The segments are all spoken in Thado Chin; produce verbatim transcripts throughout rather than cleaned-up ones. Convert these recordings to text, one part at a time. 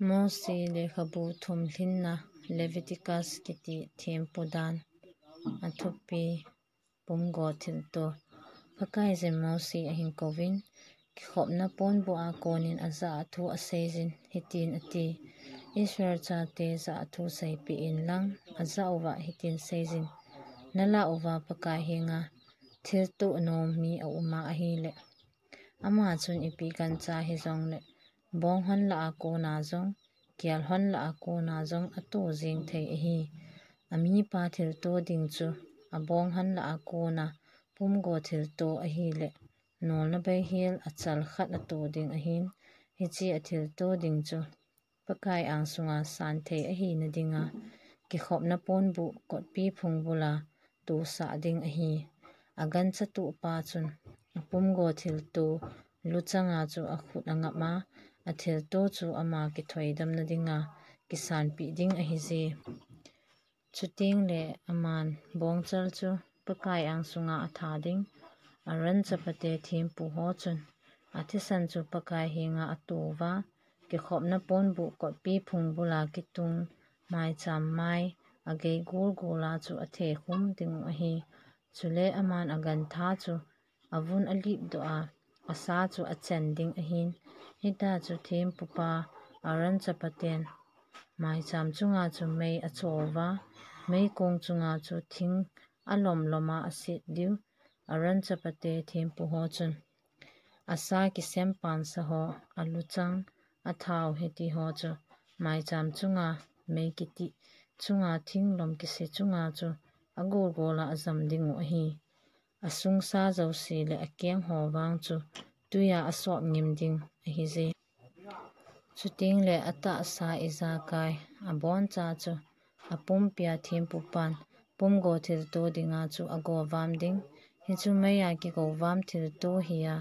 Mose lekhabu thumhlimna, Leviticus kiti thempu dan. Athupi: Pumgo thilto. Pakaiyin Mose ahin kouvin, kikhopna ponbuh a konin ajah a thu aseiyin, hitin ati: Israel chate jah a thu seipeh inlang, ajah uva hitin seiyin, nalah uva Pakai henga thilto nom mi auma ahileh, ama chun ipi gancha hijongleh, bong hon lah a kona jong, kial hon lah a kona jong ato jeng thei ahi. Amipa thilto ding chu abong hon lah a kona pumgo thilto ahileh, nolna beihel achal khat ato ding ahin, hiche athilto ding chu Pakai angsunga san thei ahina dinga, kikhopna ponbuh kotpi phungbula tosah ding ahi. Aganchatohpa chun apumgo thilto luchanga chu akhut angap a, athilto chu ama kithoidamna dinga kisanpeh ding ahije. Chuteng le aman bongchal chu Pakai angsunga atha ding. Aaron chapate thempu ho chun athisan chu Pakai henga ato uva, kikhopna ponbuh kotpi phungbula kitung maicham mai agei golgola chu athekhum ding u ahi. Chule aman agantha chu avun alipdoh a, asa chu achen ding ahin. Hita chu thempupa Aaron chapaten maicham chunga chu mei acho uva, meikong chunga chu thing alomlom a aset diu. Aaron chapate thempu ho chun asa kisempansa ho, aluchang, athao hiti ho chu maicham chunga mei kitih chunga thinglom kise chunga chu agolgola ajam ding u ahi. Asungsa jouse le akeng ho vang chu tuiya asop ngim ding ahije. Chuteng le atahsa ijakai aboncha chu apumpia thempupan pumgo thilto dinga chu agovam ding. Hichu meiya kigovam thilto hi a,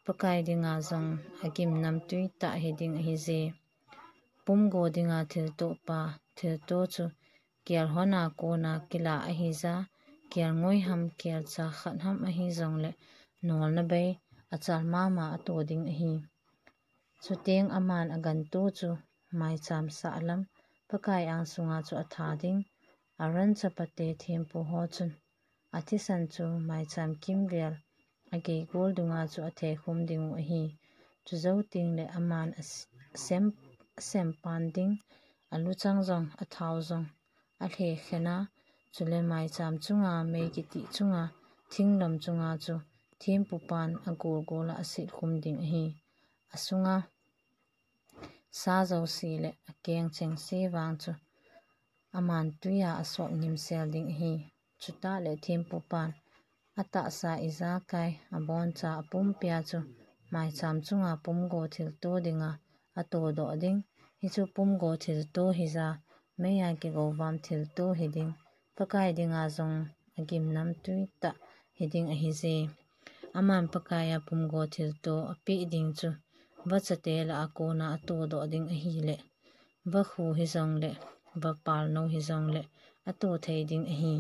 Pakai dinga jong agimnamtui tah hiding ahije. Pumgo dinga thiltopa thilto chu kial hon a kona kila ahija, kial ngoi ham kial cha khat ham ahijongle nolna bei achal mama ato ding ahi. Chuteng aman aganto chu maicham sahlam Pakai angsunga chu atha ding. Aaron chapate thempu ho chun athisan chu maicham kimvel agei gol dunga chu athekhum ding u ahi. Chujou teng le aman as-, asem, asempan ding, aluchang jong, athao jong alhekhen a, chule maicham chunga mei kitih chunga thinglom chunga chu thempupan agolgola asetkhum ding ahi. Asunga sa jouse le akeng chengse vang chu aman tuiya asop ngimsel ding ahi. Chutah le thempupan atahsa ijakai aboncha apumpia chu maicham chunga pumgo thilto dinga atodoh ding. Hichu pumgo thilto hija, meiya kigovam thilto hiding, Pakai dinga jong agimnamtui tah hiding ahije. Aman Pakaiya pumgo thilto apeh ding chu vachate lah a kona atodoh ding ahile, vakhu hijongle vapalnou hijongle ato thei ding ahi.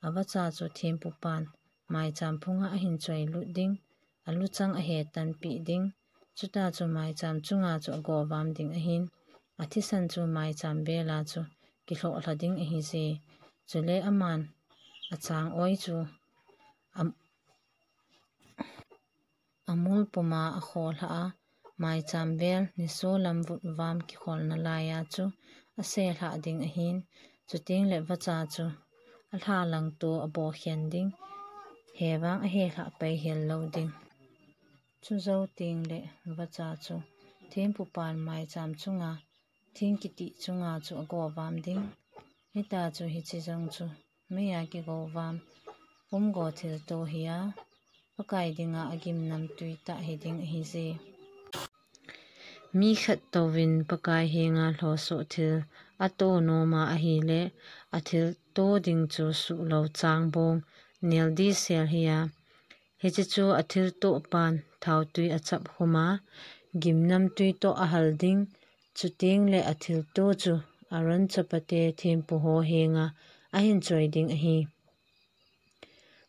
Avacha chu thempupan maicham phunga ahin choilut ding, aluchang ahetanpeh ding. Chuta chu maicham chunga chu agovam ding ahin, athisan chu maicham vela chu kilhohlha ding ahije. Chule aman achang oi chu am-, amul puma akholha a, maicham vel nisolam vutvam kikholna laiya chu aselhah ding ahin, chuteng le vacha chu alhalangto abokhen ding, hevang ahelhah pai hellou ding. Chujou teng le vacha chu thempupan maicham chunga thing kitih chunga chu agovam ding. Hita chu hiche jong chu meiya kigovam pumgo thilto hi a, Pakai dinga agimnamtui tah hiding ahije. Mi khat touvin Pakai henga lhosoh thil ato noma ahile, athilto ding chu suhlou changbong neldisel hi a, hiche chu athiltopan thaotui achapkhum a, gimnamtui toh ahal ding, chuteng le athilto chu Aaron chapate thempu ho henga ahin choi ding ahi.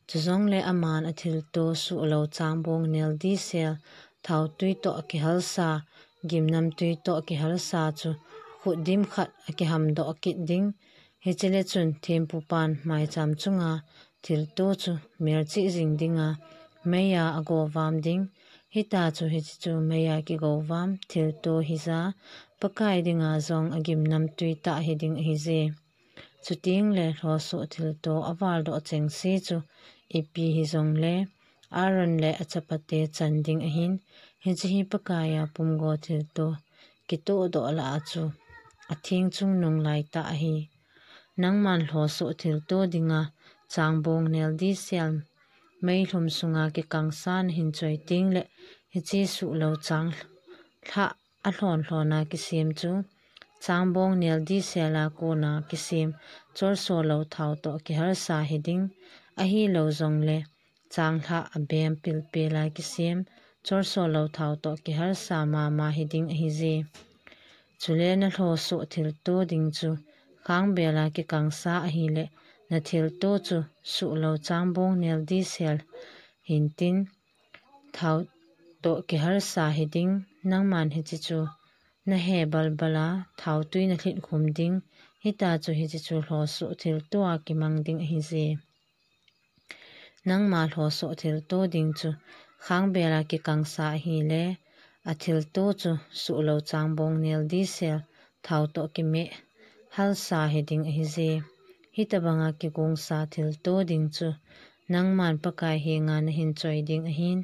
Chujongle aman athilto suhlou changbong neldisel, thaotui toh kihalsa, gimnamtui toh kihalsa chu put dim khat akihamdoh kit ding. Hichele chun thempupan maicham chunga thilto chu melchih jing dinga meiya agovam ding. Hita chu hiche chu meiya kigovam thilto hija, Pakai dinga jong agimnamtui tah hiding ahije. Chuteng le lhosoh thilto avaldoh chengse chu ipi hijongle Aaron le achapate chan ding ahin, hiche hi Pakaiya pumgo thilto kitohdoh lah a chu atheng chungnung laitah ahi. Nangman lhosoh thilto dinga changbong nel disel meilhum sunga kikangsa nahin choi teng le hiche suhlou changlhah alhon lhona kisem chu changbong nel disela kona kisem cholso lou thao toh kiharsa hiding, ahilou jongle changlhah abem pilpela kisem cholso lou thao toh kiharsa mama hiding ahije. Chule nalhosoh thilto ding chu khangbela kikangsa ahile nathilto chu suhlou changbong nel disel hintin thao toh kiharsa hiding, nangman hiche chu nahe balbala thaotui nalhit khum ding, hita chu hiche chu lhosoh thiltoa kimang ding ahije. Nangma lhosoh thilto ding chu khangbela kikangsa ahile athilto chu suhlou changbong nel disel thao toh kimeh halsa hiding ahije. Hitobanga kigongsa thilto ding chu nangman Pakai henga nahin choi ding ahin,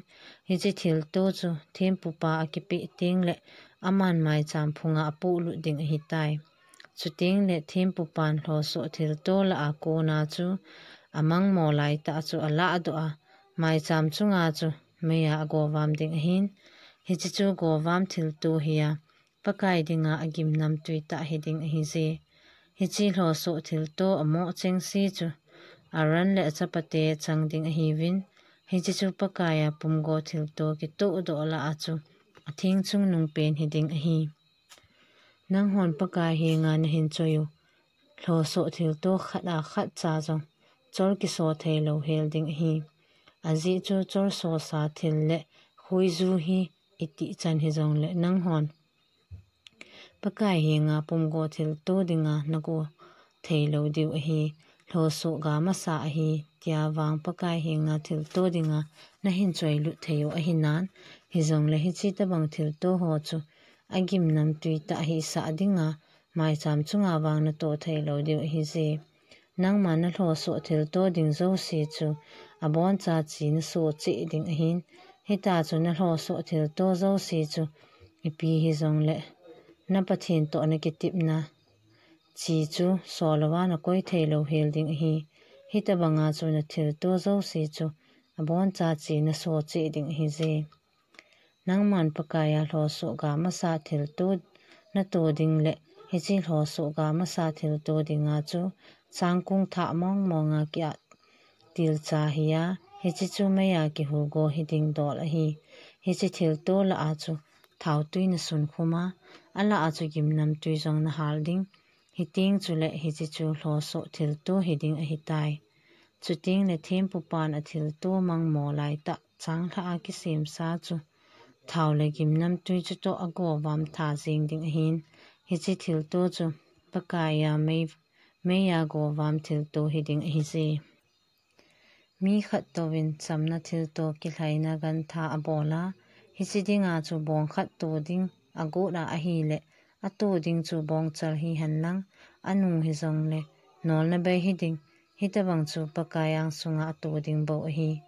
hiche thilto chu thempupa akipeh teng le aman maicham phunga apohlut ding ahitai. Chuteng le thempupan lhosoh thilto lah a kona chu amangmo laitah chu alahdoh a maicham chunga chu meiya agovam ding ahin, hiche chu govam thilto hiya Pakai dinga agimnamtui tah hiding ahije. Hiche lhosoh thilto amoh chengse chu Aaron le achapate chang ding ahiuvin, hiche chu Pakaiya pumgo thilto kitohdoh lah a chu atheng chungnung pen hiding ahi. Nanghon Pakai henga nahin choi u lhosoh thilto khat a khatcha jong chol kiso theilou hel ding ahi. Ajeh chu cholsosa thil le khuiju hi itih chan hijongle nanghon Pakai henga pumgo thilto dinga nago theilou diu ahi. Lhosoh ga masa ahi, tia vang Pakai henga thilto dinga nahin choilut thei u ahinan, hijongle hiche tobang thilto ho chu agimnamtui tah hisah dinga maicham chunga vang nato theilou diu ahije. Nangma nalhosoh thilto ding jouse chu aboncha chi naso cheh ding ahin, hita chu nalhosoh thilto jouse chu ipi hijongle na Pathen toh nakitepna chi chu solouva nakoi theilou hel ding ahi. Hitobanga chu nathilto jouse chu aboncha chi naso cheh ding ahije. Nangman Pakaiya lhosoh ga masa thilto nato ding le hiche lhosoh ga masa thilto dinga chu changkung thah mongmonga kiah tilcha hiya, hiche chu meiya kihugo hiding dol ahi. Hiche thilto lah a chu thaotui nasun khuma, alah a chu gimnamtui jong nahal ding, hiteng chule hiche chu lhosoh thilto hiding ahitai. Chuteng le thempupan athilto mangmo laitah changlhah a kisemsa chu thao le gimnamtui chutoh agovam tha jeng ding ahin, hiche thilto chu Pakaiya mei, meiya govam thilto hiding ahije. Mi khat touvin chamna thilto kilhaina gantha abola, hiche dinga chu bong khat to ding agot a ahile, ato ding chu bongchal hihenlang, anung hijongle nolna bei hiding, hitobang chu Pakai angsunga ato ding bou ahi.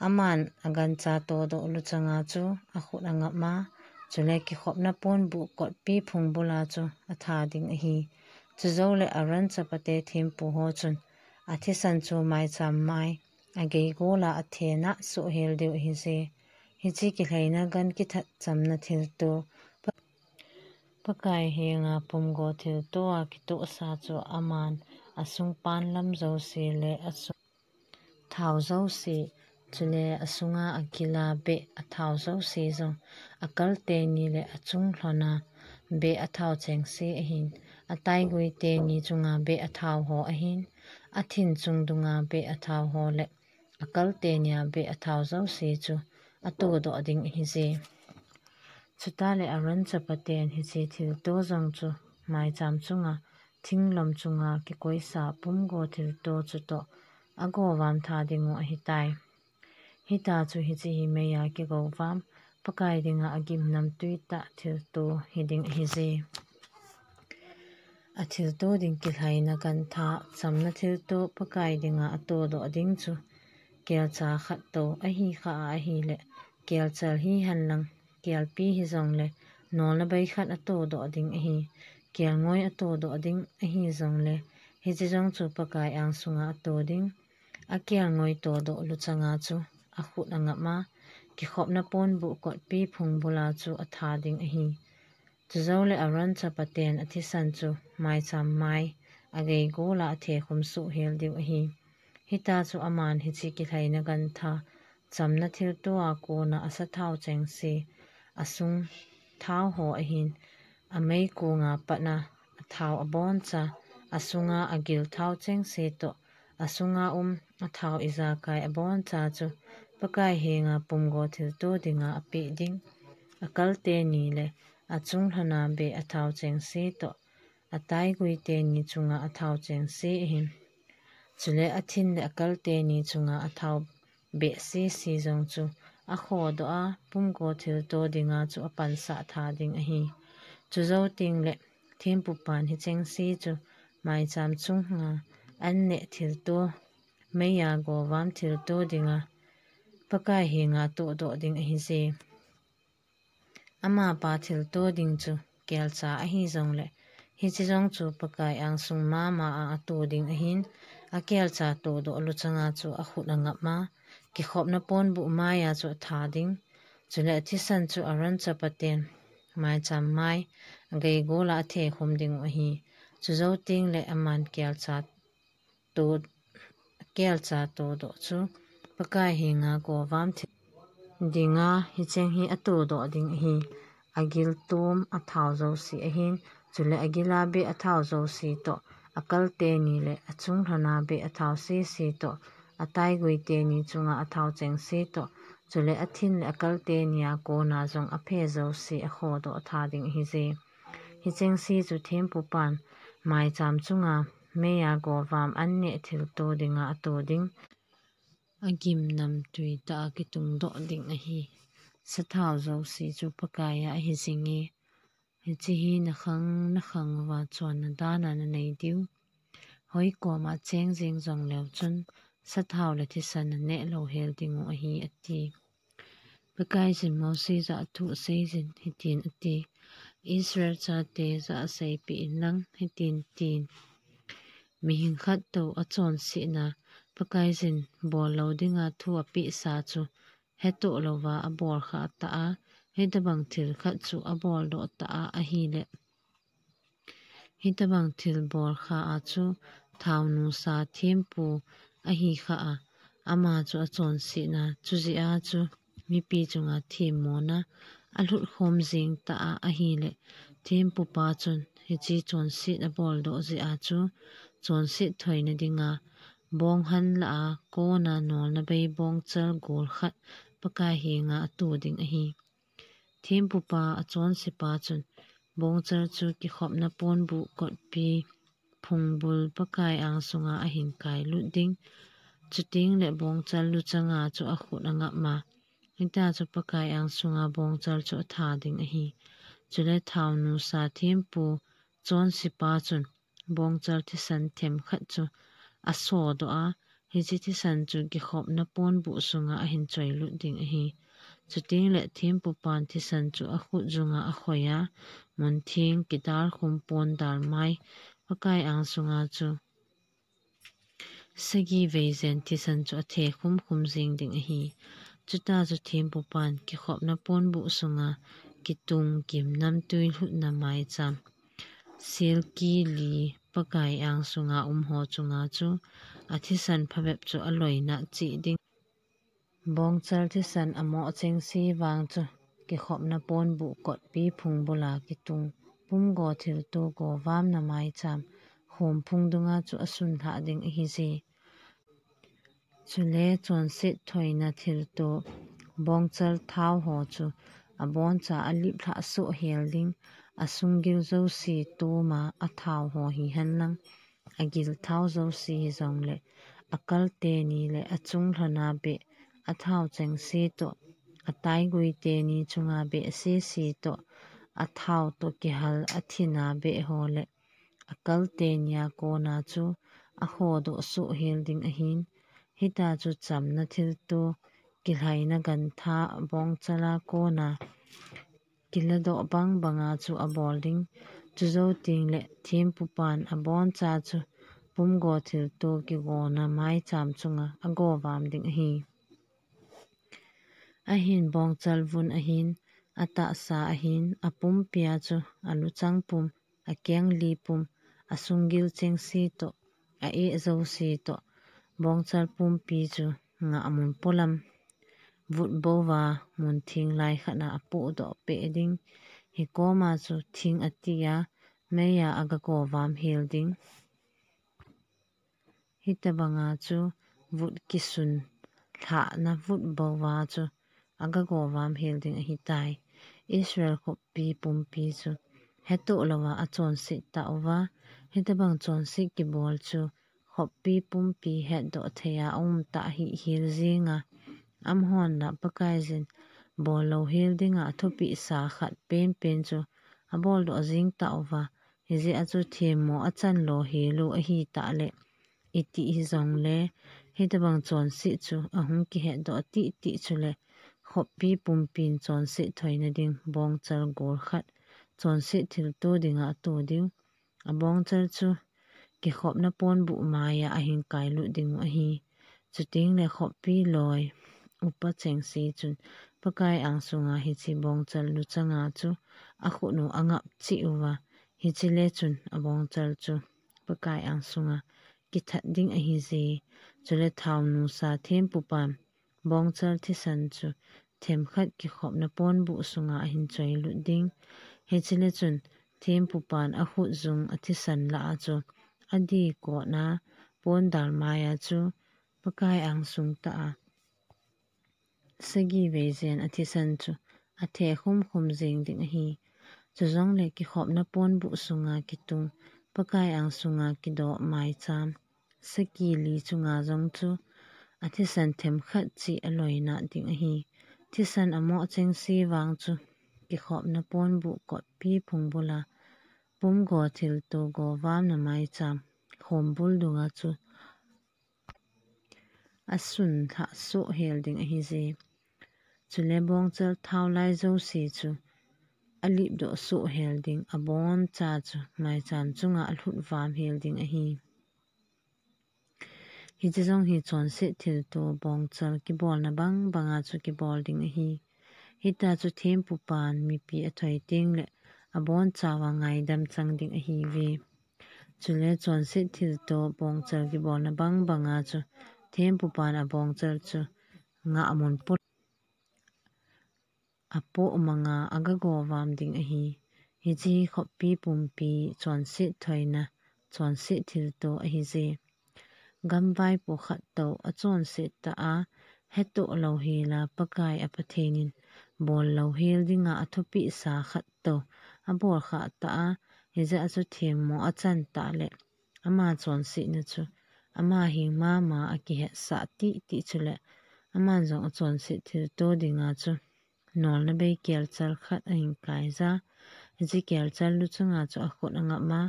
Aman agancha todoh luchanga chu akhut angapma, chule kikhopna ponbuh kotpi phung bula chu atha ding ahi. Chujoule Aaron chapate thempuho chun athisan chu maicham mai agei gola athenah sohhel diu ahije. Hiche kilhaina gan kithat chamna thilto Pakai henga pumgo thiltoa kitohsa chu aman asung panlam jouse le asung thao jouse, chule asunga agila beh athao jouse jong, akal teni le achung lhona beh athao chengse ahin, ataigui teni chunga beh athao ho ahin, athin chung dunga beh athao ho le akal tenia beh athao jouse chu atodoh ding ahije. Chuteng le Aaron chapaten hiche thilto jong chu maicham chunga thinglom chunga kikoisa pumgo thilto chutoh agovam tha dingu ahitai. Hita chu hiche hi meiya kigovam Pakai dinga agimnamtui tah thilto hiding ahije. Athilto ding kilhaina gantha, chamna thilto Pakai dinga atodoh ding chu kelcha khat tou ahikha ahile, kelchal hihenlang, kelpi hijongle, nolna bei khat atodoh ding ahi. Kelngoi atodoh ding ahijongle, hiche jong chu Pakai angsunga ato ding. Akelngoi todoh luchanga chu akhut angapma, kikhopna ponbuh kotpi phungbula chu atha ding ahi. Chujoule Aaron chapaten athisan chu maicham mai ageigola athekhum soh hel diu ahi. Hita chu aman hiche kilhaina gantha, chamna thiltoa kona asathao chengse, asung thaoho ahin, amei konga patna athao aboncha, asunga agil thao chengse toh, asunga um athao ijakai aboncha chu Pakai henga pumgo thilto dinga apeh ding. Akalte ni le achunglhona beh athao chengse toh, ataigui teni chunga athao chengse ahin, chule athin le akal teni chunga athao beh sese jong chu akhodoh a, pumgo thilto dinga chu apansah tha ding ahi. Chujou tengle thempupan hichengse chu maicham chunga anneh thilto, meiya govam thilto dinga Pakai henga todoh ding ahije. Amapa thilto ding chu kelcha ahijongle, hiche jong chu Pakai angsung mama a ato ding ahin, akelcha todoh luchanga chu akhut angapma, kikhopna ponbuh maiya chu atha ding. Chule athisan chu Aaron chapaten maicham mai ageigola athekhum dingu ahi. Chujou tengle aman kelcha to, kelcha todoh chu Pakai henga govam thil dinga hicheng hi atodoh ding ahi. Agil tom athao jouse ahin, chule agila beh athao jouse toh, akal teni le achunglhona beh athao sese toh, ataigui teni chunga athao chengse toh, chule athin le akal tenia kona jong aphe jouse akhodoh tha ding ahije. Hichengse chu thempupan maicham chunga meiya govam anneh thilto dinga ato ding. Agimnamtui tah a kitungdoh ding ahi. Sathao jouse chu Pakaiya ahi jinge. Hiche hi nakhang nakhang uva chonna dana nanei diu. Hoi koma cheng jeng jongleu chun sathao le thisan naneh lou hel dingu ahi, ati. Pakaiyin Mose jah a thu aseijin hitin ati, Israel chate jah a seipeh inlang hitin tin, mihing khat tou achonsetna Pakaiyin bol lou dinga thu apehsa chu hetoh louva abol kha tah a, hitobang thil khat chu abol doh tah a ahile, hitobang thil bol kha a chu thaonusa thempu ahi kha a, ama chu achonsetna, chujeh a chu mipi chunga themmona alhut khom jeng tah a ahile, thempupa chun hiche chonset abol doh jeh a chu chonset thoina dinga bonghan lah a kona nolna bei bongchal gol khat Pakai henga ato ding ahi. Thempupa achonsepa chun bongchal chu kikhopna ponbuh kotpi phungbul Pakai angsunga ahin kailut ding. Chuteng le bongchal luchanga chu akhut angapma, hita chu Pakai angsunga bongchal chu atha ding ahi. Chule thaonusa thempu chonsepa chun bongchal thisan themkhat chu asodoh a, hiche thisan chu kikhopna ponbuh sunga ahin choilut ding ahi. Chuteng le thempupan thisan chu akhut junga akhoi a, muntheng kidal khum pon dalmai Pakai angsunga chu sagi vei jen thisan chu athe khum khum jeng ding ahi. Chuta chu thempupan kikhopna ponbuh sunga kitung gimnamtui lhutna maicham selki li Pakai angsunga umho chunga chu athisan phabep chu aloina cheh ding. Bongchal thisan amoh chengse vang chu kikhopna ponbuh kotpi phungbula kitung pumgo thilto govamna maicham khom phung dunga chu asunlhah ding ahije. Chule chonset thoina thilto bongchal thaoho chu aboncha aliplhah soh hel ding, asunggil jouse toma athao ho hihen lang, agil thao jouse hijongle, akal teni le achunglhona beh, athao chengse toh, ataigui teni chunga beh sese toh, athao toh kihal athina beh ho le, akal tenia kona chu akhodoh soh hel ding ahin, hita chu chamna thilto, kilhaina gantha, bongchala kona kiladoh bang banga chu abol ding. Chujou tengle thempupan aboncha chu pumgo thilto kigona maicham chunga agovam ding ahi. Ahin bongchal vun ahin, atahsa ahin, apumpia chu aluchang pum, akengli pum, asunggil chengse toh, a-eh jouse toh, bongchal pumpi chu ngah mun polam vut bouva mun theng lai khatna apohdoh peh ding. Hikoma chu thing atia, meia agagovam hel ding. Hitabanga chu vut kisun lhahna vut bouva chu agagovam hel ding ahitai. Israel khoppi pumpi chu hetoh louva achonset tauva, hitabang chonset kibol chu khoppi pumpi hetdoh theia aumtah hih hel jinga, amahon la Pakaiyin bollou hel dinga athupeh sa khat penpen chu aboldoh jing tauva, hijeh a chu themmo achan lou helou ahitah le, itih hijongle, hitabang chonset chu ahung kihetdoh tihtih chule, khoppi pumpin chonset thoina ding bongchal gol khat chonset thilto dinga ato ding. Abongchal chu kikhopna ponbuh maia ahin kailut dingu ahi. Chutengle khoppi loi upa chengse chun Pakai angsunga hiche bongchal luchanga chu akhutnu angap cheh uva, hichele chun abongchal chu Pakai angsunga kithat ding ahije. Chule thao nusa thempupan bongchal thisan chu themkhat kikhopna ponbuh sunga ahin choilut ding. Hichele chun thempupan akhutjung athisan lah a chu adikotna pondal maia chu Pakai angsung tah a sagi vei jen athisan chu athe khumkhum jeng ding ahi. Chujongle kikhopna ponbuh sunga kitung Pakai angsunga kidoh maicham sagi li chunga jong chu athisan themkhat cheh aloina ding ahi. Thisan amoh chengse vang chu kikhopna ponbuh kotpi phungbula pumgo thilto govamna maicham khombul dunga chu asun lhah soh hel ding ahije. Chule bongchal thao lai jouse chu alipdoh soh hel ding, aboncha chu maicham chunga alhut vam hel ding ahi. Hiche jong hi chonset thilto bongchal kibolna bang banga chu kibol ding ahi. Hita chu thempupan mipi athoi tengle abonchauva ngaidam chang ding ahiuve. Chule chonset thilto bongchal kibolna bang banga chu thempupan abongchal chu ngah mun pol apoh manga agagovam ding ahi. Hiche hi khoppi pumpi chonset thoina chonset thilto ahije. Gamvaipo khat tou achonset tah a hetoh lou hela Pakai a Pathenin bollou hel dinga athupeh sa khat tou abol khah tah a, hijeh a chu themmo achan tah le ama chonsetna chu ama heng mama akihetsah tihtih chule aman jong achonset thilto dinga chu nolna bei kelchal khat ahin kaija. Hiche kelchal luchunga chu akhut angapma,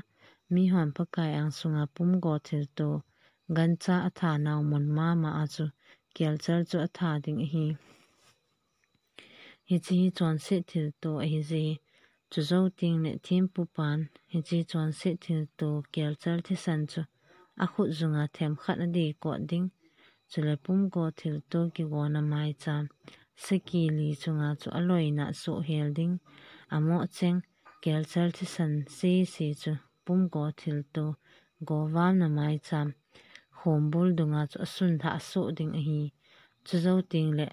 mihon Pakai angsunga pumgo thilto gancha athanau mun mama a chu kelchal chu atha ding ahi. Hiche hi chonset thilto ahije. Chujou tengle thempupan hiche chonset thilto kelchal thisan chu akhutjunga themkhat adikot ding. Chule pumgo thilto kigona maicham sagi li chunga chu aloina soh hel ding. Amoh cheng kelchal thisan sese chu pumgo thilto govamna maicham khombul dunga chu asun lhah soh ding ahi. Chujou tengle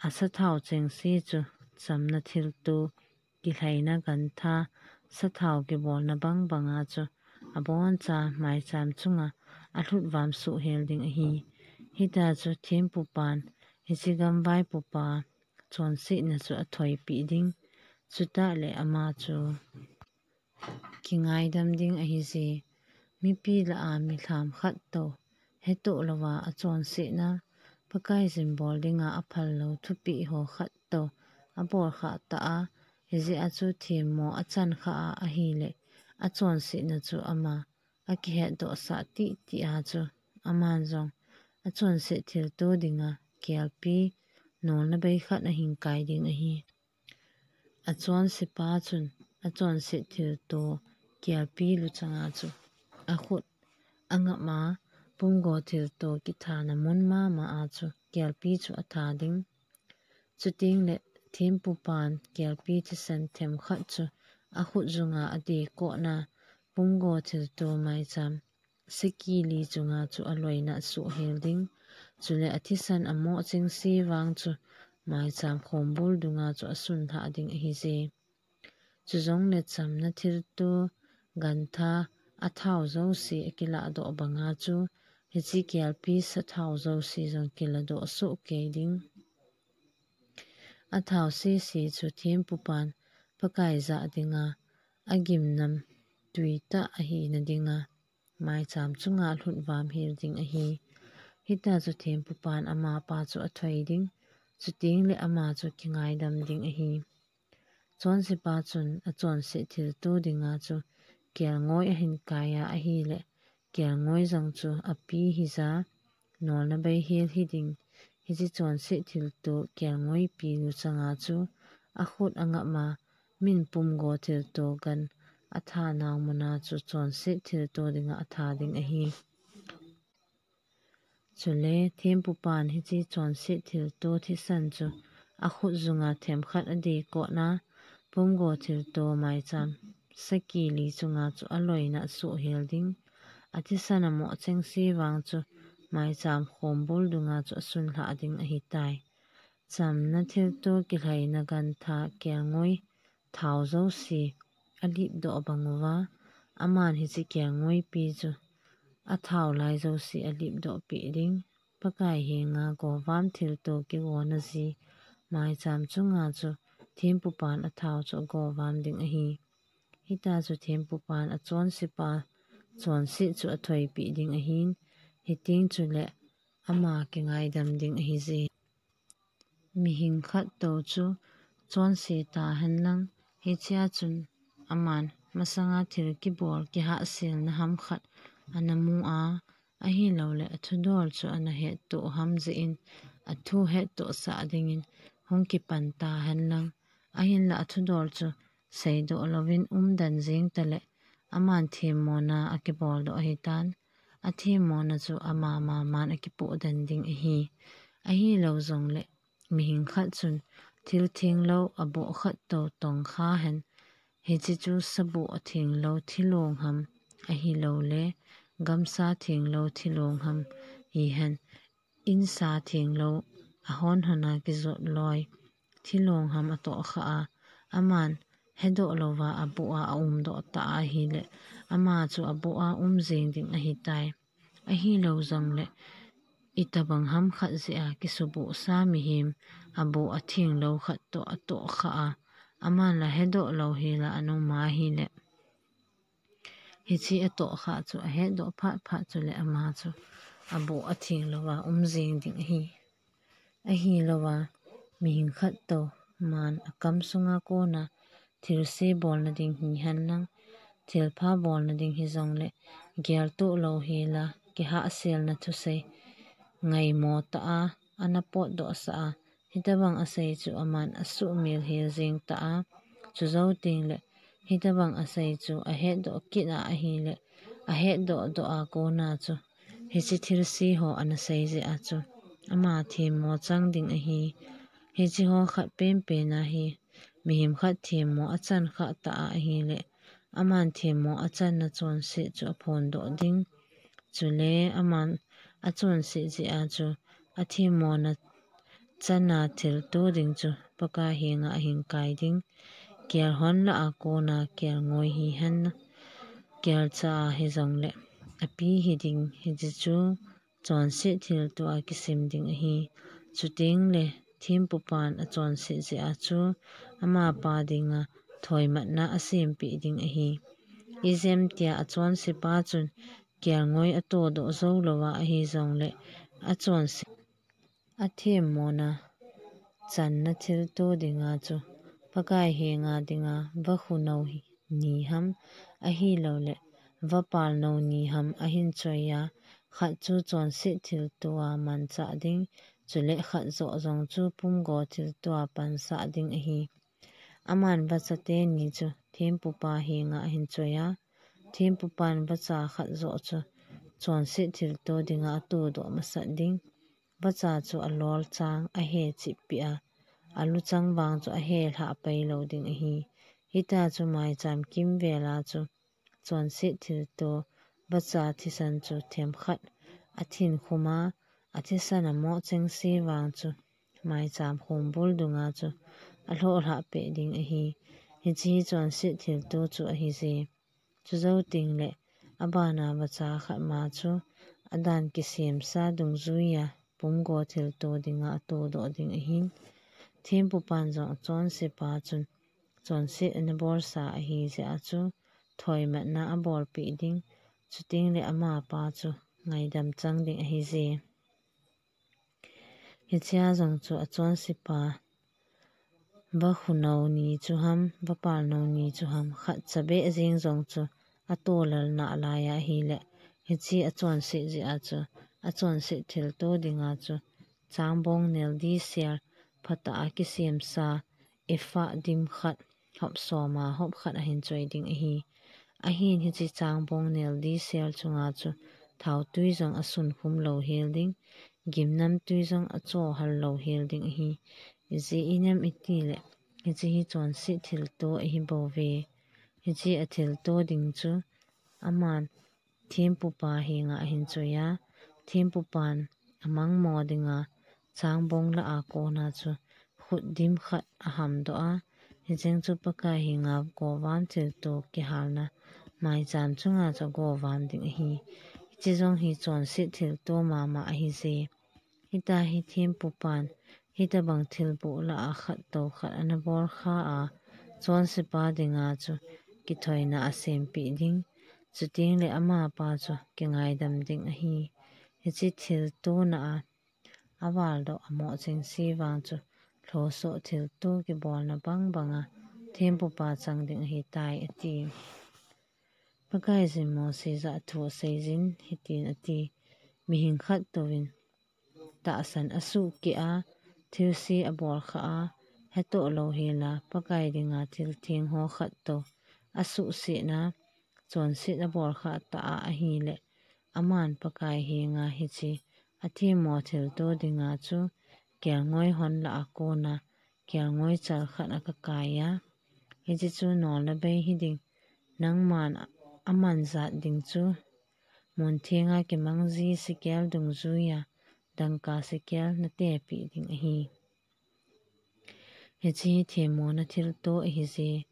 asathao chengse chu chamna thilto, kilhaina gantha, sathao kibolna bang banga chu aboncha maicham chunga alhut vam soh hel ding ahi. Hita chu thempupan hiche gamvaipopa chonsetna chu athoipeh ding. Chutah le ama chu kingaidam ding ahi je. Mipi lah a mi lham khat to, hetoh louva achonsetna, Pakai jin bol dinga aphal lou thupeh ho khat to, abol khah ta a, hijeh a chu themmo achan khah a ahile, achonsetna chu ama akihetdoh sah titi a chu, aman jong achonset thilto dinga kelpi nolna bei khat ahin kai ding ahi. Achonsepa chun achonset thilto kelpi luchanga chu akhut angap a, pumgo thilto kithana mun mama a chu kelpi chu atha ding. Chuteng le thempupan kelpi thisan themkhat chu akhut junga adekotna, pumgo thilto maicham saki li chunga chu aloina asuhhel ding. Chule athisan amoh chengse vang chu maicham khombul dunga chu asunlhah ding ahi je. Chujongle chamna thilto gantha athao jouse akiladoh banga chu, hiche kelpi sathao jouse jong kiladoh soh kei ding. Athao sese chu thempupan Pakai jah dinga agimnam tui tah ahina dinga, maicham chunga lhut vam hel ding ahi. Hita chu thempupan amapa chu athoi ding, chuteng le ama chu kingaidam ding ahi. Chonsepa chun achonset thilto dinga chu kelngoi ahin kai a ahile, kelngoi jong chu api hija, nolna bei hel hiding. Hiche chonset thilto kelngoi pi luchanga chu akhut angap a, min pumgo thilto gan atha nau muna chu chonset thilto dinga atha ding ahi. Chule thempupan hiche chonset thilto thisan chu akhut junga themkhat adekotna, pumgo thilto maicham saki li chunga chu aloina asuhhel ding. Athisan amoh chengse vang chu maicham khombul dunga chu asunlhah ding ahitai. Chamna thilto kilhaina gantha kelngoi thao jouse alipdoh bang uva, aman hiche kelngoipi chu athao lai jouse alipdoh peh ding. Pakai henga govam thilto kigona ji maicham chunga chu thempupan athao chu agovam ding ahi. Hita chu thempupan achonsepa chonset chu athoipeh ding ahin, hiteng chule ama kingaidam ding ahi je. Mihing khat to chu chonse tahen lang, hichea chun aman masanga thil kibol kihahselna ham khat ana mu a, ahilouleh athudol chu ana hettoh ham jeh in, athu hettohsah dingin hung kipan tahen lang, ahinlah athudol chu seidoh louvin umden jeng taleh, aman themmona akiboldoh ahitan, athemmona chu ama maman akipohden ding ahi. Ahilou jongleh, mihing khat chun thil thenglou aboh khat to tongkha hen, hiche chu saboh athenglou thilong ham, ahilouleh gamsa thenglou thilong ham hihen, insa thenglou ahon hona kijot loi thilong ham atohkha a, aman hedoh louva aboh a aumdoh ta ahileh, ama chu aboh a um jeng ding ahitai. Ahilou jongleh, itobang ham khat jeh a kisubohsa mihem aboh athenglou khat toh atohkha a, aman la hedoh louhela ana um ahileh, hiche atohkha chu ahetdoh phat phat chuleh ama chu aboh athenglouva um jeng ding ahi. Ahilouva, mihing khat to man akam sunga kona thilse bolna ding hihen lang, thilpha bolna ding hijongleh, geltoh louhela kihahselna thusei ngaimo tah a ana potdohsah a, hitobang asei chu aman asuhmil hel jeng ta a, chujou tengleh, hitobang asei chu ahetdoh kit a ahileh, ahetdoh doh a kona chu hiche thilse ho ana sei jeh a chu ama themmo chang ding ahi. Hiche ho khat penpen ahi. Mihem khat themmo achan khah ta a ahileh, aman themmo achanna chonset chu aphondoh ding. Chule aman achonset jeh a chu athemmona channa thilto ding chu Pakai henga ahin kai ding. Kelhon lah a kona kelngoi hihen, kelcha hijongleh api hiding, hiche chu chonset thilto a kisim ding ahi. Chutengleh thempupan achonset jeh a chu amapa dinga thoimatna asempeh ding ahi. Ijemtia achonsepa chun kelngoi atodoh jou louva ahijongle achonse athemmona channa thilto dinga chu Pakai henga dinga vakhunou ni ham ahilouleh vapalnou ni ham ahin choiya, khat chu chonset thiltoa manchah ding, chule khat joh jong chu pumgo thiltoa pansah ding ahi. Aman vachate ni chu thempupa henga ahin choiya, thempupan vacha khat joh chu chonset thilto dinga atodoh masat ding. Vacha chu alolchang ahe chippi a, aluchang vang chu ahe lhah pai lou ding ahi. Hita chu maicham kimvela chu chonset thilto vacha thisan chu themkhat athinkhuma, athisan amoh chengse vang chu maicham khombul dunga chu alhoh lhah peh ding ahi. Hiche hi chonset thilto chu ahije. Chujou tengle abana vacha khat ma chu adan kisemsa dungjuiya pumgo thilto dinga atodoh ding ahin. Thempupan jong achonsepa chun chonset anabolsa ahijeh a chu thoimatna abolpeh ding, chutengle amapa chu ngaidam chang ding ahije. Hichea jong chu achonsepa vakhunou ni chu ham, vapalnou ni chu ham, khatcha beh jeng jong chu atolal nalaiya ahile, hiche achonset jeh a chu, achonset thilto dinga chu changbong nel disel phatah a kisemsa epha dim khat hop soma hop khat ahin choi ding ahi. Ahin hiche changbong nel disel chunga chu thaotwi jong asunkhum louhel ding, gimnamtwi jong achohal louhel ding ahi. Ijeh inem itile, hiche hi chonset thilto ahibouve. Hiche athilto ding chu aman thempupa henga ahin choiya, thempupan amangmo dinga changbong lah a kona chu khut dim khat ahamdoh a, hicheng chu Pakai henga govam thilto kihalna maicham chunga chu agovam ding ahi. Hiche jong hi chonset thilto mama ahije. Hita hi thempupan hitabang thilboh lah a khat tou khat anabolkha a, chonsepa dinga chu kithoina asempeh ding, chutengle amapa chu kingaidam ding ahi. Hiche thiltona a avaldoh amoh chengse vang chu lhosoh thilto kibolna bangbanga thempupa chang ding ahitai ati. Pakaiyin Mose jah a thu aseiyin hitin ati, mihing khat touvin tahsan asuhkeh a, thilse abolkha a, hetoh louhela Pakai dinga thil theng ho khat tou asuhsetna chonset abolkha tah a ahile, aman Pakai henga hiche athemmo thilto dinga chu kelngoi hon lah a kona kelngoi chal khat akakaiya, hiche chu nolna bei hiding, nangman amanjat ding chu mun thenga kimang ji sekel dungjuiya dangka sekel natepeh ding ahi. Hiche hi themmona thilto ahije.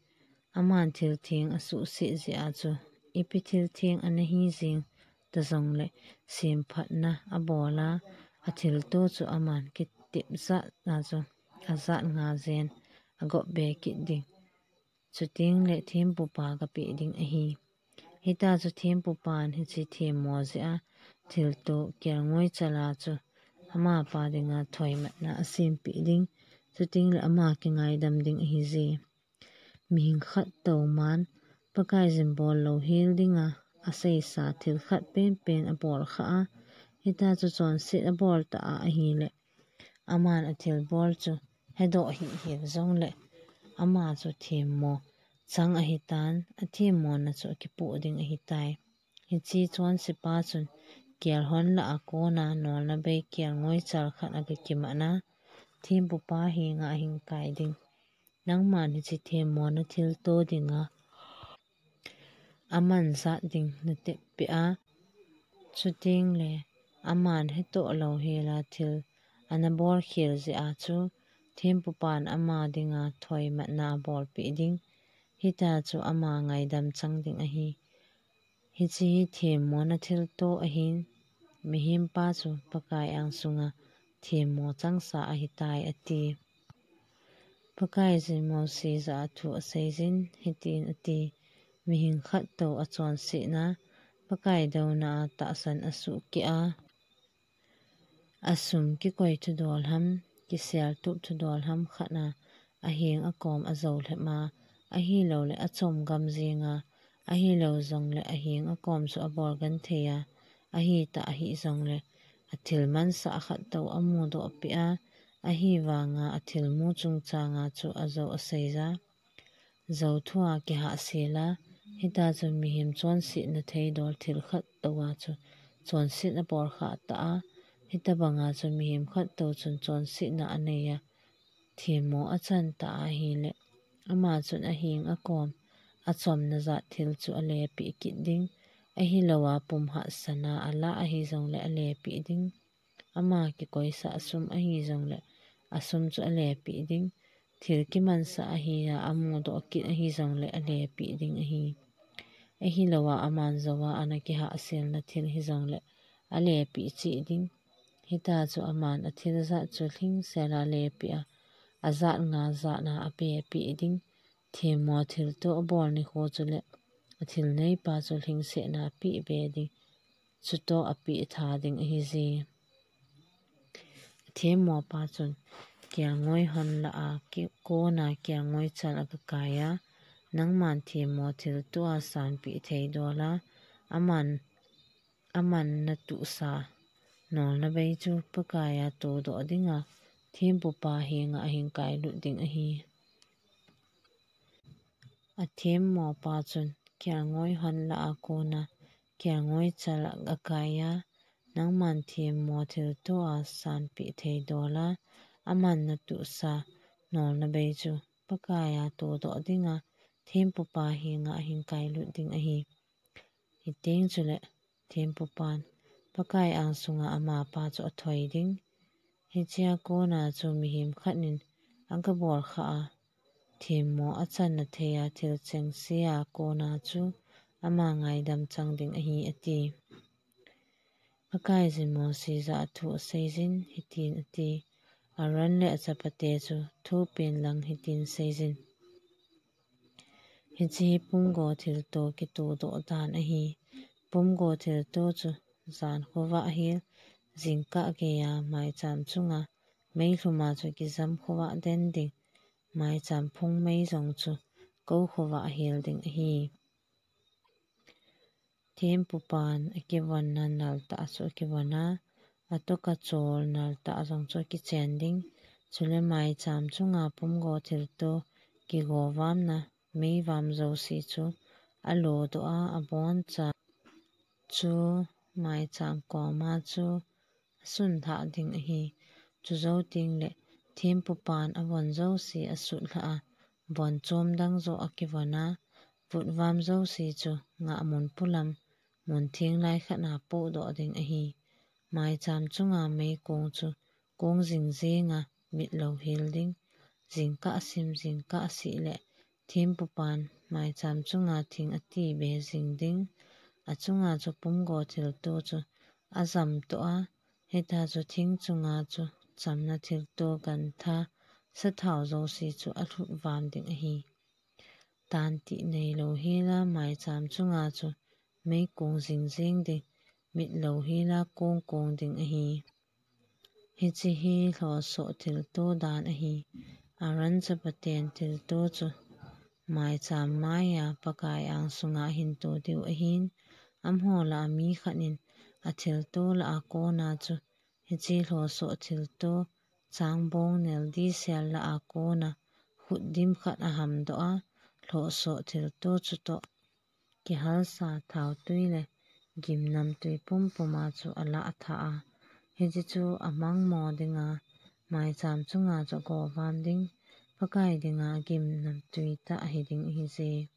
Aman thil theng asuhset jeh a chu ipi thil theng anahi jeng tajongle semphatna abol a, athilto chu aman kitepjat a chu ajat nga jen agop be kit ding, chutengle thempupa gapeh ding ahi. Hita chu thempupan hiche themmo jeh a thilto kelngoi chal a chu amapa dinga thoimatna asempeh ding, chutengle ama kingaidam ding ahije. Mihing khat touman Pakaiyin bol louhel dinga aseisa thil khat penpen abolkha a, hita chu chonset abol tah a ahile, aman athilbol chu hedoh hihhel jongle, ama chu themmo chang ahitan, athemmona chu akipoh ding ahitai. Hiche chonsepa chun kelhon lah a kona nolna bei kelngoi chal khat agakimat a, thempupa henga ahin kai ding, nangman hiche themmona thilto dinga amanjat ding natepeh a, chutengle aman hetoh louhela thil anabolkhel jeh a chu thempupan ama dinga thoimatna abolpeh ding, hita chu ama ngaidam chang ding ahi. Hiche hi themmona thilto ahin, mihempa chu Pakai angsunga themmo changsa ahitai ati. Pakaiyin Mosi jah a thu aseijin, hitin ati, Mihing khat tou achonsetna, Pakai douna a tahsan asuhkeh a, asum kikoi thudol ham, kisel tup thudol ham khat a, aheng akom ajou lhep a, ahilouleh achom gam jeng a, ahilou jongleh aheng akom chu abol genthei a, ahitah ahi jongleh, athil mansah khat tou amudoh peh a, ahivanga athil mu chungchang a chu ajou aseija. Jou thua kihahsel a, hita chu mihem chonsetna theidol thil khat tou a chu chonset abol khah tah a, hitabang a chu mihem khat tou chun chonsetna anei a, themmo achan tah ahileh, ama chun aheng akom, achomna jat thil chu alepeh kit ding, ahilou a pum hahsatna alah ahi jongleh alepeh ding. Ama kikoisah sum ahi jongleh, asum chu alepeh ding. Thil kimansah ahi a, amudoh kit ahi jongleh alepeh ding ahi. Ahilou a aman jou a ana kihahselna thil hi jongleh, alepeh cheh ding. Hita chu aman athil jat chu lhingsel a lepeh a, ajat nga jat a apepeh ding. Themmo thilto abol nikho chuleh, athil neipa chu lhingsetna apeh be ding. Chutoh apeh tha ding ahije. Themmopa chun, Kelngoi hon lah a ki-, kona kelngoi chal a kakai a, nangman themmo thilto a sanpeh theidol a, aman, aman natuhsa nolna bei chu Pakai a todoh ding a, thempupa henga ahin kailut ding ahi. Athemmopa chun, Kelngoi hon lah a kona, kelngoi chal a akai a, nangman themmo thilto a sanpeh theidol a, aman natuhsa nolna bei chu Pakai a todoh ding a, thempupa henga ahin kailut ding ahi. Hiteng chuleh, thempupan, Pakai angsunga amapa chu athoi ding. Hichea kona chu mihem khat in agabol khah a, themmo achanna thei a thil chengse a kona chu ama ngaidam chang ding ahi, ati. Pakaiyin Mosi jah a thu aseijin, hitin ati, Aaron le achapate chu thupen lang hitin seijin. Hiche hi pumgo thilto kitodoh dan ahi. Pumgo thilto chu jan khovah hel, jingkah geiya maicham chunga meilhum a chu kijam khovah den ding, maicham phung mei jong chu kou khovah hel ding ahi. Thempupan akivonna naltah chu akivon a, atoka chol naltah jong chu akichen ding. Chule maicham chunga pumgo thilto kigovamna meivam jouse chu alodoh a, aboncha chu maicham koma chu asunlhah ding ahi. Chujou tengleh thempupan avon jouse asutlhah a, von chom dang joh akivon a, vutvam jouse chu ngahmun pulam, mun theng lai khat a pohdoh ding ahi. Maicham chunga meikong chu kong jingjing a, mit louhel ding. Jingkah sim, jingkah sih leh thempupan maicham chunga thing atibe jing ding. Achunga chu pumgo thilto chu ajamtoh a, hita chu thing chunga chu chamna thilto gantha, sathao jouse chu alhutvam ding ahi. Tantih neilou hel a maicham chunga chu meikong jingjing ding, mit louhel a kong kong ding ahi. Hiche hi lhosoh thilto dan ahi. Aaron chapaten thilto chu maicham maiya Pakai angsunga ahinto diu ahin, amaho lah a mi khat in athilto lah a kona chu hiche lhosoh thilto changbong nel disel lah a kona khutdim khat ahamdoh a, lhosoh thilto chutoh kihalsa thaotwi le gimnamtwi pumpum a chu alah athah a, hiche chu amangmo dinga maicham chunga chu govam ding, Pakai dinga gimnamtwi tah ahi ding ahije.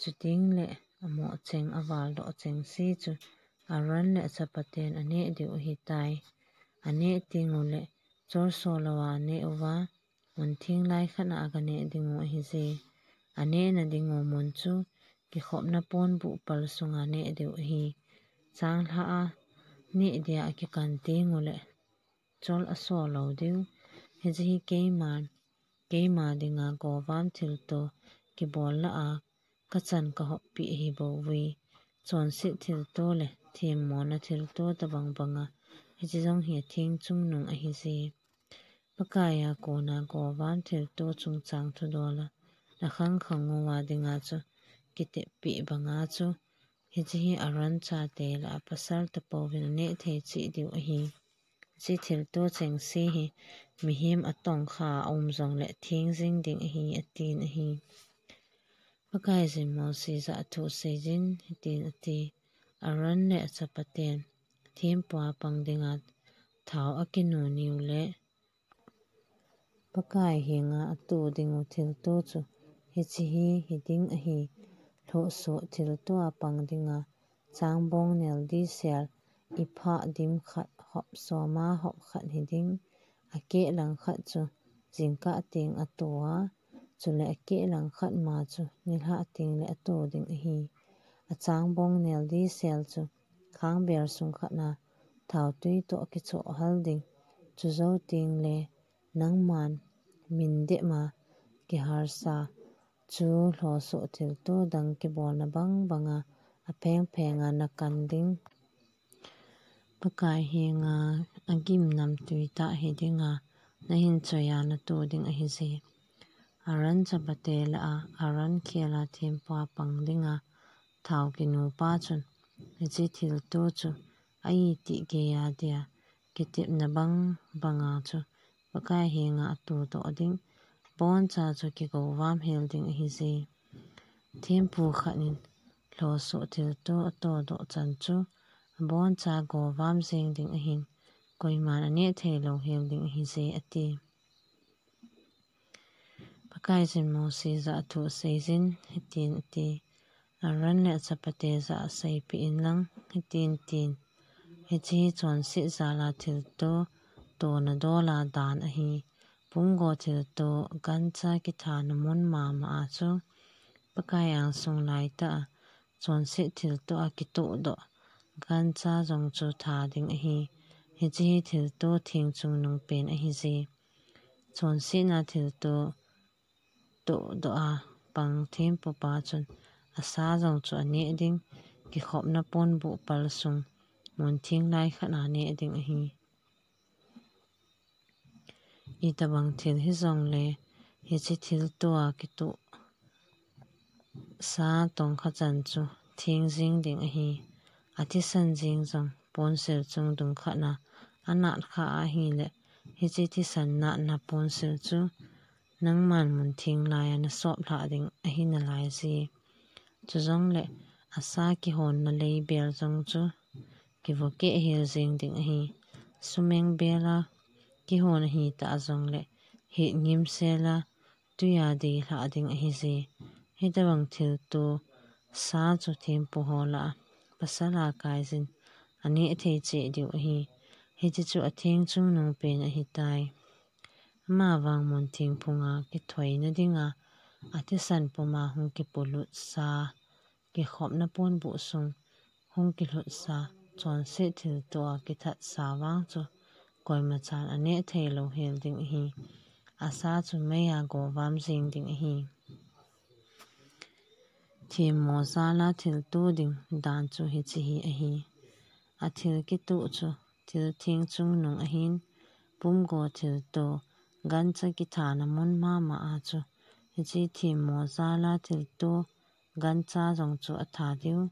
Chutengleh amoh cheng avaldoh chengse chu Aaron le achapaten aneh diu ahitai. Aneh tenguleh cholso louva aneh uva, mun theng lai khat a aganeh dingu ahije. Anehna dingu mun chu kikhopna ponbuh pal sunga neh diu ahi. Changlhah a neh dia akikan tenguleh chol aso lou diu. Hiche hi keiman keima dinga govam thilto kibolna a kachan kahoppi ahi bouve. Chonset thilto le themmona thilto tabang banga hiche jong hi atheng chungnung ahije. Pakaiya kona govam thilto chungchang thudola nakhang khang uva dinga chu kiteppi banga chu hiche hi Aaron chate lah a pasal tapouvin aneh thei cheh diu ahi. Hiche thilto chengse hi mihem atongkha a um jongle theng jing ding ahi, atin ahi. Pakaiyin Mose jah a thu aseijin hitin ati, Aaron le achapaten thempua pang dinga thao akinu niu le Pakai henga ato dingu thilto chu hiche hi hiding ahi. Lhohsoh thilto a pang dinga changbong nel disel epha dim khat hop soma hop khat hiding. Akeh lang khat chu jingkah teng atoa, chule akeh lang khat ma chu nilhah tengle ato ding ahi. Achangbong nel disel chu khangbel sung khatna thaotwi toh akichoh hal ding. Chujou tengle nangman min dema kiharsa chu lhohsoh thilto dang kibolna bang banga apheng phenga nakan ding. Pakai henga agim namtwi tah hidinga nahin choiya nato ding ahije. Aaron chapate lah a Aaron khela thempua pang dinga thao kinupa chun hiche thilto chu aitih geiya dia kitepna bang banga chu Pakai henga atodoh ding. Aboncha chu kigovam hel ding ahije. Thempu khat in lhohsoh thilto atodoh chan chu aboncha govam jeng ding ahin, koiman aneh theilou hel ding ahije ati. Pakaiyin Mose jah a thu aseijin hitin ati, Aaron le achapate jah a seipeh inlang hitin tin, hiche hi chonset jala thilto tona dola dan ahi. Pumgo thilto gancha kithana mun mama a chu Pakai angsung laitah a chonset thilto a kitohdoh gancha jong chu tha ding ahi. Hiche hi thilto theng chungnung pen ahije. Chonsetna thilto tohdoh a pang thempupa chun asa jong chu aneh ding, kikhopna ponbuh pal sung mun theng lai khat a aneh ding ahi. Itobang thil hijongle hiche thilto a kitoh sa tongkha chan chu theng jeng ding ahi. Athisan jeng jong ponsil chung dung khatna anat kha ahile hiche thisan natna ponsil chu nangman mun theng laiya nasop lhah ding ahi nalaije. Chujongle asa kihonna leibel jong chu kivo keh hel jeng ding ahi. Sumeng bela kihon ahitah jongle het ngimsela twiya dei lhah ding ahije. Hitobang thilto sa chu thempu ho lah a pasal a kaiyin aneh thei cheh diu ahi. Hiche chu atheng chungnung pen ahitai. Amavang mun thengphunga kithoina dinga athisan puma hung kipulhutsa, kikhopna ponbuh sung hung kilhutsa, chonset thilto a kithatsa vang chu koimachan aneh theilou hel ding ahi. Asa chu meiya govam jeng ding ahi. Themmo jala thilto ding dan chu hiche hi ahi. Athil kitoh chu thil theng chungnung ahin, pumgo thilto gancha kithana mun mama a chu hiche themmo jala thilto gancha jong chu atha diu.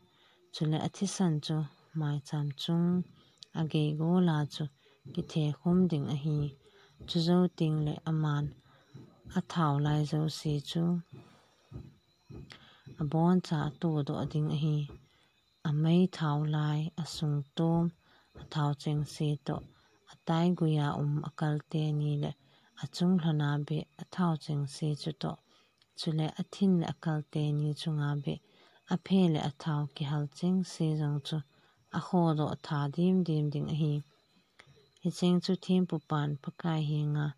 Chule athisan chu maicham chung ageigola chu kithekhum ding ahi. Chujou tengle aman athao lai jouse chu aboncha atodoh ding ahi. Amei thao lai, asungtom, athao chengse toh, ataiguiya um akal teni le achunglhona beh athao chengse chutoh, chule athin le akal teni chunga beh aphe le athao kihal chengse jong chu akhodoh tha dimdim ding ahi. Hicheng chu thempupan Pakai henga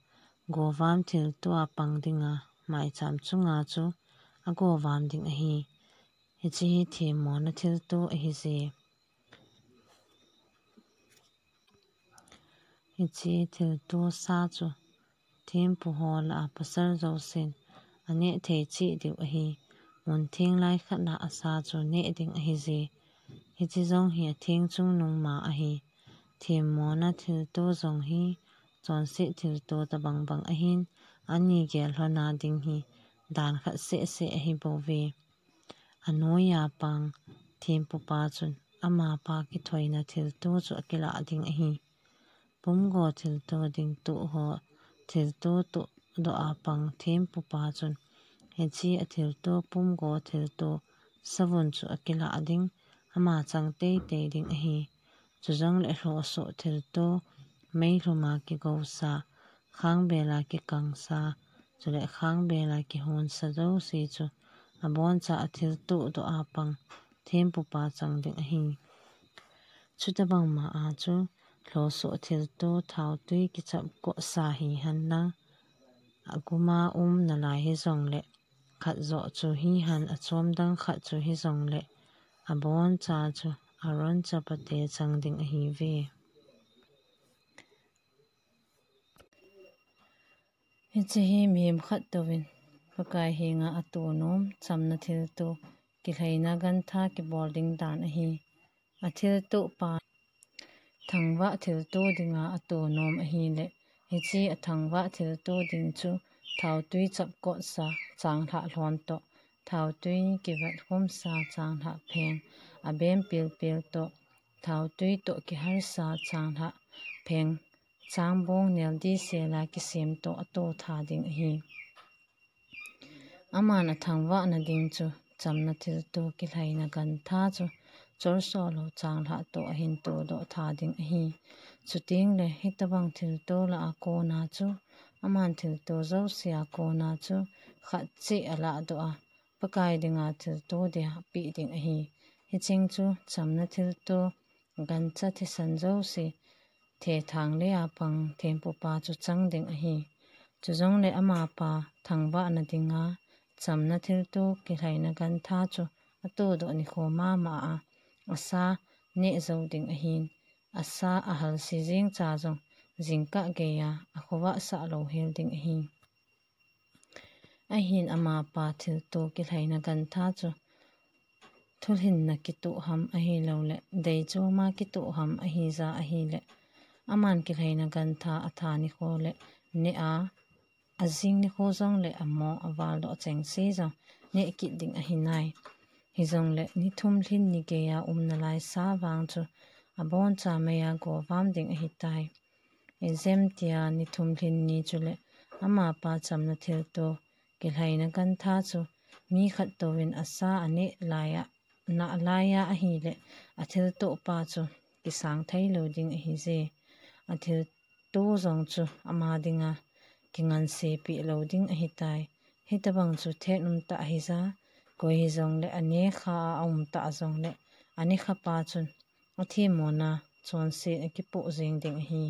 govam thilto a pang dinga maicham chunga chu agovam ding ahi. Hiche hi themmona thilto ahije. Hiche thilto sa chu thempu ho lah a pasal jousen aneh thei cheh diu ahi. Mun theng lai khat na asa chu neh ding ahi je. Hiche jong hi atheng chungnung ma ahi. Themmona thilto jong hi chonset thilto tabang bang ahin, ani gel lhona ding hi dan khat seh seh ahi bouve. Anoiya pang thempupa chun amapa kithoina thilto chu akilah ding ahi. Pumgo thilto ding tuh ho thilto tuh doh a pang thempupa chun hiche athilto pumgo thilto savun chu akilah ding, ama chang teitei ding ahi. Chujongle lhosoh thilto, meilhuma kigousa, khangbela kikangsa, chule khangbela kihonsa jouse chu aboncha athilto doh a pang thempupa chang ding ahi. Chutabang ma a chu lhosoh thilto thaotui kichap kohsa hihen lang, aguma um nalai hijongle khat joh chu hihen, achom dang khat chu hijongle aboncha chu Aaron chapate chang ding ahiuve. Hiche hi mihem khat touvin Pakai henga atonom chamna thilto kilhaina gantha kibol ding dan ahi. Athiltopa thangvah thilto dinga atonom ahile, hiche athangvah thilto ding chu thaotui chapkotsa changlhah lhon toh, thaotui kivatkhumsa changlhah pheng, abem pilpil toh, thaotui toh kiharsa changlhah pheng, changbong neldisela kisem toh ato tha ding ahi. Aman athangvahna ding chu chamna thilto kilhaina gantha chu cholso lou changlhah toh ahin todoh tha ding ahi. Chutengle hitabang thilto lah a kona chu, aman thilto jousea kona chu khat cheh alahdoh a, Pakai dinga thilto dia apeh ding ahi. Hicheng chu chamna thilto gancha thisan jouse thethang lei a pang thempupa chu chang ding ahi. Chujongle amapa thangvahna dinga chamna thilto kilhaina gantha chu atodoh nikho mama a, asa neh jou ding ahin, asa ahalse jengcha jong jingkah geiya akhovah sah louhel ding ahi. Ahin amapa thilto kilhaina gantha chu thulhinna kitoh ham ahiloule deichoma kitoh ham ahija ahile, aman kilhaina gantha atha nikho le neh a, ajing nikho jongle amo avaldoh chengse jong neh kit ding ahinai. Hijongle ni thum lhin ni geiya um nalai sa vang chu aboncha meiya govam ding ahitai. Ijemtia ni thum lhin ni chule amapa chamna thilto kilhaina gantha chu mi khat touvin asa aneh laiya, nah laiya ahile, athiltopa chu kisang theilou ding ahije. Athilto jong chu ama dinga kingansepeh lou ding ahitai. Hitabang chu thet umtah ahija, koi hijongle anekha a aumtah jongle anekhapa chun athemmona chonset akipoh jeng ding ahi.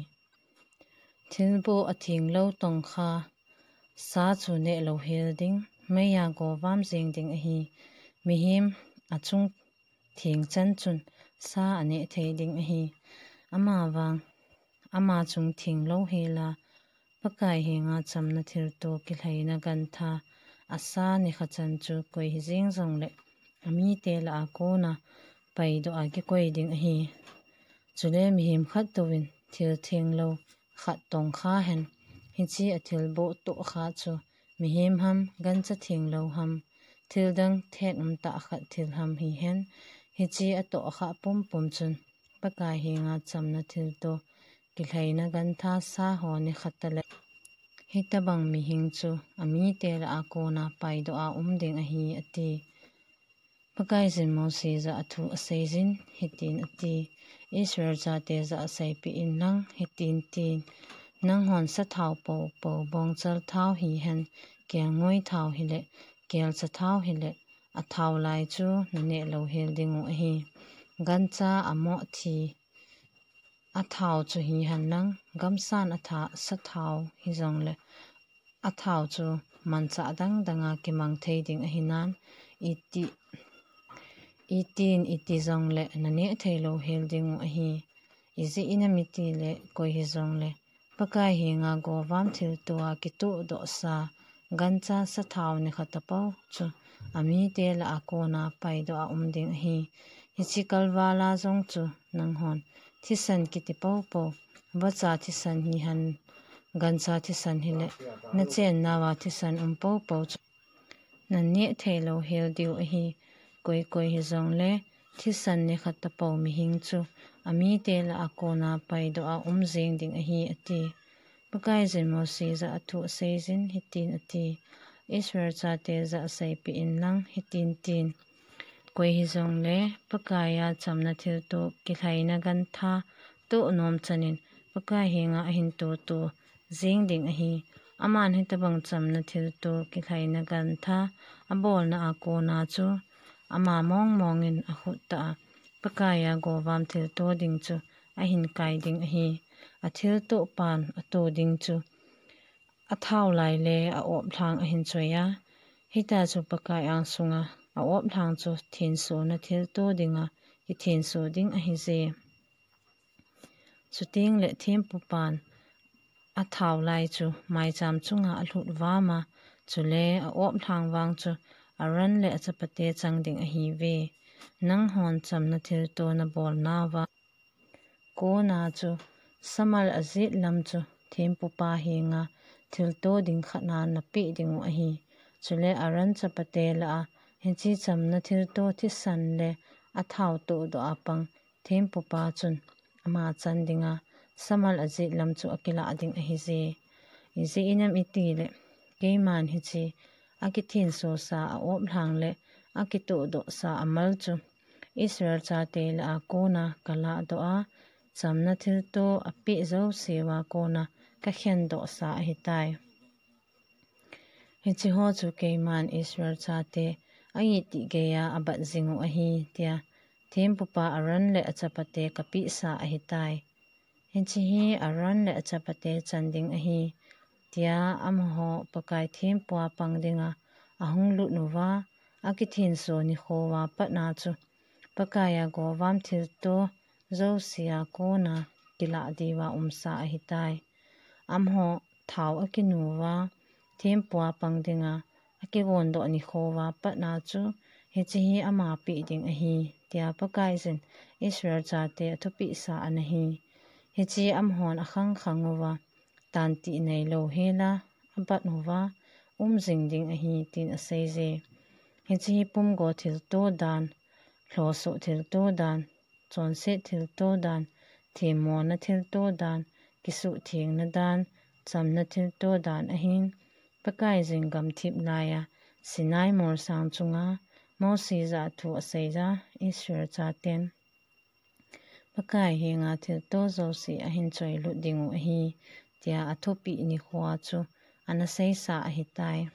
Thilboh athenglou tongkha sa chu neh louhel ding, meiya govam jeng ding ahi. Mihem achung theng chan chun sa aneh thei ding ahi. Amavang ama chung thenglou hela Pakai henga chamna thilto kilhaina gantha asa nekha chan chu koi hijeng jongle amite lah a kona paidoh a kikoi ding ahi. Chule mihem khat touvin thil thenglou khat tongkha hen, hiche athilboh tohkha chu mihem ham, gancha thenglou ham, thildang thet umtah khat thil ham hihen, hiche atohkha pumpum chun Pakai henga chamna thilto kilhaina gantha sa ho nekhata le, hitabang mihing chu amite lah a kona paidoh a um ding ahi, ati. Pakaiyin Mose jah a thu aseijin, hitin ati, Israel chate jah a seipeh inlang, hitin tin, nanghon sathao poupou, bongchal thao hihen, kelngoi thao hile, kelcha thao hile, athao lai chu naneh louhel dingu ahi. Gancha amoh thi athao chu hihenlang, gamsan atha sathao hijongle, athao chu manchah dang danga kimang thei ding ahinan, iti, itin iti jongle naneh thei louhel dingu ahi. Ijeh inem itile koi hijongle Pakai henga govam thilto a kitohdohsa gancha sathau nikhat tapou chu amite lah a kona paidoh a um ding ahi. Hiche kalval a jong chu nanghon thisan kiti poupou, vacha thisan hihen, gancha thisan hile, nachennauva thisan um poupou chu naneh theilou hel diu ahi. Koi koi hijongle thisan nikhat tapou mihing chu amite lah a kona paidoh a um jeng ding ahi, ati. Pakaiyin Mose jah a thu aseijin hitin ati, Israel chate jah a seipeh inlang hitin tin, koi hijongle Pakaiya chamna thilto kilhaina gantha toh nom chanin Pakai henga ahin toto jeng ding ahi. Aman hitobang chamna thilto kilhaina gantha abolna a kona chu ama mong mongin akhut tah a Pakaiya govam thilto ding chu ahin kai ding ahi. Athilto pan ato ding chu athau lai le a-op lhang ahin choi a, hita chu Pakai angsunga a-op lhang chu thensona thilto dinga kithenso ding ahije. Chuteng le thempu pan athau lai chu maicham chunga alhut vam a, chule a-op lhang vang chu Aaron le achapate chang ding ahiuve. Nanghon chamna thilto nabolnauva kona chu samal ajet lam chu thempupa henga thilto ding khat na napeh dingu ahi. Chule Aaron chapate lah a hiche chamna thilto thisan le athau tohdoh a pang thempupa chun ama chan dinga samal ajet lam chu akilah ding ahije. Ijeh inem itile keiman hiche akithensosa a-op lhang le akitohdohsa amal chu Israel chate lah a kona kalahdoh a, chamna thilto apeh jouseuva kona kakhendohsa ahitai. Hicheho chu keiman Israel chate a-itih geiya abat jingu ahi, tia thempupa Aaron le achapate kapehsa ahitai. Hiche hi Aaron le achapate chan ding ahi, tia amaho Pakai thempua pang dinga ahung lut uva, akithenso nikhouva patna chu Pakaiya govam thilto jousea kona kilah diuva umsa ahitai. Amaho thau akinuva thempua pang dinga akigondoh nikhouva patna chu hiche hi ama peh ding ahi, tia Pakaiyin Israel chate athupehsa ana hi. Hiche amahon akhang khang uva, tantih neilou hela abat uva um jing ding ahi, tin aseije. Hiche hi pumgo thilto dan, lhosoh thilto dan, chonset thilto dan, themmona thilto dan, kisuhthengna dan, chamna thilto dan ahin, Pakaiyin gamthip laiya Sinai molsang chunga Mose jah a thu aseija Israel chaten Pakai henga thilto jouse ahin choilut dingu ahi, tia athupeh nikhoa chu ana seisa ahitai.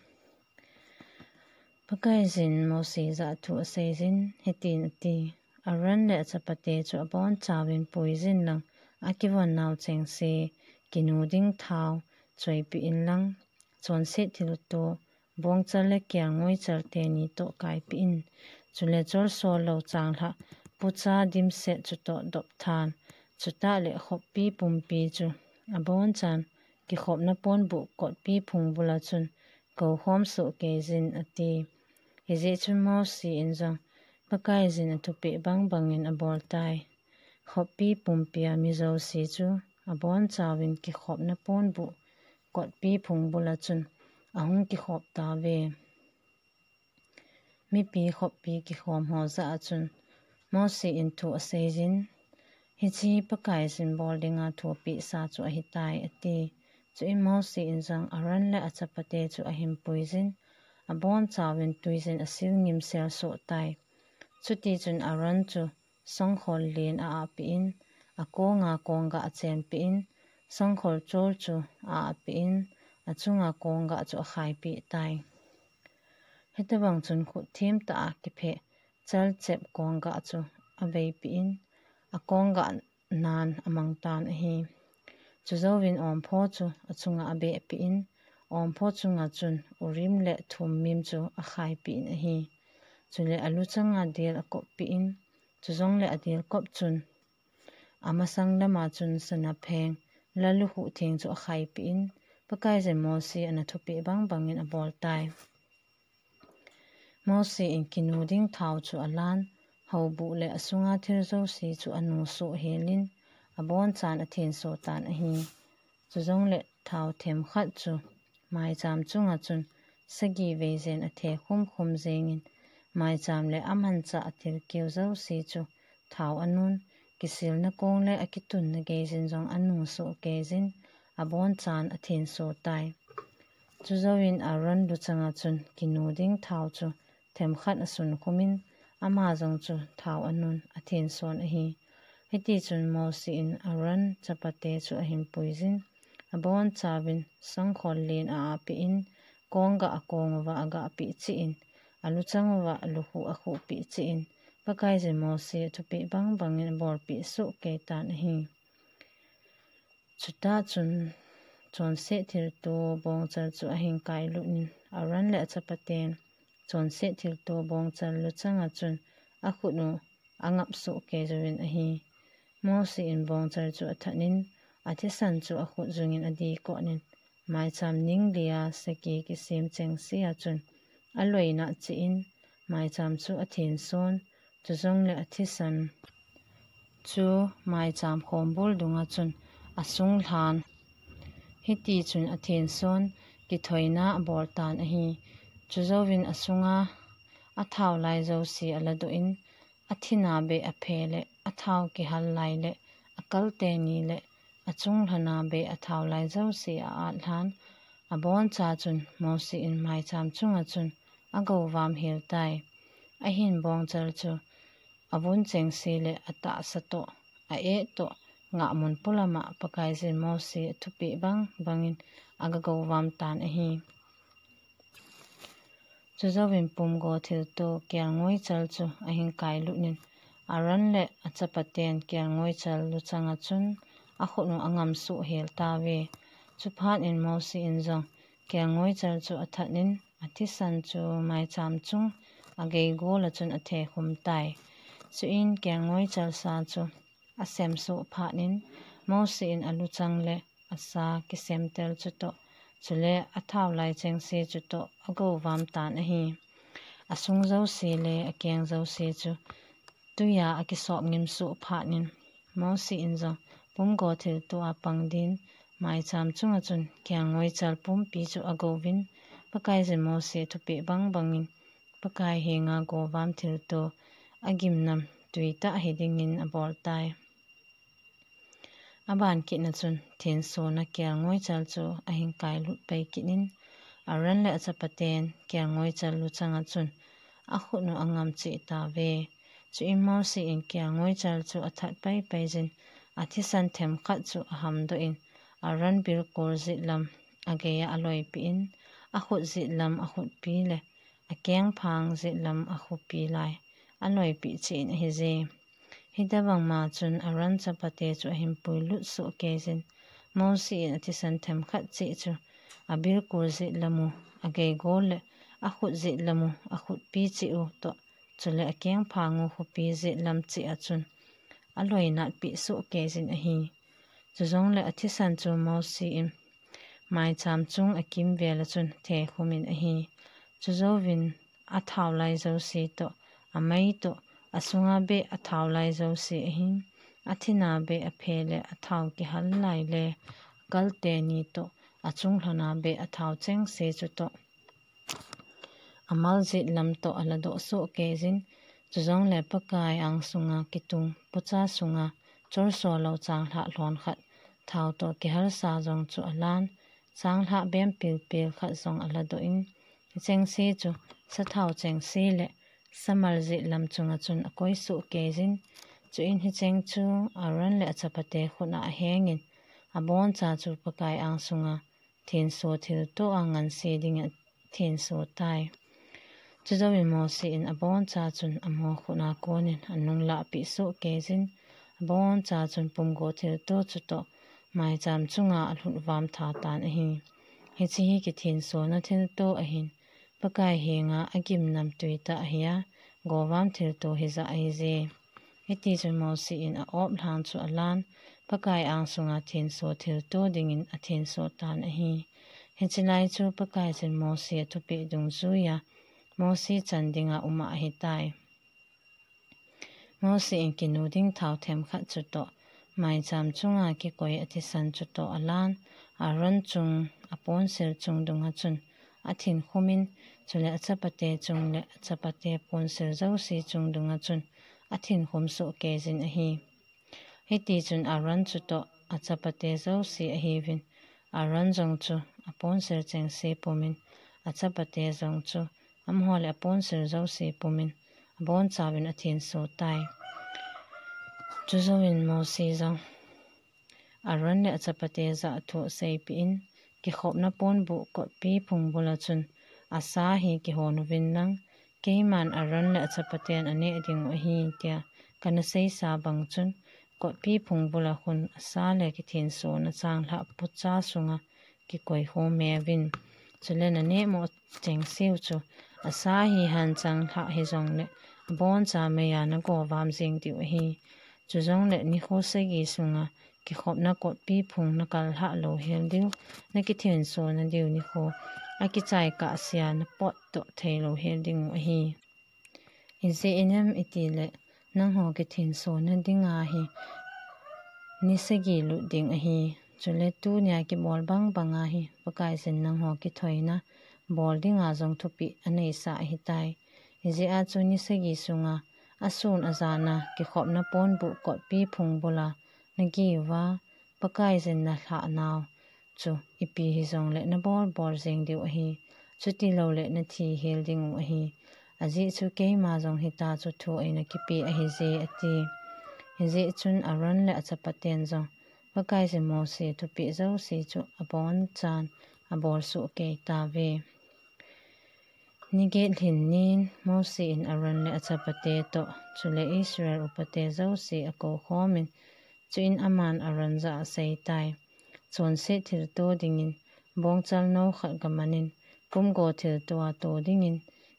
Pakaiyin Mose jah a thu aseijin hitin ati, Aaron le achapate chu abonchauvin puijin lang, akivon nau chengse kinu ding thau choipeh inlang, chonset thilto, bongchal le kelngoi chal teni toh kaipeh in. Chule cholso lou changlhah pucha dimset chutoh dopthan, chutah le khoppi pumpi chu abonchan kikhopna ponbuh kotpi phung bula chun koukhom sohkeijin, ati. Hijeh chun Mose in jong Pakaiyin athupeh bang bangin aboltai. Khoppi pumpia mi jouse chu abonchauvin kikhopna ponbuh kotpi phung bula chun ahung kikhop tauve. Mipi khoppi kikhom ho jah a chun Mose in thu aseijin, hiche Pakaiyin bol dinga thu apehsa chu ahitai, ati. Chuin Mose in jong Aaron le achapate chu ahin puijin, abonchauvin tuiyin asil ngimsel sohtai. Chutichun Aaron chu songkhol len a-ahpeh in, akonga konggah achenpeh in, songkhol chol chu a-ahpeh in, achunga konggah chu akhaipeh tai. Hitobang chun khut themtah a kipheh chalchep konggah chu aveipeh in, akonggah nan amangtan ahi. Chujouvin ompho chu achunga abehpeh in, ompho chunga chun Urim le Thummim chu akhaipeh in ahi. Chule aluchanga del akoppeh in, chujongle adelkop chun amasang lama chun sana pheng lal lukhuh theng chu akhaipi in, Pakaiyin Mose ana thupeh bang bangin abol tai. Mose in kinu ding thao chu alan, houbuh le asunga thil jouse chu anu soh helin, abonchan athenso tan ahi. Chujongle thao themkhat chu maicham chunga chun sagi vei jen athe khum khum jengin, maicham le amanchah athil keu jouse chu thao anun, kisilna kong le akitunna geiyin jong anu soh keiyin, abonchan athenso tai. Chujouvin Aaron luchanga chun kinu ding thao chu themkhat asun khumin, ama jong chu thao anun, athenson ahi. Hitichun Mose in Aaron chapate chu ahin puiyin, abonchauvin sangkhol len a apehin, kong gah akong uva agah peh cheh in, aluchang uva lukhuh akhuh peh cheh in, Pakaiyin Mose athupeh bang bangin abolpeh soh kei tan ahi. Chutah chun chonset thilto bongchal chu ahin kailut in, Aaron le achapaten chonset thilto bongchal luchanga chun akhut u angap soh kei jouvin ahi. Mose in bongchal chu athat in, athisan chu akhut jungin adikot in, maicham ning lia sagi kisem chengse a chun aloinat cheh in, maicham chu athenson, chujongle athisan chu maicham khombul dunga chun asunglhan. Hitichun athenson, kithoina abol tan ahi. Chujouvin asunga athao lai jouse aladoh in, athina beh aphe le athao kihal lai le akalte ni le achunglhona beh athao lai jouse a-atlhan. Aboncha chun Mose in maicham chunga chun agovam hel tai. Ahin bongchal chu avun chengse le atahsa toh, a-eh toh, ngahmun polama Pakaiyin Mose athupeh bang bangin agagovam tan ahi. Chujouvin pumgo thilto kelngoichal chu ahin kailut in, Aaron le achapaten kelngoichal luchanga chun akhut u angam soh hel tauve. Chuphat in Mose in jong kelngoichal chu athat in, athisan chu maicham chung agei gola chun athe khum tai. Chuin kelngoichal sa chu asem soh phat in, Mose in aluchang le asa kisemtel chutoh, chule athao lai chengse chutoh agovam tan ahi. Asung jouse le akeng jouse chu tuiya akisop ngim soh phat in, Mose in jong pumgo thilto a pang din maicham chunga chun kelngoichal pumpi chu agouvin, Pakaiyin Mose thupeh bang bangin Pakai henga govam thilto agimnam tuitah hidingin abol tai. Aban kitna chun thensona kelngoichal chu ahin kailut pai kit in, Aaron le achapaten kelngoichal luchanga chun akhut u angam cheh tauve. Chuin Mose in kelngoichal chu athat pai paiyin, athisan themkhat chu ahamdoh in, Aaron bilkol jetlam ageiya aloipeh in, akhut jetlam akhutpi le akengphang jetlam akhupi lai aloipeh cheh in ahije. Hitobang ma chun Aaron chapate chu ahin puilut soh keiyin, Mose in athisan themkhat cheh chu abilkol jetlam u, agei gol le akhut jetlam u, akhutpi cheh u toh, chule akengphang u khupi jetlam cheh a chun aloinatpeh soh keiyin ahi. Chujongle athisan chu Mose in maicham chung akimvel a chun thekhumin ahi. Chujouvin athao lai jouse toh, amai toh, asunga beh athao lai jouse ahin, athina beh aphe le athao kihal lai le akalte ni toh, achunglhona beh athao chengse chutoh, amal jetlam toh aladoh soh keiyin, chujongle Pakai angsunga kitung pocha sunga cholso lou changlhah lhon khat thao toh kihalsa jong chu alan, changlhah bem pilpil khat jong aladoh in, hichengse chu sathao chengse le samal jetlam chunga chun akoi soh keiyin, chuin hicheng chu Aaron le achapate khut a ahengin, aboncha chu Pakai angsunga thenso thilto a nganse dingin athenso tai. Chujouvin Mose in aboncha chun amaho khut a konin anung lahpeh soh keiyin, aboncha chun pumgo thilto chutoh maicham chunga alhut vam tha tan ahi. Hiche hi kithensona thilto ahin, Pakai henga agimnam tuitah ahia, govam thilto hijeh ahije. Hiti chun Mosi in a-op lhang chu alan, Pakai angsunga thenso thilto dingin athenso tan ahi. Hiche lai chu Pakaiyin Mosi athupeh dungjuiya Mosi chan dinga uma ahitai. Mosi in kinu ding thao themkhat chutoh, maicham chunga kikoi athisan chutoh alan, Aaron chung, aponsil chung dunga chun athinkhumin, chule achapate chung le achapate ponsil jouse chung dunga chun athinkhum sohkeijin ahi. Hiti chun Aaron chutoh achapate jouse ahiuvin, Aaron jong chu aponsil chengse pumin, achapate jong chu amaho le aponsil jouse pumin, abonchauvin athenso tai. Chujouvin Mosi jong Aaron le achapate jah a thu aseipeh in, kikhopna ponbuh kotpi phung bula chun asa hi kihon uvin lang, keiman Aaron le achapaten aneh dingu ahi tia kana seisa bang chun, kotpi phung bula khun asa le kithensona changlhah pocha sunga kikoi khom uvin. Chule naneh mo chengseu chu asa hi hanchang lhah hijongle, aboncha meiya nagovam jeng diu ahi. Chujongle nikho sagi sunga kikhopna kotpi phung nakal lhah louhel diu, nakithensona diu nikho akichai kahsea napotdoh thei louhel dingu ahi. Ijeh inem itile, nangho kithensona dinga hi ni sagi lut ding ahi. Chule tunia kibol bang banga hi Pakaiyin nangho kithoina bol dinga jong thupeh aneisah ahitai. Ijeh a chu ni sagi sunga asun ajana kikhopna ponbuh kotpi phung bula nageh uva, Pakaiyin nalhahnau chu ipi hijongle nabol bol jeng diu ahi. Chutiloule nathi hel dingu ahi. Ajeh chu keima jong hitia chu thu eina kipeh ahije, ati. Hijeh chun Aaron le achapaten jong Pakaiyin Mosi thupeh jouse chu abonchan abol sohkei tauve. Ni get lhin nin Mosi in Aaron le achapate toh, chule Israel upate jouse akoukhomin, chuin aman Aaron jah a aseitai. Chonset thilto dingin bongchal nou khat gamanin, pumgo thilto a to dingin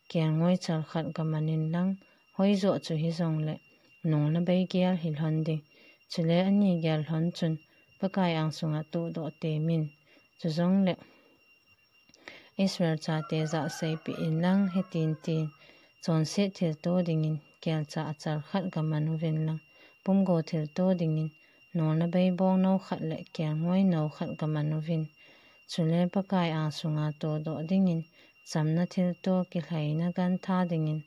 kelngoi chal khat gamanin lang, hoijoh chu hijongle nolna bei gel hilhon ding. Chule ani gel lhon chun Pakai angsunga todoh temin. Chujongle Israel chate jah a seipeh inlang hitin tin, chonset thilto dingin kelcha achal khat gaman uvin lang, pumgo thilto dingin nolna bei bong nou khat le kelngoi nou khat gaman uvin. Chule Pakai angsunga todoh dingin chamna thilto kilhaina gantha dingin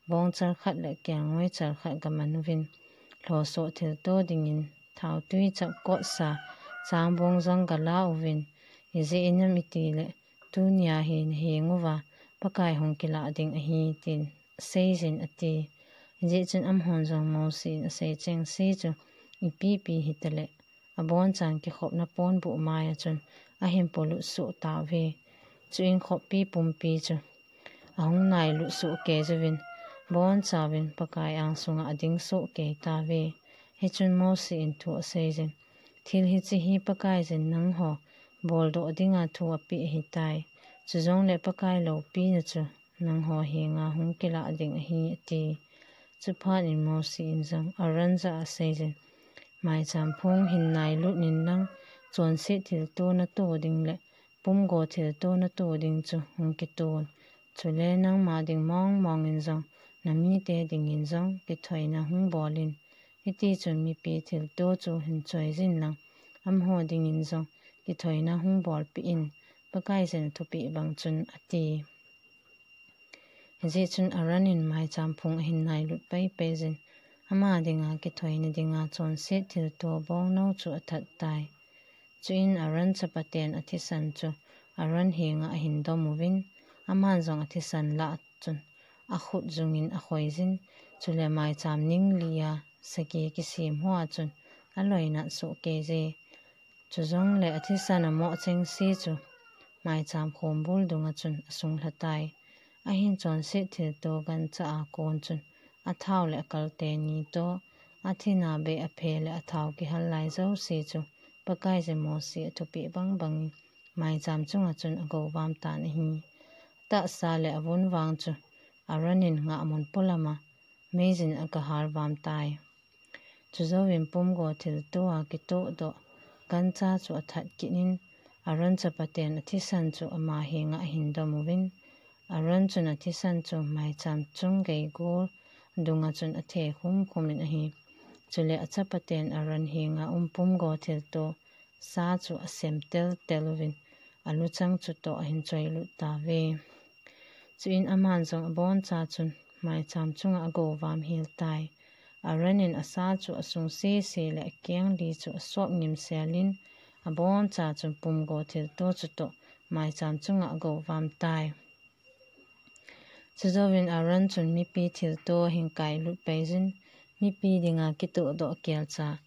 bongchal khat le kelngoi chal khat gaman uvin. Lhosoh thilto dingin thaotui chapkotsa changbong jong gala uvin. Ijeh inem itile, tunia hi naheng uva Pakai hung kilah ding ahi, tin aseijin, ati. Hijeh chun amahon jong Mosi in asei chengse chu ipi ipi hitale, abonchan kikhopna ponbuh maiya chun ahin polut soh tauve. Chuin khoppi pumpi chu ahung nailut sohkei uvin, bonchauvin Pakai angsunga ading sohkei tauve. Hichun Mosi in thu aseijin, Thil hiche hi Pakaiyin nangho boldoh dinga thu apeh ahitai. Chujongle Pakai loupina chu nangho henga hung kilah ding ahi, ati. Chuphat in Mosi in jong Aaron jah a aseijin, Maicham phung hin nailut inlang, chonset thilto nato ding le pumgo thilto nato ding chu hung kiton. Chule nangma ding mong mong in jong, namite dingin jong kithoina hung bolin. Hiti chun mipi thilto chu hin choijin lang, amaho dingin jong kithoina hung bolpeh in, Pakaiyin athupeh bang chun, ati. Hijeh chun Aaron in maicham phung ahin nailut paipai jin, ama dinga kithoina dinga chonset thilto bong nou chu athat tai. Chuin Aaron chapaten athisan chu Aaron henga ahin dom uvin, aman jong athisan lah chun akhut jungin akhoijin, chule maicham ning lia sagi kisem hoa chun aloinat sohkeije. Chujongle athisan amoh chengse chu maicham khombul dunga chun asunglha tai. Ahin chonset thilto gancha a kon chun athao le akalte ni toh, athina bei aphe le athao kihal lai jouse chu Pakaiyin Mosi athupeh bang bangin maicham chunga chun agovam tan ahi. Atahsa le avun vang chu Aaron in ngahmun polama meijin agahal vam tai. Chujouvin pumgo thilto a kitohdoh gancha chu athat kit in, Aaron chapaten athisan chu ama henga ahin dom uvin, Aaron chun athisan chu maicham chung geigol dunga chun athe khum khum in ahi. Chule achapaten Aaron henga um pumgo thilto sa chu asem tel tel uvin, aluchang chu toh ahin choi lut tauve. Chuin aman jong aboncha chun maicham chunga agovam hel tai. Aaron in asa chu asung sese le akeng li chu asop ngim sel in, aboncha chun pumgo thilto chu toh maicham chunga agovam tai. Chujouvin Aaron chun mipi thilto ahin kai lut paiyin, mipi dinga kitohdoh kelcha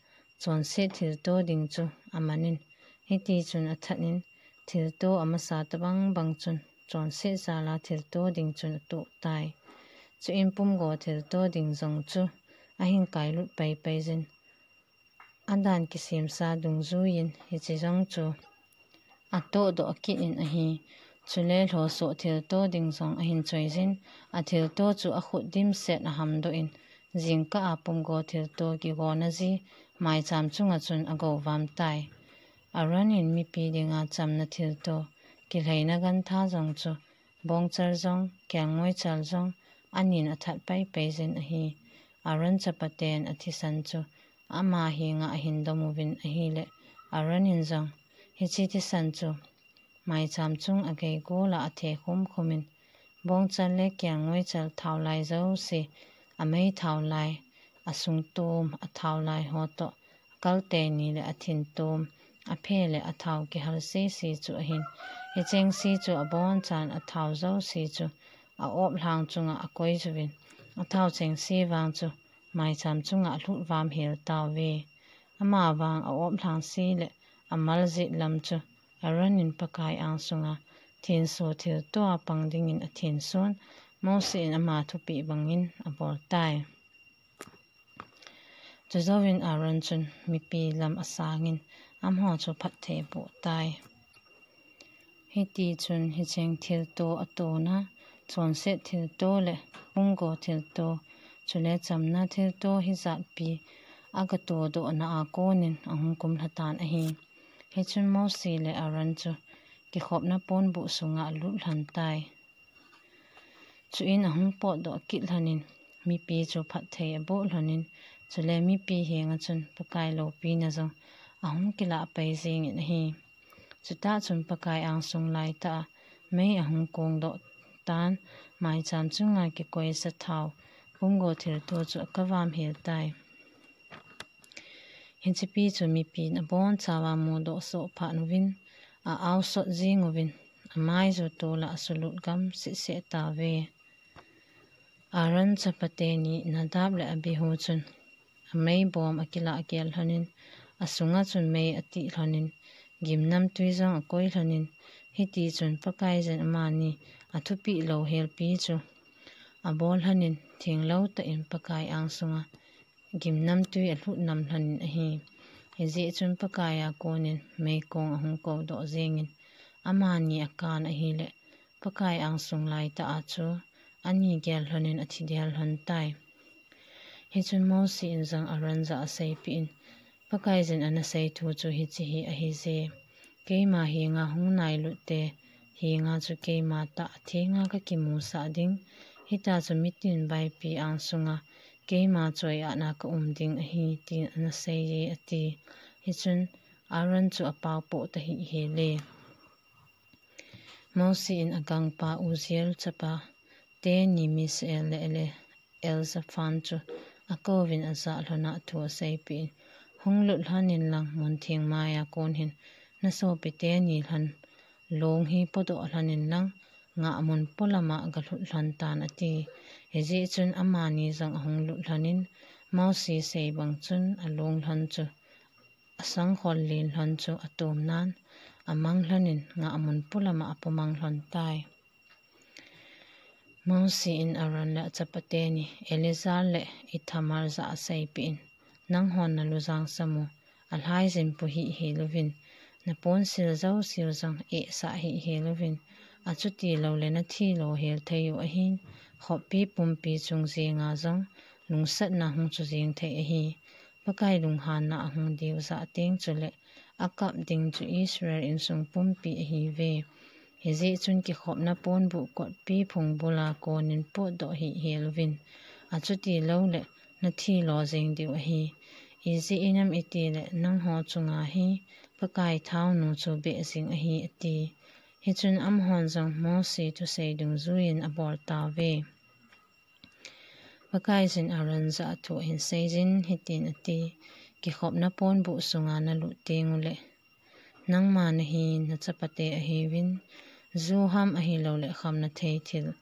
chonset thilto ding chu aman in, hiti chun athat in, thilto amasa tabang bang chun chonset jala thilto ding chun atoh tai. Chuin pumgo thilto ding jong chu ahin kai lut pai paiyin, adan kisemsa dungjuiyin hiche jong chu atohdoh kit in ahi. Chule lhosoh thilto ding jong ahin choiyin, athilto chu akhut dimset ahamdoh in, jingkah a pumgo thilto kigona ji maicham chunga chun agovam tai. Aaron in mipi dinga chamna thilto kilheina gantha jong chu bongchal jong, kelngoichal jong, anin athat pai paiyin ahi. Aaron chapaten athisan chu ama henga ahin dom uvin ahile, Aaron in jong hiche thisan chu maicham chung ageigola athe khum khum in, bongchal le kelngoichal thaolai jouse, amei thaolai, asung tom athaolai ho toh, akal teni le athin tom, aphe le athao kihal sese chu ahin. Hicheng se chu abonchan athao jouse chu a-op lhang chunga akoi juvin, athao cheng se vang chu maicham chunga alut vam hel tauve. Amavang a-op lhang se le amal jet lam chu Aaron in Pakai angsunga thenso thilto a pang dingin athenson, Mose in ama thupeh bangin abol tai. Chujouvin Aaron chun mipi lam asangin amaho chu phatthei aboh tai. Hiti chun hicheng thilto atona, chonset thilto le pumgo thilto, chule chamna thilto hijatpi agatodohna a konin ahung kumlha tan ahi. Hichun Mose le Aaron chu kikhopna ponbuh sunga alut lhon tai. Chuin ahung potdoh kit lhonin, mipi chu phatthei aboh lhonin, chule mipi henga chun Pakai loupina jong ahung kilah pai jengin ahi. Chutah chun Pakai angsung laitah a mei ahung kongdoh tan, maicham chunga kikoisa thao pumgo thilto chu akavam hel tai. Hichepi chu mipin abonchauva mudoh soh phat uvin, a-ao sot jeng uvin, amai chu tola asulut gam sehseh tauve. Aaron chapate ni Nadab le Abihu chun ameibom akilah gel lhonin, asunga chun mei atih lhonin, gimnamtui jong akoi lhonin, hitichun Pakaiyin amani athupeh lou helpi chu abol lhonin, thenglou tah in Pakai angsunga gimnamtui alut nam lhonin ahi. Hijeh chun Pakai a konin meikong ahung koudoh jengin, amani akan ahile, Pakai angsung laitah a chu ani gel lhonin athi del lhon tai. Hichun Mose in jong Aaron jah a aseipeh in, Pakaiyin ana sei thu chu hiche hi ahije, keima henga hung nailut te henga chu keima tah thenga kakimusah ding, hitia chu mitin vaipi angsunga keima choiahna kaum ding ahi, tin ana seiye, ati. Hichun Aaron chu apaopoh tahih hel e. Mose in agangpa Uzziel chapa teni Mishael le Ele-, Elzaphan chu akouvin ajah lhona thu aseipeh in, hung lut lhonin lang mun theng maiya kon hin nasopi teni lhon long hi podoh lhonin lang ngahmun polama galut lhon tan, ati. Hijeh chun amani jong ahung lut lhonin, Mose sei bang chun along lhon chu asangkhol len lhon chu atomnan, amang lhonin ngahmun polama apomang lhon tai. Mose in Aaron le achapate ni Eleazar le Ithamar jah a aseipeh in, nanghon nalu jangsam u, alhaijin pu hih hel uvin, naponsil jouseu jong ehsah hih hel uvin, achuti loule nathi lou hel thei u ahin, khoppi pumpi chung jenga jong lungsatna hung chu jeng thei ahi. Pakai lunghanna ahung diu jat teng chule akap ding chu Israel insung pumpi ahiuve. Hijeh chun kikhopna ponbuh kotpi phung bula konin potdoh hih hel uvin. Achuti louleh nathi lo jeng diu ahi. Ijeh inem itile nangho chunga hi Pakai thaonu chu beh jing ahi, ati. Hichun amahon jong Mose thusei dungjuiyin abol tauve. Pakaiyin Aaron jah a thu ahin seijin hitin ati, Kikhopna ponbuh sunga nalut teng uleh, nangma nahin nachapate ahiuvin, ju ham ahilouleh khamna thei thil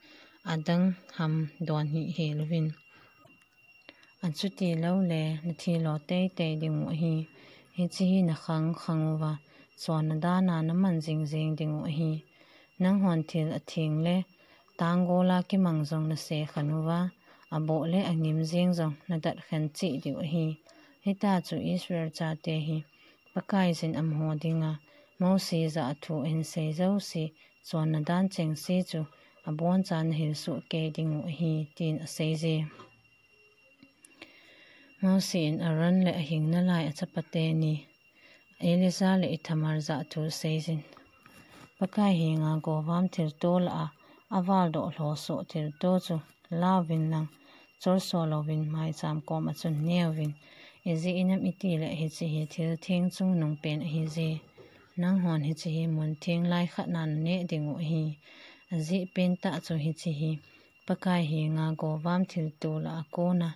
adang ham don hih hel uvin. Achuti louleh nathi lo teitei ding u ahi. Hiche hi nakhang khang uva, chonna dan a naman jing jing ding u ahi. Nanghon thil atheng le tanggol a kimang jong nase khen uva, aboh le angim jeng jong nadat khen cheh diu ahi. Hitia chu Israel chate hi Pakaiyin amaho dinga Mose jah a thu ahin sei jouse, chonna dan chengse chu aboncha nahil soh kei ding u ahi, tin aseije. Mose in Aaron le ahing nalai achapate ni, Eleazar le Ithamar jah a thu seijin, Pakai henga govam thilto lah a, avaldoh lhosoh thilto chu lauvin lang, cholso louvin maicham koma chun neuvin. Ijeh inem itile hiche hi thil theng chungnung pen ahije. Nanghon hiche hi mun theng lai khat na naneh ding u ahi. Ajeh pentah chu hiche hi Pakai henga govam thilto lah a kona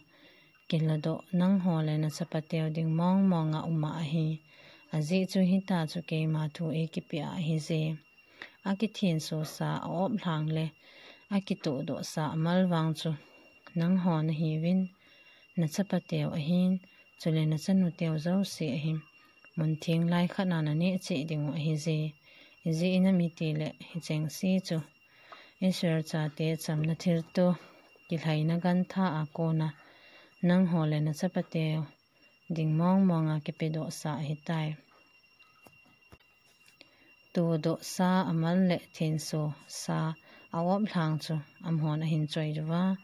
kiladoh nangho le nachapateu ding mong monga uma ahi. Ajeh chu hitia chu keima thu eikipeh a ahije. Akithensosa a-op lhang le akitohdohsa amal vang chu nangho nahiuvin, nachapateu ahin, chule nachanuteu jouse ahin, mun theng lai khat na naneh cheh ding u ahije. Ijeh inem itile hichengse chu Israel chate chamna thilto, kilhaina gantha a kona nangho le nachapateu ding mong monga kipedohsa ahitai. Tohdohsa amal le thensosa a-op lhang chu amahon ahin choi diuva,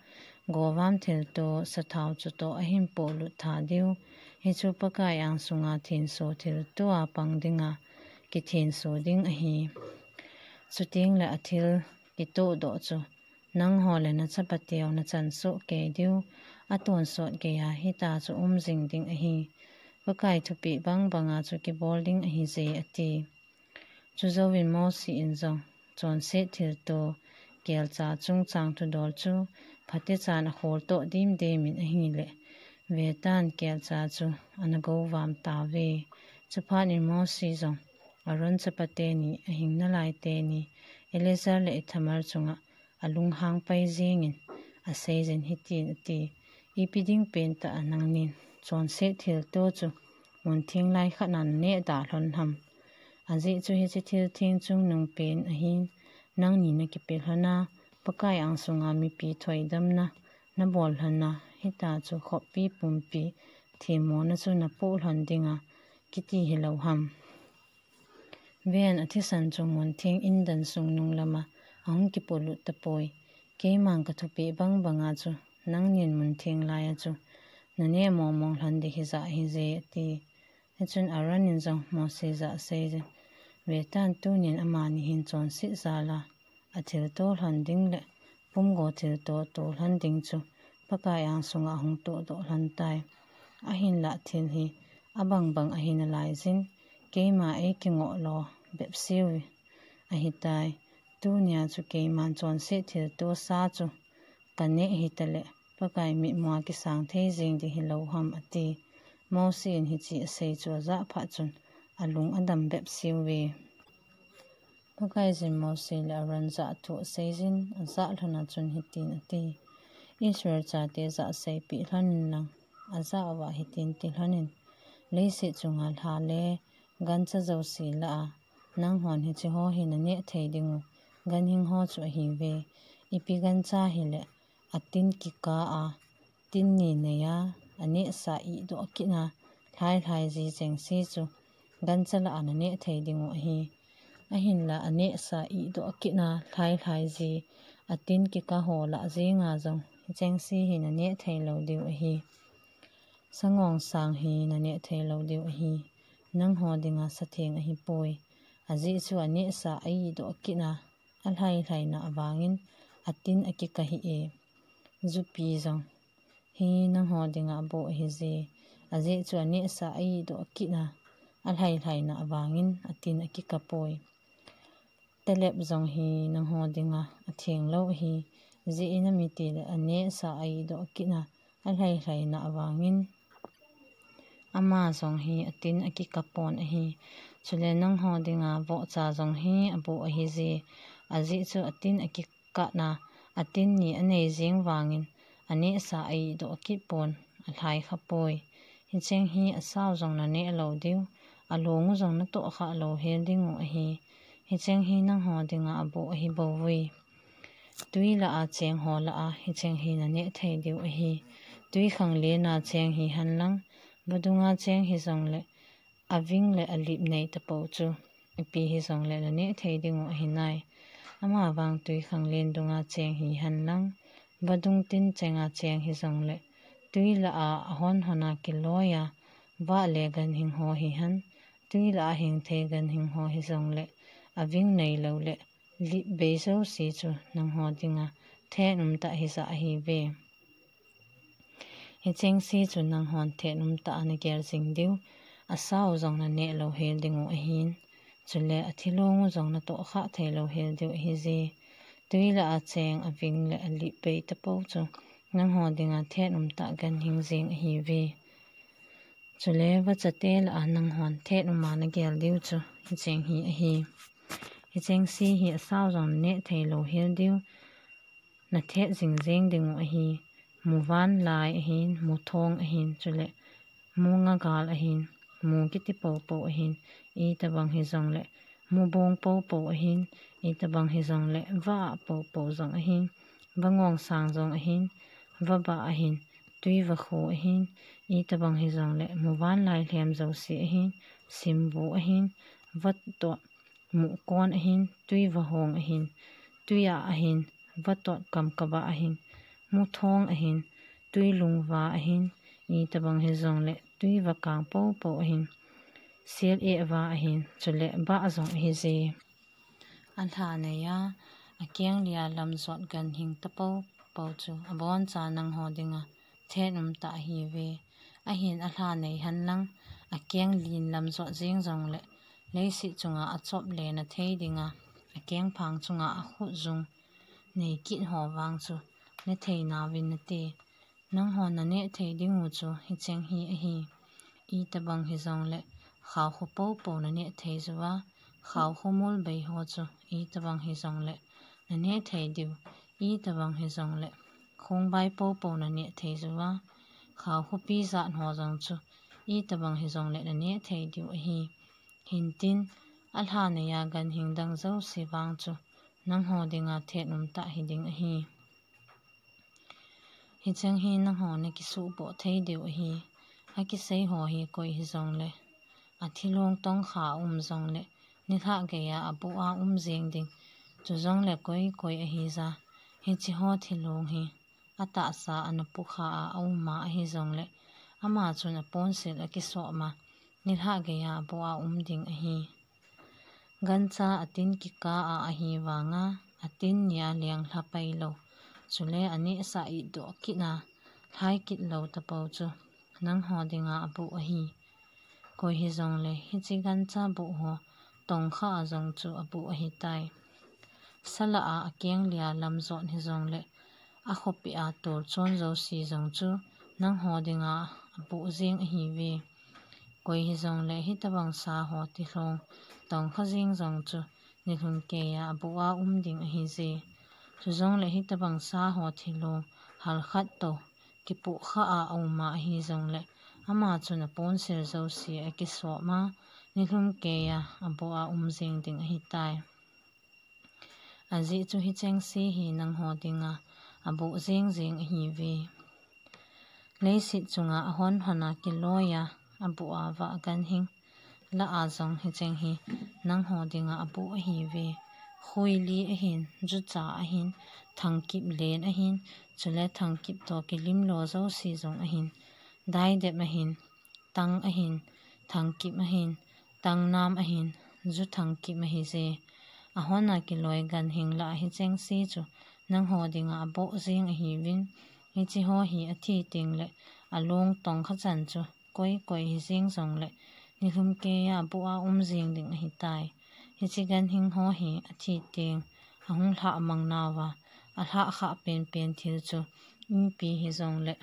govam thilto sathao chutoh ahin polut tha diu. Hichu Pakai angsunga thenso thilto a pang dinga kithenso ding ahi. Chuteng le athil kitohdoh chu nangho le nachapateu nachan soh kei diu, atonsot geiya hitia chu um jing ding ahi. Pakai thupeh bang banga chu kibol ding ahije, ati. Chujouvin Mose in jong chonset thilto kelcha chungchang thudol chu phatechan akholtoh dimdim in ahile, vetan kelcha chu ana govam tauve. Chuphat in Mose jong Aaron chapate ni, ahing nalai teni, Eleazar le Ithamar chunga alunghang pai jengin aseijin hitin ati, Ipi ding pentah a nangnin chonset thilto chu mun theng lai khat na naneh da lhon ham? Ajeh chu hiche thil theng chungnung pen ahin, nangni nakipe lhon a, Pakai angsunga mipi thoidamna nabol lhon a, hitia chu khoppi pumpi themmona chu napoh lhon dinga kiti hilou ham? Ven, athisan chu mun theng indan sungnung lama ahung kipolut tapoi. Keiman kathupeh bang banga chu nangnin mun theng laiya chu naneh mong mong lhon ding hija ahije, ati. Hichun Aaron in jong Mose jah a aseijin, Vetan, tunin amani hin chonset jal a athilto lhon ding le pumgo thilto to lhon ding chu Pakai angsunga ahung tohdoh lhon tai. Ahinlah thil hi abang bang ahi nalaijin, keima eikingoh lo bepseu ahitai. Tunia chu keiman chonset thilto sa chu kaneh hitaleh, Pakai mitmua kisang thei jeng ding hilou ham, ati. Mose in hiche asei chu ajah phat chun alung adam bepseuve. Pakaiyin Mose le Aaron jah a thu aseijin, ajah lhona chun hitin ati, Israel chate jah a seipeh lhonin lang, ajah uva hitin ti lhonin, Leiset chunga lha le gancha jouse lah a, nanghon hicheho hi naneh thei dingu, ganhing ho chu ahiuve. Ipi gancha hileh, atin kikah a, tin ni neiya, anehsa ihdoh kitna lhailhai ji chengse chu gancha lah a naneh thei dingu ahi. Ahinlah anehsa ihdoh kitna lhailhai ji, atin kikah ho lah jenga jong hichengse hi naneh thei lou diu ahi. Sangong sang hi naneh thei lou diu ahi. Nangho dinga satheng ahipoi. Ajeh chu anehsa a-idoh kitna, alhaihlai na avangin atin akikah hih e. Jupi jong hi nangho dinga aboh ahije. Ajeh chu anehsa a-idoh kitna, alhaihlai na avangin atin akikah poi. Talep jong hi nangho dinga atheng lou ahi. Ajeh inem itile anehsa a-idoh kitna, alhaihlai na avangin ama jong hi atin akikah pon ahi. Chule nangho dinga vohcha jong hi aboh ahije. Ajeh chu atin akikahna, atin ni anei jeng vangin anehsa a-idoh kit pon, alhai khah poi. Hicheng hi asao jong naneh lou diu, along u jong natoh khah lou hel dingu ahi. Hicheng hi nangho dinga aboh ahi bouvui. Twi lah a cheng ho lah a hicheng hi naneh thei diu ahi. Twi khanglen a cheng hihen lang, vadung a cheng hijongle, aving le alip nei tapou chu ipi hijongle naneh thei dingu ahi nai. Amavang twi khanglen dunga cheng hihen lang, vadung tin chenga cheng hijongle, twi lah a ahon hon a kiloi a, vah le ganhing ho hihen, twi lah a hing thei ganhing ho hijongle, aving nei lou le lip bei jouse chu nangho dinga thet um tah hija ahiuve. Hicheng se chu nanghon thet um tah a nagel jing diu, asao jong naneh lou hel dingu ahin. Chule athilong u jong natoh khah thei lou hel diu ahije. Twi lah a cheng aving le alip bei tapou chu nangho dinga thet um tah ganhing jeng ahiuve. Chule vachate lah a nanghon thet um a nagel diu chu hicheng hi ahi. Hicheng se hi asao jong naneh thei lou hel diu, nathet jing jeng dingu ahi. Muvanlai ahin, muthong ahin, chule mungagal ahin, mu kiti poupou ahin, itobang hijongle, mubong poupou ahin, itobang hijongle, vah poupou jong ahin, vangong sang jong ahin, vabah ahin, twi vakhu ahin, itobang hijongle, muvanlai lhem jouse ahin, simbu ahin, vatoh muhkon ahin, twi vahong ahin, twi ah ahin, vatoh kamkaba ahin, muthong ahin, twi lungva ahin, itobang hijongle, twi vakang poupou ahin, sel eh va ahin, chule bah jong ahije. Alha nei a, akeng lia lam jot ganhing tapoupou chu aboncha nangho dinga thet um tah ahiuve. Ahin alha nei hen lang, akeng lin lam jot jeng jongle, leiset chunga achop le nathei dinga, akeng phang chunga akhut jung nei kit ho vang chu nathei nauvin nate. Nanghon naneh thei dingu chu hicheng hi ahi. Itobang hijongle, khaokhu poupou naneh thei jiuva, khaokhu mol bei ho chu itobang hijongle naneh thei diu, itobang hijongle, khongbai poupou naneh thei jiuva, khaokhu pi jat ho jong chu itobang hijongle naneh thei diu ahi. Hintin, alha nei a ganhing dang jouse vang chu nangho dinga thet um tah hiding ahi. Hicheng hi nangho nakisuhboh thei diu ahi. Akisei ho hi koi hijongle, athilong tongkha a um jongle, nilhah geiya aboh a um jeng ding. Chujongle koi koi ahija, hiche ho thilong hi atahsa a ana pukha a aum a ahijongle, ama chun aponsil akisoh ma, nilhah geiya aboh a um ding ahi. Gancha atin kikah a ahivanga, atin nia lenglha pai lou, chule anehsa a-idoh kitna, lhai kit lou tapou chu nangho dinga aboh ahi. Koi hijongle, hiche gancha boh ho tongkha a jong chu aboh ahitai. Sa lah a akeng lia lam jot hijongle, akhopi a tolchon jouse jong chu nangho dinga aboh jeng ahiuve. Koi hijongle, hitobang sa ho thilong tongkha jeng jong chu nilhum keiya aboh a um ding ahije. Chujongle, hitobang sa ho thilong halkhat tou kipohkha a aum a ahijongle, ama chun aponsil jouse akisoh ma, nilhum keiya aboh a um jeng ding ahitai. Ajeh chu hicheng se hi nangho dinga aboh jeng jeng ahiuve. Leiset chunga ahon hon a kiloiya aboh a vah ganhing lah a jong hicheng hi nangho dinga aboh ahiuve. Khuili ahin, jucha ahin, thangkip len ahin, chule thangkip toh kilimlo jouse jong ahin, Daidep ahin, Tang ahin, Thangkip ahin, Tangnam ahin, Ju Thangkip ahi je. Ahon a kiloi ganhing lah a hicheng se chu nangho dinga aboh jing ahiuvin, hiche ho hi athi teng le alung tongkha chan chu koi koi hi jing jong le nilhum keiya aboh a um jing ding ahitai. Hiche ganhing ho hi athi teng ahung lhah mang nauva, alhah khah penpen thil chu ipi hi jong le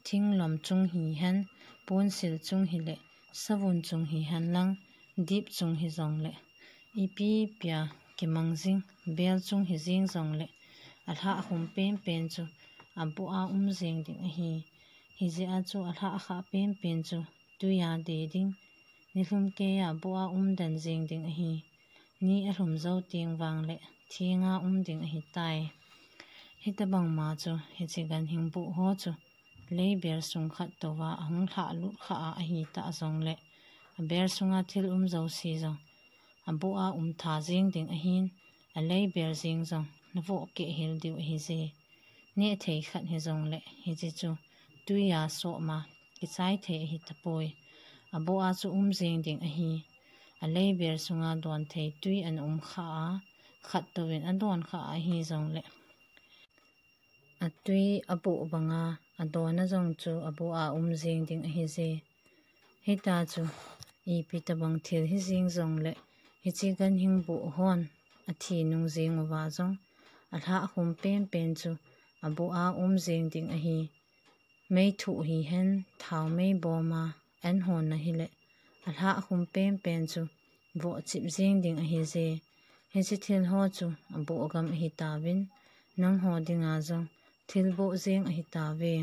thinglom chung hihen, ponsil chung hile, savun chung hihen lang, dip chung hi jong le, ipi pia kimang jing, bel chung hi jing jong le, alhah khum penpen chu aboh a um jing ding ahi. Hijeh a chu alhah khah penpen chu tui a de ding, nilhum keiya aboh a um den jing ding ahi. Ni alhum jou teng vang le thenga um ding ahitai. Hitabang ma chu hiche ganhing boh ho chu leibel sung khat touva ahung lhah lut khah a ahitah jong le, abel sunga thil um jouse jong aboh a um tha jing ding ahin, aleibel jing jong navoh keh hel diu ahi je. Neh thei khat hi jong le hiche chu tui a soh ma kichai thei ahi tapoi. Aboh a chu um jing ding ahi. Aleibel sunga don thei tui ana um khah a, khat touvin adon khah ahi jong le, atui aboh banga adon a jong chu aboh a um jing ding ahi je. Hita chu ipi tabang thil hi jing jong le, hiche ganhing boh hon athi nung jing uva jong, alhah khum penpen chu aboh a um jing ding ahi. Mei thuh hihen, thao mei bom a an hon ahile, alhah khum penpen chu voh chip jing ding ahi je. Hiche thil ho chu aboh gam ahi tauvin, nangho dinga jong thil boh jing ahi tauve.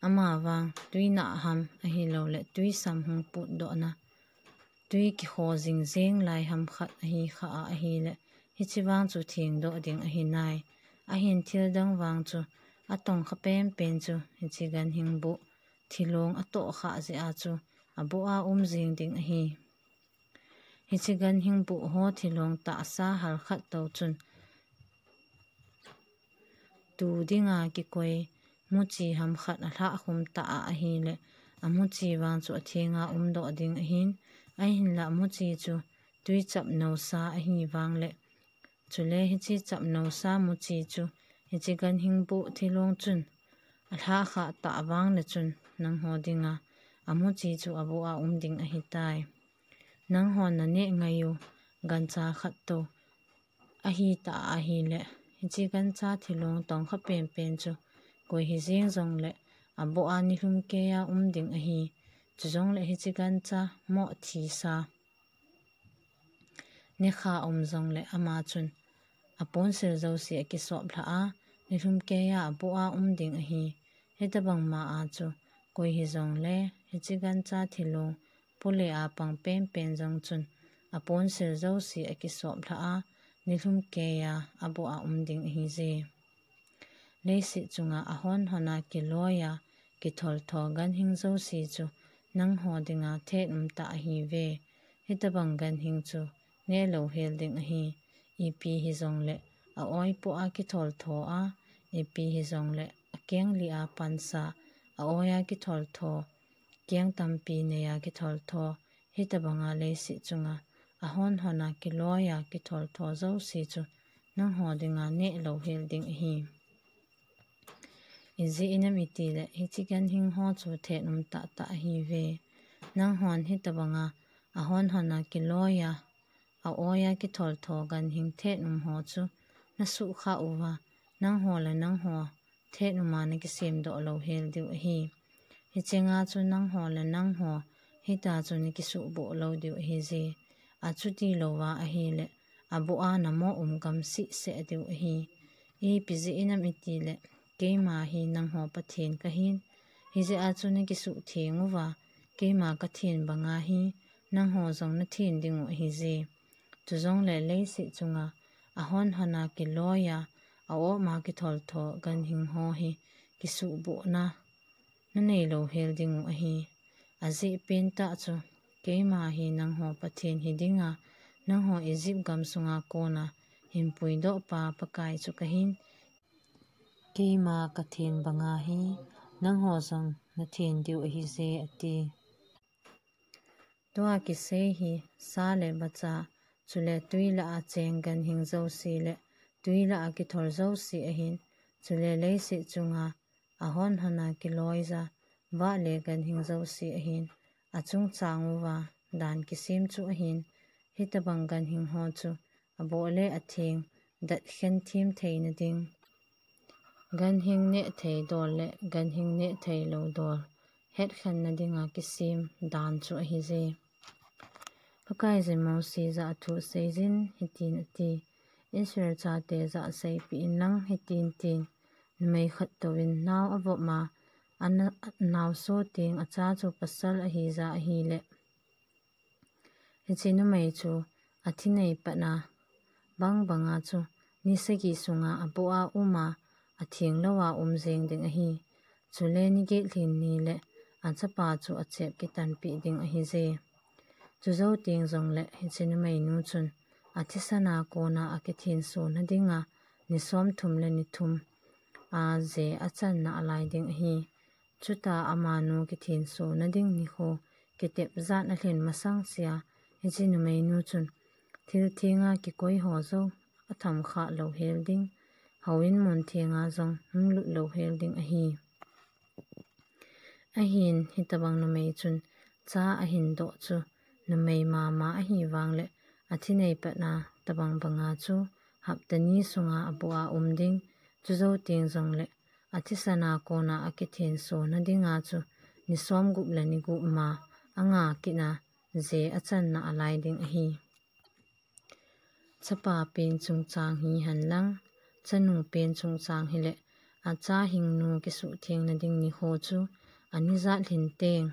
Amavang tui nah ham ahilou le tui sam hung putdoh na, tui kikho jing jeng lai ham khat ahi khah a ahile, hiche vang chu thengdoh ding ahi nai. Ahin thil dang vang chu atongkha penpen chu hiche ganhing boh thilong atoh khah jeh a chu aboh a um jing ding ahi. Hiche ganhing boh ho thilong tahsa hal khat tou chun tu dinga kikoi muchi ham khat alhah khum ta a ahile, amuchi vang chu athenga umdoh ding ahin, ahinla amuchi chu tui chap nosa ahi vang le, chule hiche chap nosa muchi chu hiche ganhing boh thilong chun alhah khah ta vang le chun nangho dinga amuchi chu aboh a um ding ahitai. Nanghon naneh ngai u gancha khat tou ahita ahile, hiche gancha thilong tongkha penpen chu koi hi jeng jong le aboh a nilhum keiya um ding ahi. Chujongle hiche gancha moh thisa nikhat um jong le ama chun aponsil jouse akisop lhah a, nilhum keiya aboh a um ding ahi. Hitabang ma a chu koi hi jong le hiche gancha thilong pule a pang penpen jong chun aponsil jouse akisop lhah a, nilhum keiya aboh a um ding ahi je. Leiset chunga ahon hon a kiloi a kithol tho ganhing jouse chu nangho dinga thet um ta ahiuve. Hitabang ganhing chu neh lou hel ding ahi. Ipi hi jong le a-oi poh a kithol tho a, ipi hi jong le akeng li a pansa, a-oi a kithol tho, keng tampi nei a kithol tho, hitabang a leiset chunga ahon hon a kiloi a kithol tho jouse chu nangho dinga neh lou hel ding ahi. Ijeh inem itile hiche ganhing ho chu thet um tah tah ahiuve. Nanghon hitabang a ahon hon a kiloi a, a-oi a kithol tho ganhing thet um ho chu nasukha uva, nangho le nangho thet um a nakisem doh lou hel diu ahi. Hicheng a chu nangho le nangho hita chu nakisuh boh lou diu ahi je. Achuti louva ahile, aboh a namoh um gam sih seh diu ahi. Ipi jeh inem itile, keima hi nangho Pathen kahin. Hijeh a chu nakisuh theng uva, keima kathen banga hi nangho jong nathen ding u ahi je. Chujongle leiset chunga ahon hon a kiloi a, a-om a kithol tho ganhing ho hi kisuh boh na nanei lou hel ding u ahi. Ajeh pen tah chu, keima hi nangho Pathen hi dinga, nangho Egypt gam sunga kona hinpui doh pa Pakai chu kahin. Keima kathen banga hi nangho jong nathen diu ahije, ati. Tua kisei hi sa le vacha, chule tui lah a cheng ganhing jouse le tui lah a kithol jouse ahin, chule leiset chunga ahon hon a kiloija vah le ganhing jouse ahin, achungchang uva dan kisem chu ahin, hitobang ganhing ho chu aboh le atheng, dat khen thim theina ding, ganhing neh thei dol le ganhing neh thei lou dol hetkhenna dinga kisem dan chu ahije. Pakaiyin Mosi jah a thu aseijin hitin ati, Israel chate jah a seipeh inlang hitin tin, numei khat touvin nao avop ma, ana, nao so teng acha chu pasal ahija ahile, hiche numei chu athi nei patna bang banga chu ni sagi sunga aboh a um a, atheng lou a um jeng ding ahi. Chule ni get lhin ni le achapa chu achep kitanpeh ding ahije. Chujou teng jongle hiche numeinu chun athisan a kona akithensona dinga ni somthum le ni thum a je achanna alai ding ahi. Chuta amanu kithensona ding nikho kitep jat alhin masang sea, hiche numeinu chun thil thenga kikoi ho jou atham khah lou hel ding, houin mun thenga jong hung lut lou hel ding ahi. Ahin hitobang numei chun cha ahin doh chu numei mama ahi vangle athi nei patna tobang banga chu hapta ni sunga aboh a um ding, chujou teng jongle athisan a kona akithensona dinga chu ni somgup le ni gup ma anga kitna je achanna alai ding ahi. Chapa pen chungchang hihen lang, chanu pen chungchang hile, acha hingnu kisuhthengna ding nikho chu ani jat lhin teng,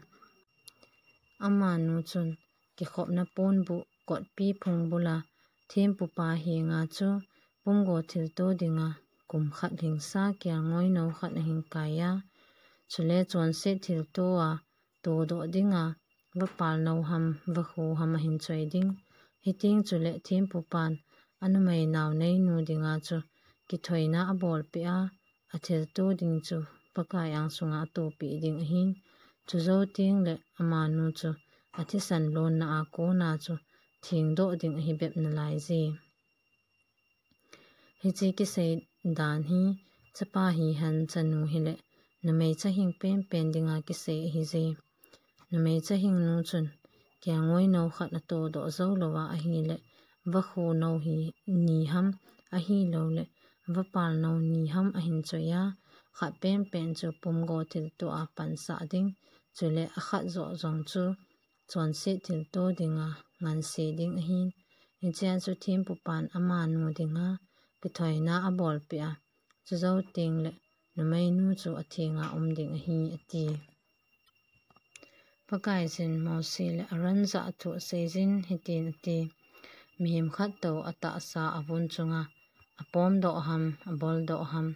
amanu chun kikhopna ponbuh kotpi phung bula thempupa henga chu pumgo thilto dinga kum khat lhingsa kelngoi nou khat ahin kai a, chule chonset thilto a todoh dinga vapal nou ham, vakhu ham ahin choi ding. Hiteng chule thempupan anumei nao neinu dinga chu kithoina abolpeh a, athilto ding chu Pakai angsunga atopeh ding ahin, chujou tengle amanu chu athisan lonna a kona chu thengdoh ding ahi bep nalaije. Hiche kisei dan hi chapa hihen chanu hile numei chahing penpen dinga kisei ahije. Numei chahingnu chun kelngoi nou khat atodoh jou louva ahile, vakhu nou hi ni ham ahiloule vapal nou ni ham ahin choi a, khat penpen chu pumgo thilto a pansah ding, chule akhat joh jong chu chonset thilto dinga nganse ding ahin, hichea chu thempupan amanu dinga kithoina abolpeh a, chujou tengle numeinu chu athenga um ding ahi, ati. Pakaiyin Mosi le Aaron jah a thu aseijin hitin ati, mihem khat tou atahsa avun chunga apomdoh ham, aboldoh ham,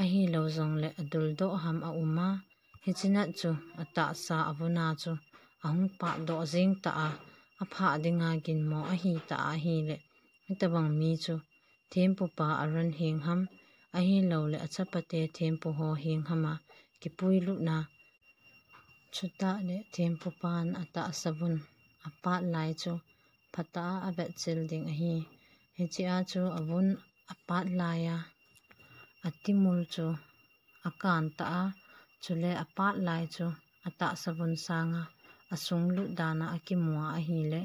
ahilou jongle aduldoh ham aum a, hiche nat chu atahsa avuna chu ahung patdoh jeng tah a, aphah dinga ginmo ahitah a ahile, hitobang mi chu thempupa Aaron heng ham, ahiloule achapate thempu ho heng hama kipuilutna, chutah le thempupan atahsa vun apat lai chu phatah a avetchil ding ahi. Hichea chu avun apat laiya atimul chu akantah a, chule apat lai chu atahsa vun sanga asunglut dana akimu a ahile,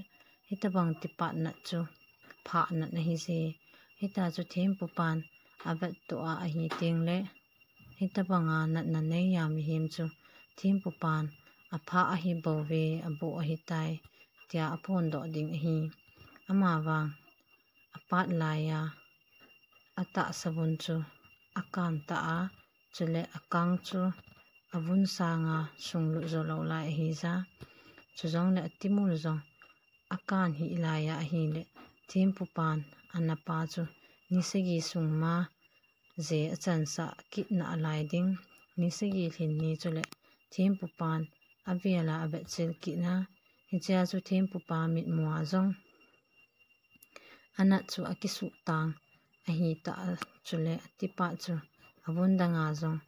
hitobang tipat nat chu phah nat ahije. Hitia chu thempupan avettoh a ahi tengle, hitobanga natna neiya mihem chu thempupan aphah ahibouve, aboh ahitai, tia aphondoh ding ahi. Amavang apat laiya atahsa vun chu akantah a, chule akang chu avun sanga sunglut jou lou lai ahija, chujongle atimul jong akan hih laiya ahile, thempupan anapa chu ni sagi sung ma je achansah kitna alai ding, ni sagi lhin ni chule thempupan avela avetchil kitna, hichea chu thempupa mitmua jong anat chu akisuhtang ahitah a, chule atipat chu avun danga jong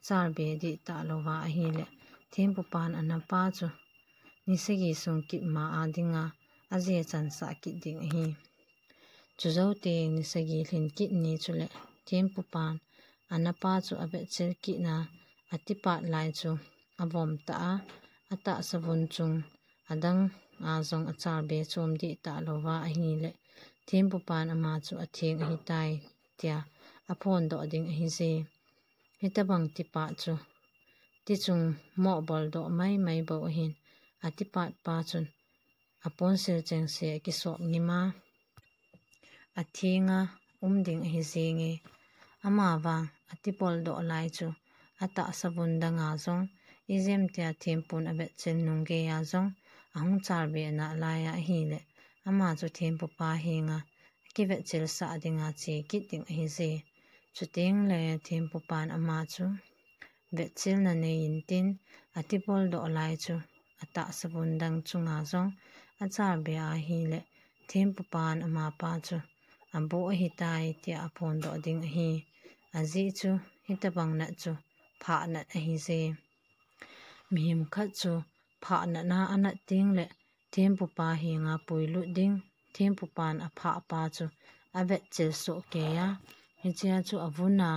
chalbe dih talou va ahile, thempupan anapa chu ni sagi sung kit ma a dinga aje chansah kit ding ahi. Chujou teng ni sagi lhin kit ni chule thempupan anapa chu avetchil kitna atipat lai chu avom ta a, atahsa vun chung adang a jong achalbe chom dih talou va ahile, thempupan ama chu atheng ahitai tia aphondoh ding ahije. Hitabang tipat chu tichung mohboldoh maimai bou ahin, atipatpa chun aponsil chengse akisop ngima athenga um ding ahi jenge. Amavang atipoldoh lai chu atahsa vun danga jong, ijemtia thempun avetchil nung geiya jong ahung chalbe nalaiya ahile, ama chu thempupa henga akivetchilsah dinga che kit ding ahije. Chuteng le thempupan ama chu vetchilna nei intin, atipoldoh lai chu atahsa vun dang chunga jong achalbe ahile, thempupan amapa chu aboh ahitai tia aphondoh ding ahi. Ajeh chu hitabang nat chu phahnat ahije. Mihem khat chu phahnatna anat teng le thempupa henga puilut ding, thempupan aphahpa chu avetchil soh keiya, hichea chu avuna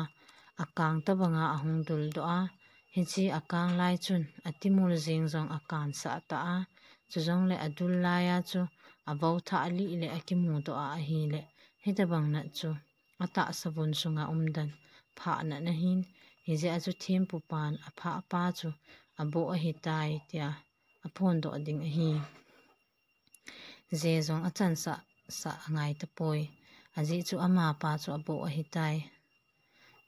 akang tobanga ahung duldoh a, hiche akang lai chun atimul jeng jong akansah ta a, chujongle adul laiya chu avouthah lih le akimudoh a ahile, hitabang nat chu atahsa vun sunga umdan phahnat ahin, hijeh a chu thempupan aphahpa chu aboh ahitai tia aphondoh ding ahi. Je jong achansah sah angai tapoi. Ajeh chu amapa chu aboh ahitai.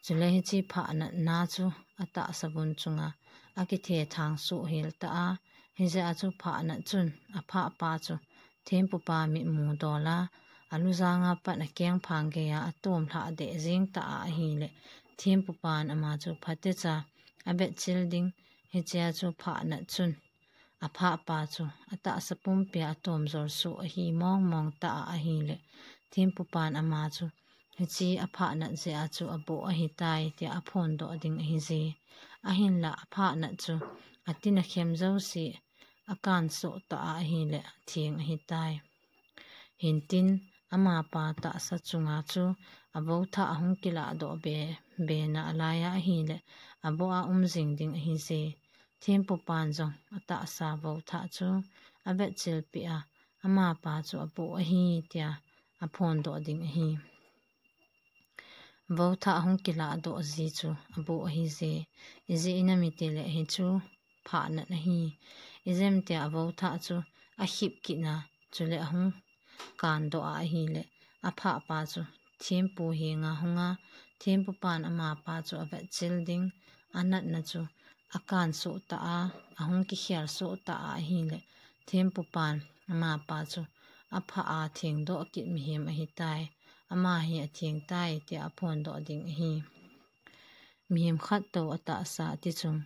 Chule hiche phahnatna chu atahsa vun chunga akithethang soh hel ta a, hijeh a chu phahnat chun aphahpa chu thempupa mitmu dola, alujanga pat akengphang geiya atomlhah deh jeng ta a ahile, thempupan ama chu phatecha avetchil ding, hichea chu phahnat chun aphahpa chu atahsa pumpia atomjol soh ahi mongmong ta a ahile, thempupan ama chu hiche aphahnat jeh a chu aboh ahitai tia aphondoh ding ahije. Ahinla aphahnat chu atina khem jouse akansoh ta a ahile atheng ahitai. Hintin amapa tahsa chunga chu avouthah ahung kilahdoh be, be nalaiya ahile, aboh a um jing ding ahije. Thempupan jong atahsa vouthah chu avetchilpeh a, amapa chu aboh ahi tia aphondoh ding ahi. Vouthah ahung kilahdoh ji chu aboh ahije. Ijeh inem itile hichu phahnat ahi. Ijemtia avouthah chu akhip kitna chule ahung kandoh a ahile, aphahpa chu thempu henga hunga, thempupan amapa chu avetchil ding, anatna chu akansoh ta a, ahung kikhel soh ta a ahile, thempupan amapa chu aphah a thengdoh kit mihem ahitai. Ama hi athengtai tia aphondoh ding ahi. Mihem khattou atahsa tichung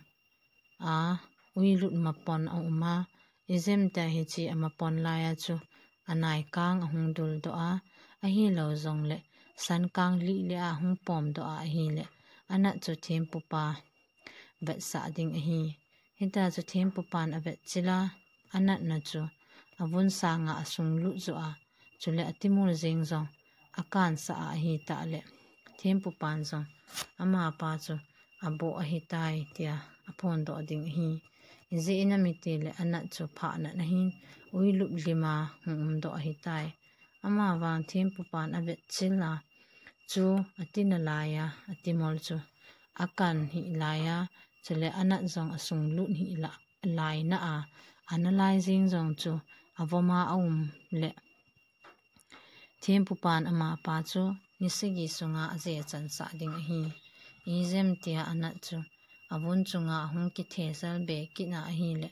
a uilut mapon aum a, ijemtia hiche amapon laiya chu anaikang ahung duldoh a, ahilou jongle sankang lih le ahung pomdoh a ahile, anat chu thempupa vetsah ding ahi. Hitia chu thempupan avetchil a, anatna chu avun sanga asunglut joh a, chule atimul jeng jong akansah a ahitah le, thempupan jong amapa chu aboh ahitai tia aphondoh ding ahi. Ijeh inem itile anat chu phahnat ahin, uilut lima hung umdoh ahitai. Amavang thempupan avetchil a, chu atina laiya atimul chu akan hih laiya, chule anat jong asunglut hih la, laina a, analai jeng jong chu avoma aum le, thempupan amapa chu ni sagi sunga aje chansah ding ahi. Ijemtia anat chu avun chunga ahung kithejal be kitna ahile,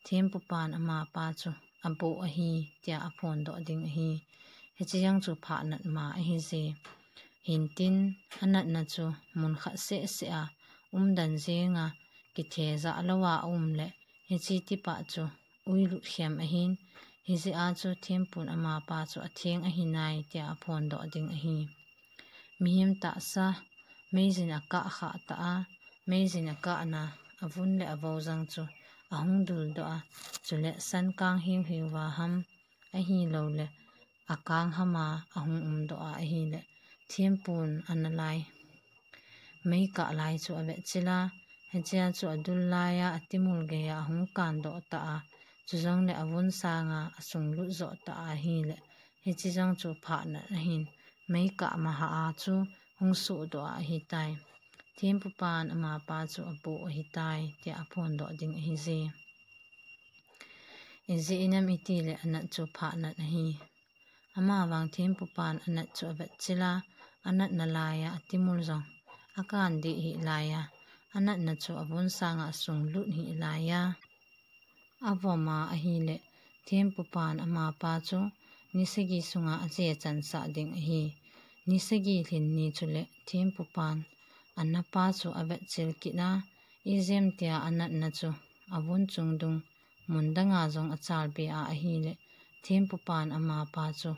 thempupan amapa chu aboh ahi tia aphondoh ding ahi. Hiche jong chu phahnat ma ahije. Hintin anatna chu mun khat sehseh a umden jenga kithejah louva aum le, hiche tipa chu uilut khem ahin, hijeh a chu thempun amapa chu atheng ahinai tia aphondoh ding ahi. Mihem tahsa meijin akah khah ta a, Meijin akahna, avun le avojang chu ahung duldoh a, chule sankang hiuhiu va ham, ahilouleh akang hama ahung umdoh a ahileh, thempun ana lai, meikah lai chu avetchil a, hichea chu adul laiya atimul geiya ahung kandoh ta a, chujongleh avun sanga asunglut joh ta a ahileh, hiche jong chu phahnat ahin, meikah maha a chu hung sohdoh a ahitai. Thempupan amapa chu aboh ahitai, tia aphondoh ding ahije. Ijeh inem itileh anat chu phahnat ahi. Amavang thempupan anat chu avetchil a, anatna laiya atimul jong akan deh hih laiya, anatna chu avun sanga asunglut hih laiya, avom a ahileh, thempupan amapa chu ni sagi sunga ajechansah ding ahi. Ni sagi lhin ni chuleh thempupan anapa chu avetchil kit a, ijemtia anatna chu avun chungdung mun danga jong achalbe a ahileh, thempupan amapa chu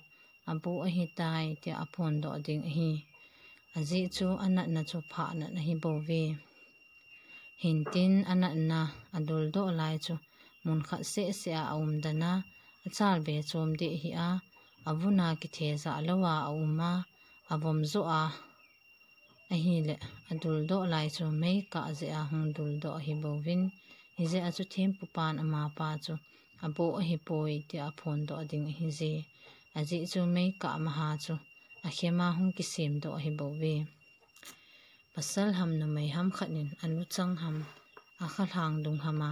aboh ahitai, tia aphondoh ding ahi. Ajeh chu anatna chu phahnat ahibouve. Hintin anatna aduldoh lai chu munkhat sehseh a aumden a, achalbe chom deh hih a, avuna kithejah louva aum a, avom joh a ahileh, aduldoh lai chu meikah jeh a hung duldoh ahibouvin, hijeh a chu thempupan amapa chu aboh ahipoi, tia aphondoh ding ahije. Ajeh chu meikah maha chu akhem a hung kisemdoh ahibouve. Pasal ham numei ham khat in aluchang ham, akhalhang dung hama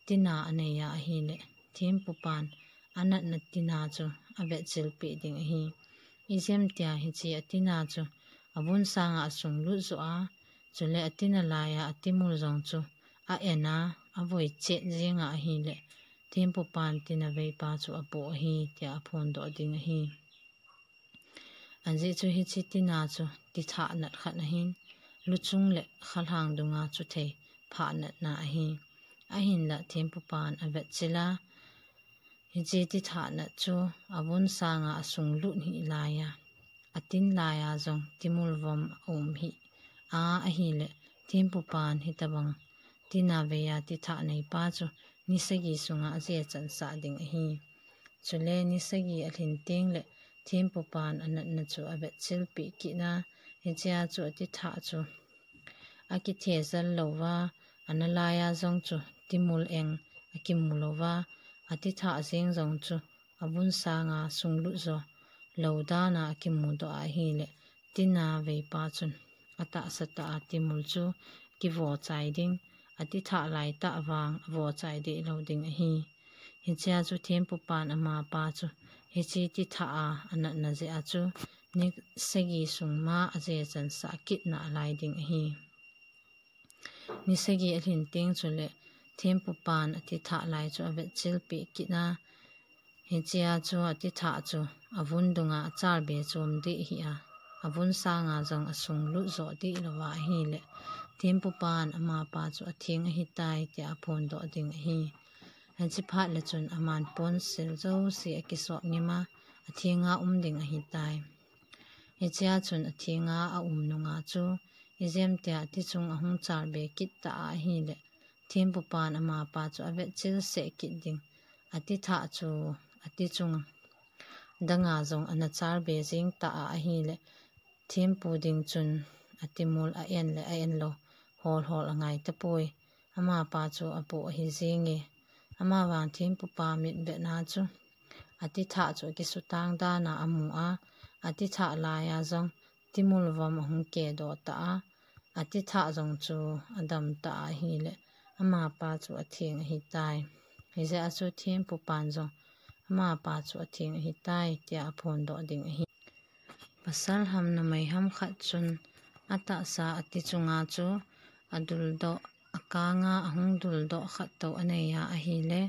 tina anei a ahileh, thempupan anatna tina chu avetchilpeh ding ahi. Ijemtia hiche atina chu avun sanga asunglut joh a, chule atina laiya atimul jong chu a-en a, avoi chet jeng a ahileh, thempupan tina veipa chu aboh ahi, tia aphondoh ding ahi. Ajeh chu hiche tina chu tithahnat khat ahin, luchung le khalhang dunga chuthei phahnatna ahi. Ahinlah thempupan avetchil a, hiche tithahnat chu avun sanga asunglut hih laiya, atin laiya jong timul vom aum hih a ahileh, thempupan hitobang tina veiya tithah neipa chu ni sagi sunga ajechansah ding ahi. Chule ni sagi alhin tengleh thempupan anatna chu avetchilpeh kit a, hichea chu atithah chu akithejal louva, ana laiya jong chu timul eng akimu louva, atithah jeng jong chu avun sanga sunglut jo lou dana akimudoh a ahileh, tina veipa chun atahsa tah a timul chu kivochai ding, atithah laitah vang avochai deh lou ding ahi. Hichea chu thempupan amapa chu hiche tithah a anatna jeh a chu ni sagi sung ma ajechansah kit nalai ding ahi. Ni sagi alhin teng chuleh thempupan atithah lai chu avetchilpeh kit a, hichea chu atithah chu avun dunga achalbe chom deh hih a, avun sanga jong asunglut joh deh louva ahileh, thempupan amapa chu atheng ahitai, tia aphondoh ding ahi. Hiche phat le chun aman ponsil jouse akisop ngim a, athenga um ding ahitai. Hichea chun athenga aum nunga chu, ijemtia atichung ahung chalbe kit ta a ahileh, thempupan amapa chu avetchil seh kit ding, atithah chu atichung danga jong ana chalbe jeng ta a ahileh, thempu ding chun atimul a-en le a-en lou holhol angai tapoi. Amapa chu aboh ahi jenge. Amavang thempupa mitbetna chu atithah chu akisutang dana amu a, atithah laiya jong timul vom ahung kedoh ta a, atithah jong chu adam ta a ahileh, amapa chu atheng ahitai. Hijeh a chu thempupan jong amapa chu atheng ahitai, tia aphondoh ding ahi. Pasal ham numei ham khat chun atahsa atichunga chu aduldoh, akanga ahung duldoh khat tou anei a ahileh,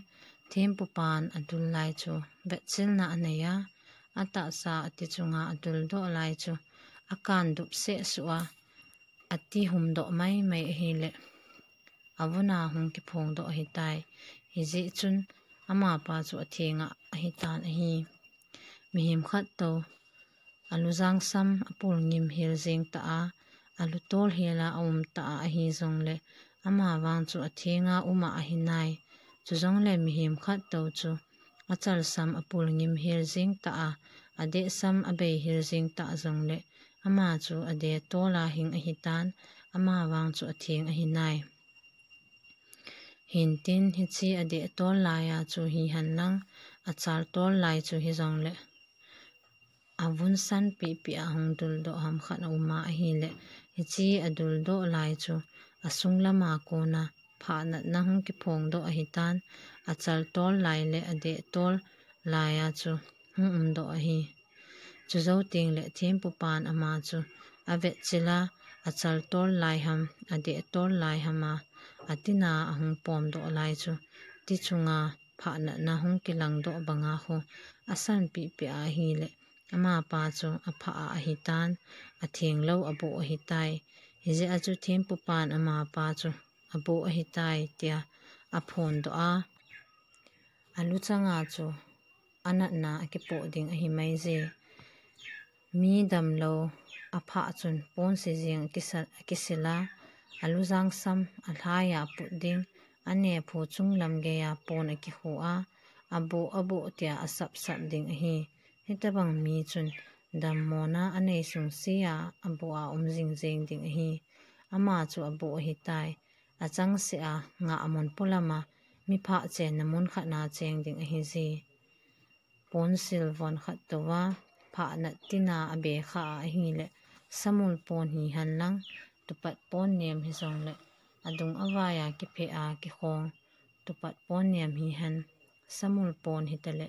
thempupan adul lai chu vetchilna anei a, atahsa atichunga aduldoh lai chu akan dup seh suh a, ati humdoh maimai ahileh, avuna hung kiphongdoh ahitai. Hijeh chun amapa chu athenga ahitan ahi. Mihem khat tou alujang sam apul ngim hel jeng ta a, alutol hela aum ta a ahi jongle, ama vang chu athenga uma ahi nai. Chujongle mihem khat tou chu achalsam apul ngim hel jing ta a, adehsam abei hel jing ta jongle, ama chu adeh tola hing ahi tan, ama vang chu atheng ahi nai. Hintin hiche adeh tol laiya chu hihen lang, achal tol lai chu hijongle, avun san pipi a hung duldoh ham khat auma ahile, hiche aduldoh lai chu asung lama kona phahnatna hung kiphongdoh ahi tan, achal tol lai le adeh tol laiya chu hung umdoh ahi. Chujou tengle thempupan ama chu avetchil a, achal tol lai ham, adeh tol lai ham a, atina ahung pomdoh lai chu, ti chunga phahnatna hung kilangdoh banga khu asan pipi a ahile, amapa chu aphah a ahi tan, atheng lou aboh ahi tai. Hijeh a chu thempupan amapa chu aboh ahi tai tia aphondoh a, aluchanga chu anatna akipoh ding ahi maije. Mi damlou aphah chun ponsil jeng akisa-, akisil a, alujang sam alhaiya put ding, anephu chunglam geiya pon akikhu a, aboh aboh tia asapsap ding ahi. Hitobang mi chun dammona anei sungse a aboh a um jingjeng ding ahi. Ama chu aboh ahi tai. Achangseh a ngahmun polama miphah chenna mun khatna cheng ding ahije. Ponsil von khat touva phahnat tina abeh kha a ahile, samul pon hihen lang, tupat pon nem hijongle, adung avaiya kipheh a kikhong tupat pon nem hihen, samul pon hitale,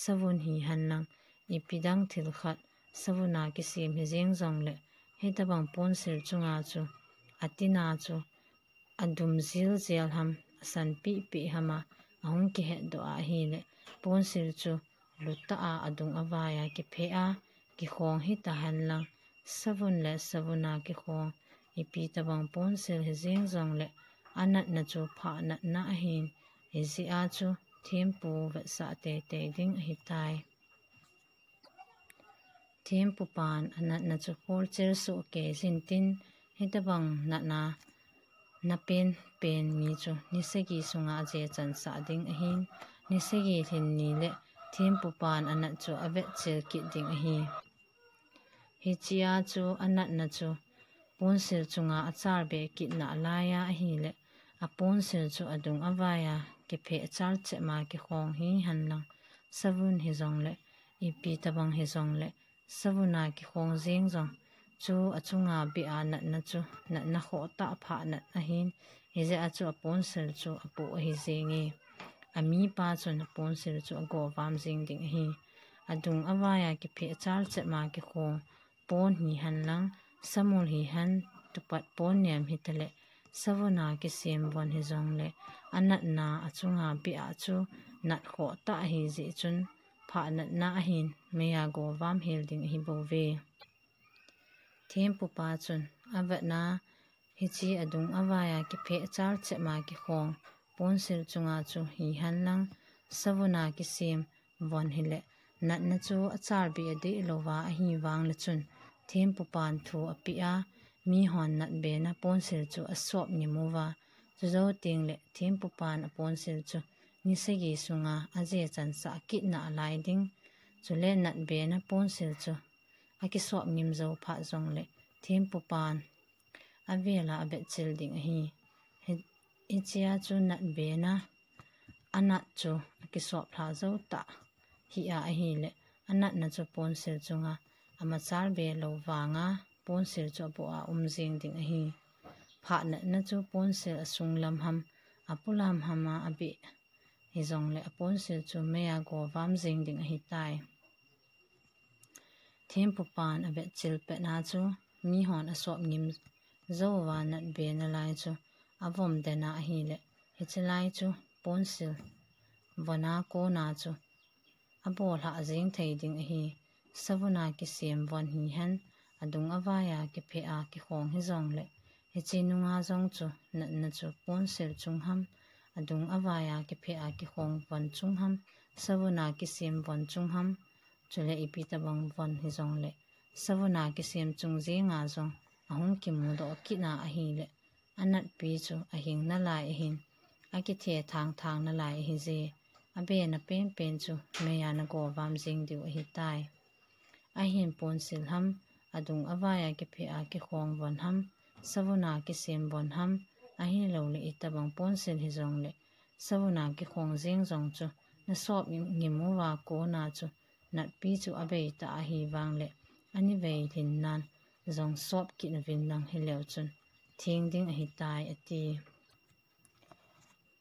savun hihen lang, ipi dang thil khat savuna kisem hijeng jongle, hitobang ponsil chunga chu atina chu adum jil jel ham, asan pipi ham a, ahung kihetdoh a ahile, ponsil chu lutah a adung avaiya kipheh a kikhong hitahen lang, savun le savuna kikhong, ipi tobang ponsil hijeng jongle, anatna chu phahnatna ahin, hijeh a chu thempu vetsah teitei ding ahitai. Thempupan anatna chu pholchil soh kei jintin, hitobang natna napen pen mi chu ni sagi sunga ajechansah ding ahin, ni sagi lhin nile thempupan anat chu avetchil kit ding ahi. Hichea chu anatna chu ponsil chunga achalbe kitna laiya ahile, aponsil chu adung avaiya kipheh chalchep ma kikhong hihen lang, savun hijongle, ipi tobang hijongle, savuna kikhong jeng jong chu achunga beh a natna chu natna khohtah phahnat ahin, hijeh a chu aponsil chu apoh ahi jenge. Amipa chun aponsil chu agovam jeng ding ahi. Adung avaiya kipheh chalchep ma kikhong pon hihen lang, samul hihen, tupat pon nem hitale, savuna kisem von hijongle, anatna achunga beh a chu nat khohtah ahijeh chun, phahnatna ahin, meiya govam hel ding ahibouve. Thempupa chun avetna, hiche adung avaiya kipheh chalchep ma kikhong ponsil chunga chu hihen lang, savuna kisem von hile, natna chu achalbe adeh louva ahi vangle chun, thempupan thu apeh a, mihon natbena ponsil chu asop ngim uva, chujou tengle thempupan aponsil chu ni sagi sunga ajechansah kitna lai ding, chule natbena ponsil chu akisop ngim jou phat jongle, thempupan avela avetchil ding ahi. Hi-, hichea chu natbena anat chu akisop lha jou tah hia ahile, anatna chu ponsil chunga amachalbe lou vanga ponsil chu aboh a um jeng ding ahi. Phahnatna chu ponsil asunglam ham, apolam ham a abeh hijongle, aponsil chu meiya govam jeng ding ahitai. Thempupan avetchil petna chu mihon asop ngim jouva natbena lai chu avom dena ahile, hiche lai chu ponsil vona kona chu abolhah jeng thei ding ahi. Savuna kisem von hihen, adung avaiya kipheh a kikhong hijongle, hiche nunga jong chu natna chu ponsil chung ham, adung avaiya kipheh a kikhong von chung ham, savuna kisem von chung ham, chule ipi tobang von hijongle, savuna kisem chung jenga jong ahung kimudoh kit na ahileh, anatpi chu ahing nalai ahin, akithe thangthang nalai ahi je. Abena penpen chu meiya nagovam jing diu ahitai. Ahin ponsil ham, adung avaiya kiphe a kikhong von ham, savuna kisem von ham, ahilouleh itobang ponsil hijongleh, savuna kikhong jing jong chu nasop ngim uva kona chu natpi chu abei ta ahi vangleh, ani vei lhin nan jong sop kit uvin lang hileu chun theng ding ahitai, ati.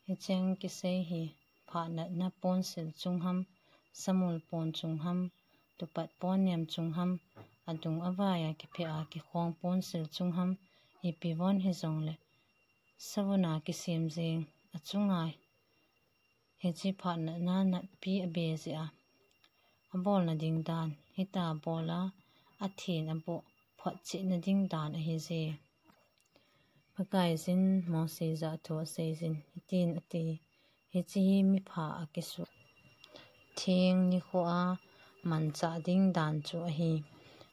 Hicheng kisei hi phahnatna ponsil chung ham, samul pon chung ham, tupat pon niam chung ham, adung avaiya kiphe a kikhong ponsil chung ham, ipi von hijongleh, savuna kisem jing achunga hiche phahnatna natpi abe jeh a, abolna ding dan hita bol a, athen aboh photchetna ding dan ahi je. Pakaiyin Mose jah a thu asei jin hitin ati, hiche hi mipha a kisu theng nikho a manchah ding dan chu ahi.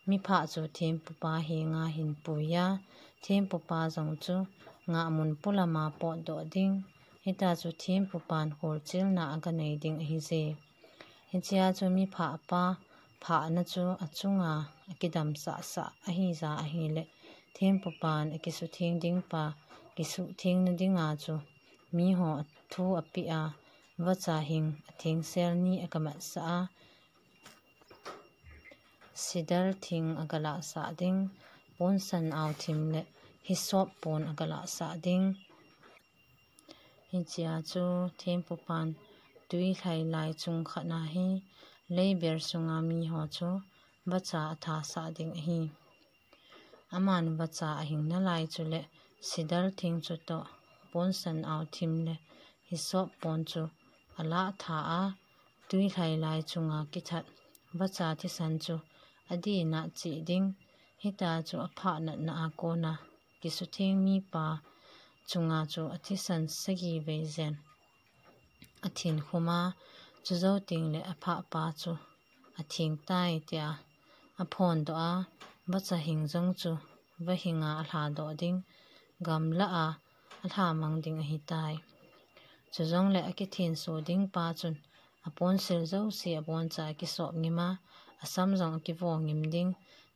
Mipha chu thempupa henga hin pui a, thempupa jong chu ngahmun polama potdoh ding, hita chu thempupan kholchilna aganei ding ahi je. Hichea chu mipha pa phahna chu achunga akidam sahsah ahi ja ahileh, thempupan akisutheng ding pa kisuthengna dinga chu miho thu apeh a, vacha hing athengsel ni akamatsah a, sidar thing agalahsah ding, ponsan ao thim leh hisop pon agalahsah ding. Hichea chu thempupan tui lhai lai chung khat na hi leiber sunga miho chu vacha athasah ding ahi. Aman vacha ahing nalai chuleh sidar thing chutoh ponsan ao thim leh hisop pon chu alah tha a, tui lhai lai chunga kithat vacha thisan chu adih na cheh ding, hita chu aphahnatna a kona kisutheng mipa chunga chu athisan sagi vei jen athin khum a, chujou tengleh aphahpa chu atheng tai tia aphondoh a, vacha hing jong chu vahinga alhadoh ding, gamlah a alhamang ding ahitai. Chujongleh akithenso ding pa chun aponsil jouse aboncha akisop ngim a, asam jong akivo ngim ding,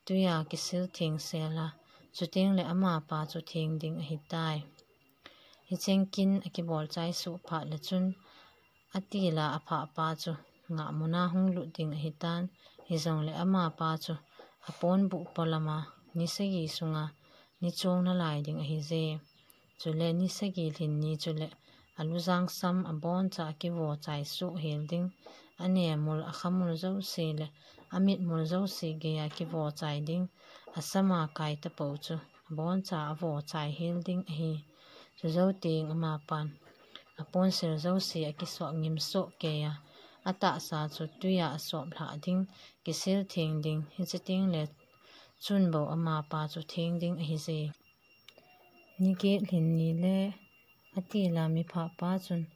tuiya kisil thengsel a, chutengleh amapa chu theng ding ahitai. Hicheng kin akibol chai suh phat leh chun, atil a aphahpa chu ngahmun a hung lut ding ahitan, hijongleh amapa chu aponbuh polama ni sagi sunga ni chong nalai ding ahi je. Chule ni sagi lhin ni chuleh alujang sam aboncha akivo chai suh hel ding, anemul akhamul jouse leh amitmul jouse geiya kivo chai ding, asama kai tapou chu aboncha avo chai hel ding ahi. Chujou teng amapan aponsil jouse akisop ngim soh keiya, atahsa chu tuiya asop lhah ding, kisil theng ding, hiche tengleh chun bou amapa chu theng ding ahi je. Ni get lhin ni leh atil a miphahpa chun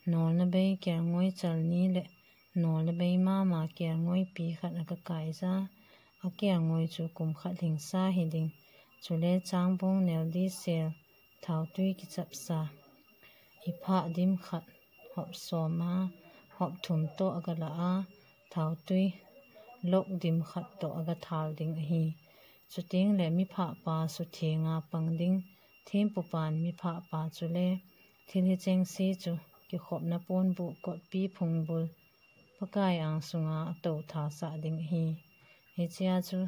nolna bei kelngoi chal ni leh nolna bei mama kelngoi pi khat aga kaija, akelngoi chu kum khat lhingsa hiding, chule changbong nel disel, thaotui kichapsa, iphah dim khat hop som a, hop thum toh aga lah a, thaotui lok dim khat toh aga thal ding ahi. Chutengleh miphahpa suthenga pang ding, thempupan miphahpa chule thil hichengse chu kikhopna ponbuh kotpi phungbul Pakai angsunga atou thasah ding ahi. Hichea chu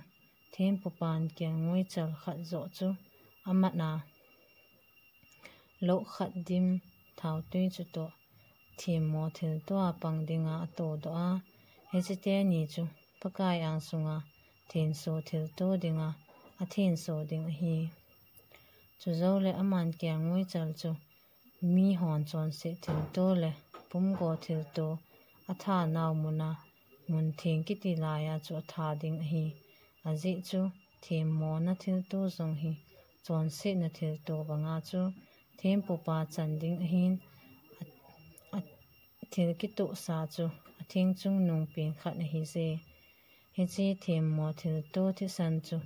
thempupan kelngoi chal khat joh chu amat a, lok khat dim thaotui chutoh themmo thilto a pang dinga atoudoh a, hiche teni chu Pakai angsunga thenso thilto dinga athenso ding ahi. Chujouleh aman kelngoi chal chu mihon chonset thilto leh pumgo thilto athanau muna mun theng kiti laiya chu atha ding ahi. Ajeh chu themmona thilto jong hi chonsetna thilto banga chu thempupa chan ding ahin, a, a, thil kitohsa chu atheng chungnung pen khat ahije. Hiche themmo thilto thisan chu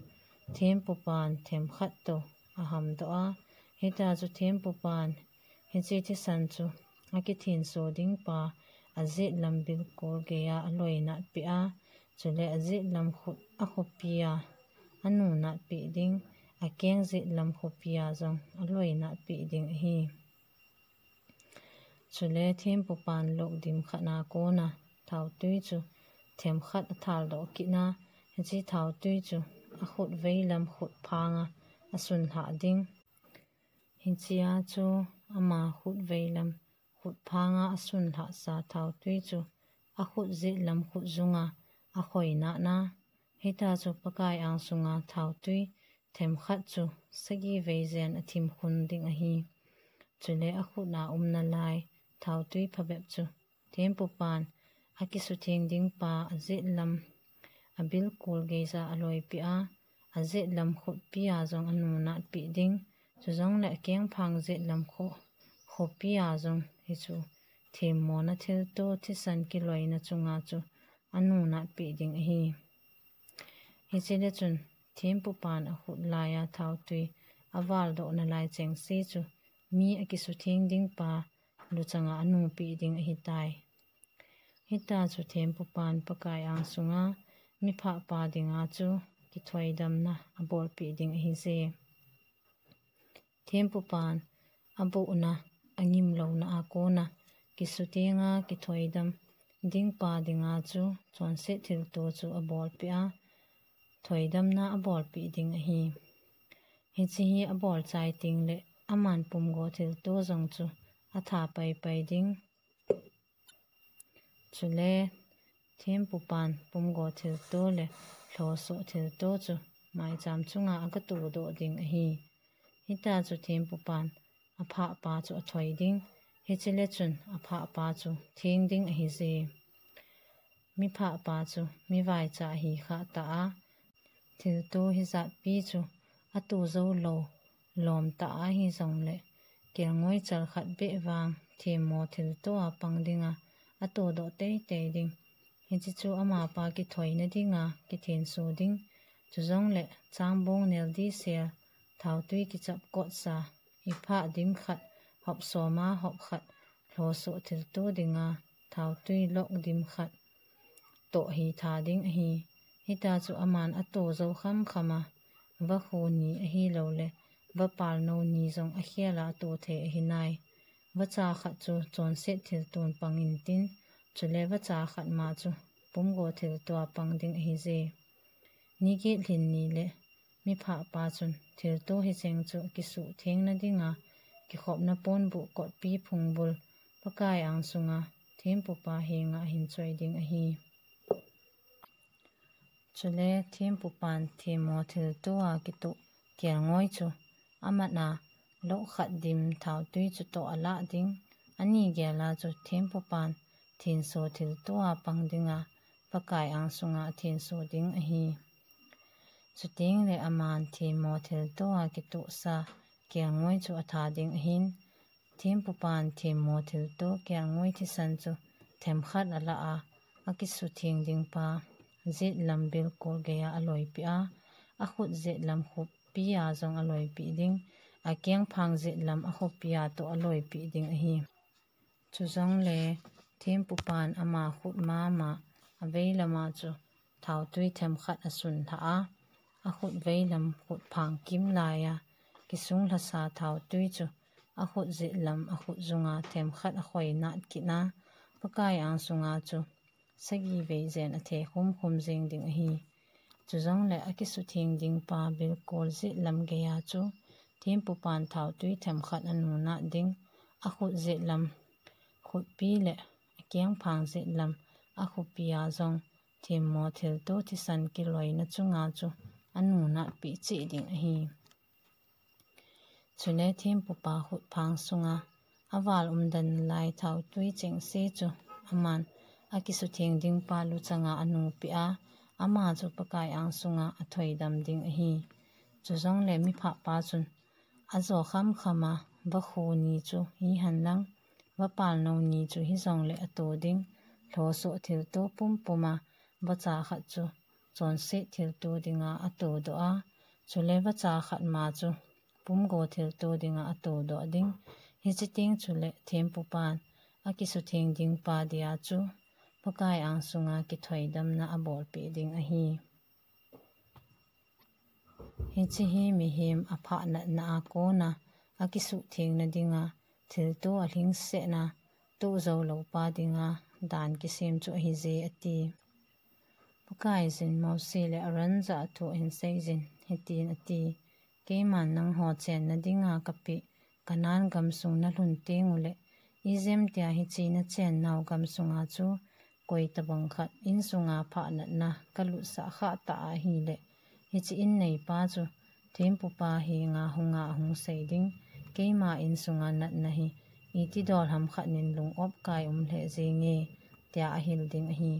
Thempupan themkhat toh ahamdoh a, hitia chu thempupan hiche thisan chu akithenso ding pa ajetlam bilkol geiya aloinatpeh a, chule ajetlam khut akhopia anunatpeh ding, akeng jetlam khopia jong aloinatpeh ding ahi. Chule thempupan lokdim khat a kona thaotwi chu themkhat athaldoh kitna, hiche thaotwi chu akhut veilam khut phanga asunlhah ding. Hichea chu ama khut veilam khut phanga asunlhahsa thaotwi chu akhut jetlam khut junga akhoinatna, hitia chu Pakai angsunga thaotwi themkhat chu sagi vei jen athimkhun ding ahi. Chule akhut a umnalai thaotwi phabep chu thempupan akisutheng ding pa ajetlam abilkol geija aloipeh a, ajetlam khutpia jong anunatpeh ding, chujongle akengphang jetlam kho, khopia jong hichu themmona thilto thisan kiloina chunga chu anunatpeh ding ahi. Hichele chun thempupan akhut laiya thaotwi avaldoh nalai chengse chu mi akisutheng ding pa luchanga anungpeh ding ahitai. Hitia chu thempupan Pakai angsunga miphahpa dinga chu kithoidamna abolpeh ding ahije. Thempupan abohna angimlouna a kona kisutheng a kithoidam dingpa dinga chu chonset thilto chu abolpeh a, thoidamna abolpeh ding ahi. Hiche hi abolchai tengle aman pumgo thilto jong chu atha paipai ding. Chule thempupan pumgo thilto le lhosoh thilto chu maicham chunga agatodoh ding ahi. Hitia chu thempupan aphahpa chu athoi ding, hichele chun aphahpa chu theng ding ahije. Miphahpa chu mivaicha ahikhah tah a, thilto hijatpi chu ato joulou lomtah ahijongle, kelngoi chalkhat beh vang themmo thiltoa pang dinga atodoh teitei ding. Hiche chu amapa kithoina dinga kithenso ding. Chujongle changbong nel disel, thaotwi kichap kotsa, iphah dim khat, hop soma hop khat, lhosoh thilto dinga thaotwi lok dim khat toh hitha ding ahi. Hitia chu aman ato jou khamkhama, vakhu ni ahiloule vapalnou ni jong akhela ato thei ahinai. Vacha khat chu chonset thilton pang intin, chule vacha khat ma chu pumgo thiltoa pang ding ahije. Ni get lhin nile miphahpa chun thilto hicheng chu kisuhthengna dinga kikhopna ponbuh kotpi phungbul Pakai angsunga thempupa henga ahinchoi ding ahi. Chule thempupan themmo thiltoa kitoh kelngoi chu amatna lok khat dim thaotwi chu toh alah ding, ani gela chu thempupan thenso thiltoa pang dinga Pakai angsunga athenso ding ahi. Chutengle aman themmo thiltoa kitohsa kelngoi chu atha ding ahin, thempupan themmo thilto kelngoi thisan chu themkhat alah a, akisutheng dingpa jetlam bilkol geiya aloipeh a, akhut jetlam khutpia jong aloipeh ding, akengphang jetlam akhopia toh aloipeh ding ahi. Chujongle thempupan ama khut mama aveilama chu thaotwi themkhat asunlhah a, akhut veilam khut phang kimlaiya kisunglhasa thaotwi chu akhut jetlam akhut junga themkhat akhoinat kitna, Pakai angsunga chu sagi vei jen athe khumkhum jeng ding ahi. Chujongle akisutheng dingpa bilkol jetlam geiya chu thempupan thaotwi themkhat anunat ding, akhut jetlam khutpi le akengphang jetlam akhopia jong themmo thilto thisan kiloina chunga chu anunatpeh cheh ding ahi. Chule thempupa khutphang sunga aval umden nalai thaotwi chengse chu aman akisutheng dingpa luchanga anungpeh a, ama chu Pakai angsunga athoidam ding ahi. Chujongle miphahpa chun ajo khamkhama vakhu ni chu hihenlang, vapalnou ni chu hijongle ato ding, lhosoh thilto pumpuma vacha khat chu chonset thilto dinga atodoh a, Chule vacha khat ma chu pumgo thilto dinga ato doh ding. Hichi teng chule thempupan akisutheng ding pa dia chu Pakai angsunga kithoidamna abolpeh ding ahi. Hichi hi mihem aphahnatna a kona akisuhthengna dinga thilto alhingsetna toh jou lou pa dinga dan kisem chu ahije ati. Pakaiyin Mose le Aaron jah a thu ahin seiyin hitin ati, Keiman nangho chenna dinga kapeh Canaan gamsung nalhun teng uleh, ijemtia hichi nachennau gamsunga chu koi tabang khat insunga phahnatna kalutsah khah ta ahileh, hichi in neipa chu thempupa henga hunga ahung sei ding, Keima insunga natna hi iti dol ham khat nin lung-op kai um lheh jenge, tia ahil ding ahi.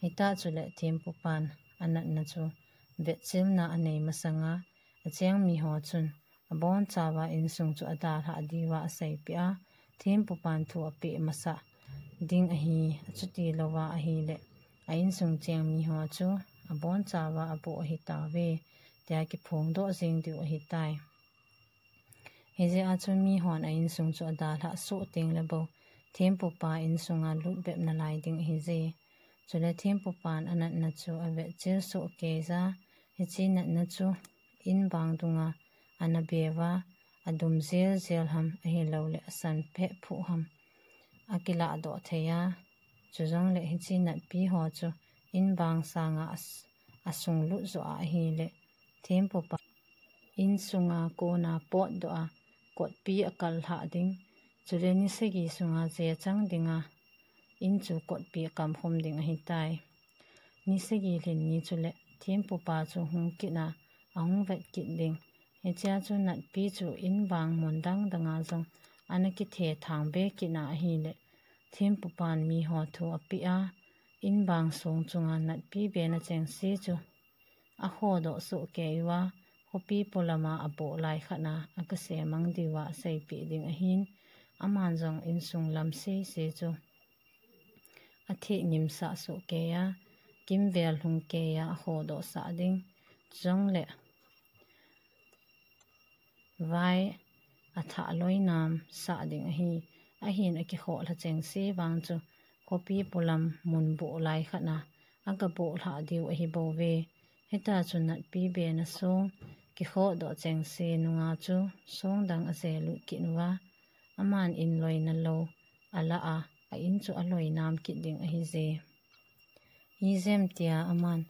Hitah chuleh thempupan anatna chu vetchilna anei masanga acheng miho chun abonchauva insung chu adalhah diuva aseipeh a, thempupan thu apeh masat ding ahi. Achuti louva ahileh a insung cheng miho chu abonchauva aboh ahitauve, tia kiphongdoh jeng diu ahitai. Hijeh a chu mihon a insung chu adalhah soh tengle bou thempupa insunga lut bep nalai ding ahije. Chule thempupan anatna chu avetchil soh keija, hichi natna chu in bang dunga ana beuva, adum jeljel ham ahilouleh asan phehphuh ham akilahdoh thei a, chujongleh hichi natpi ho chu in bang sanga as-, asung lut joh a ahileh thempupa insunga kona potdoh a kotpi akal lhah ding. Chule ni sagi sunga jechang dinga in chu kotpi akamkhum ding ahitai. Ni sagi lhin ni chuleh thempupa chu hung kit a, ahung vet kit ding. Hichea chu natpi chu in bang mun dang danga jong ana kithethang be kit a ahileh, thempupan miho thu apeh a, in bang song chunga natpi bena chengse chu akhodoh soh keiuva, khopi polama aboh lai khat a akase mang diuva aseipeh ding ahin, aman jong insung lam sese chu atheh ngimsah soh keiya, kimvel lhung keiya akhodoh sah ding. Chujongleh vai athah loinam sah ding ahi. Ahin akikhoh lha chengse vang chu khopi polam mun boh lai khat a agaboh lhah diu ahibouve. Hitah chu natpi bena song kikhodoh chengse nunga chu song dang ajelut kit uva, aman in loina lou alah a, a in chu aloinam kit ding ahije. Ijemtia aman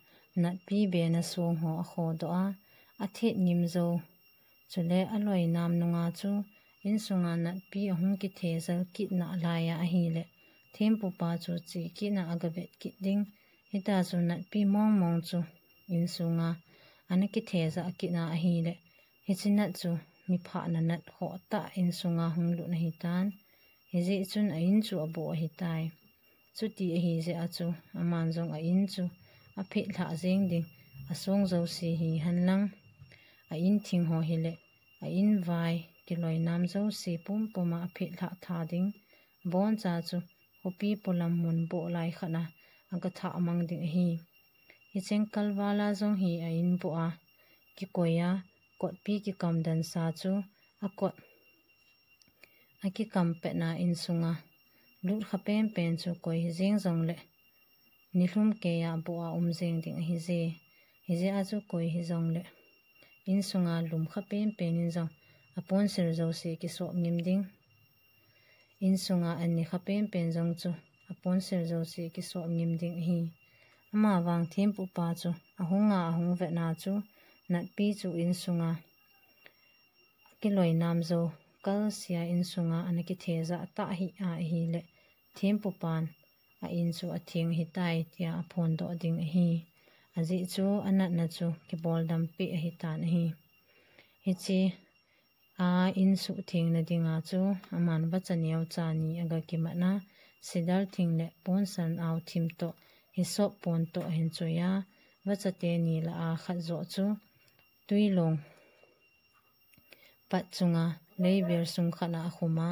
natpi bena song ho akhodoh a, athet ngim jou, chule aloinam nunga chu insunga natpi ahung kithejal kit nalaiya ahileh, thempupa chu che kit a agavet kit ding. Hitah chu natpi mongmong chu insunga ana kithejah kit a ahileh, hichi nat chu miphahnat khohtah insunga hung lut ahitan. Hijeh chun a in chu aboh ahitai. Chuti ahijeh a chu aman jong a in chu aphetlhah jeng ding, asong jouse hihenlang, a in thing ho hileh, a in vai kiloinam jouse pumpuma aphetlhah tha ding. Aboncha chu khopi polam mun boh lai khat a agathah mang ding ahi. Hicheng kalvala jong hi a in boh a kikoiya, kotpi kikamdansa chu akot akikam petna insunga lut kha penpen chu koi hijeng jongleh nilhum keiya boh a um jeng ding ahije. Hijeh a chu koi hijongleh insunga lum kha penpen in jong aponsil jouse kisop ngim ding. Insunga an ni kha penpen jong chu aponsil jouse kisop ngim ding ahi. Amavang thempupa chu ahunga ahung vetna chu natpi chu insunga kiloinam jou kalsea insunga ana kithejah tah hih a ahileh, thempupan a in chu atheng ahitai tia aphondoh ding ahi. Ajeh chu anatna chu kiboldam peh ahitan ahi. Hichea in suhthengna dinga chu aman vacha neocha ni agakimatna, sidar thing le ponsan ao thim toh hisop pon toh ahin choiya, vacha teni lah a khat joh chu twilong pat chunga leivel sung khat a akhuma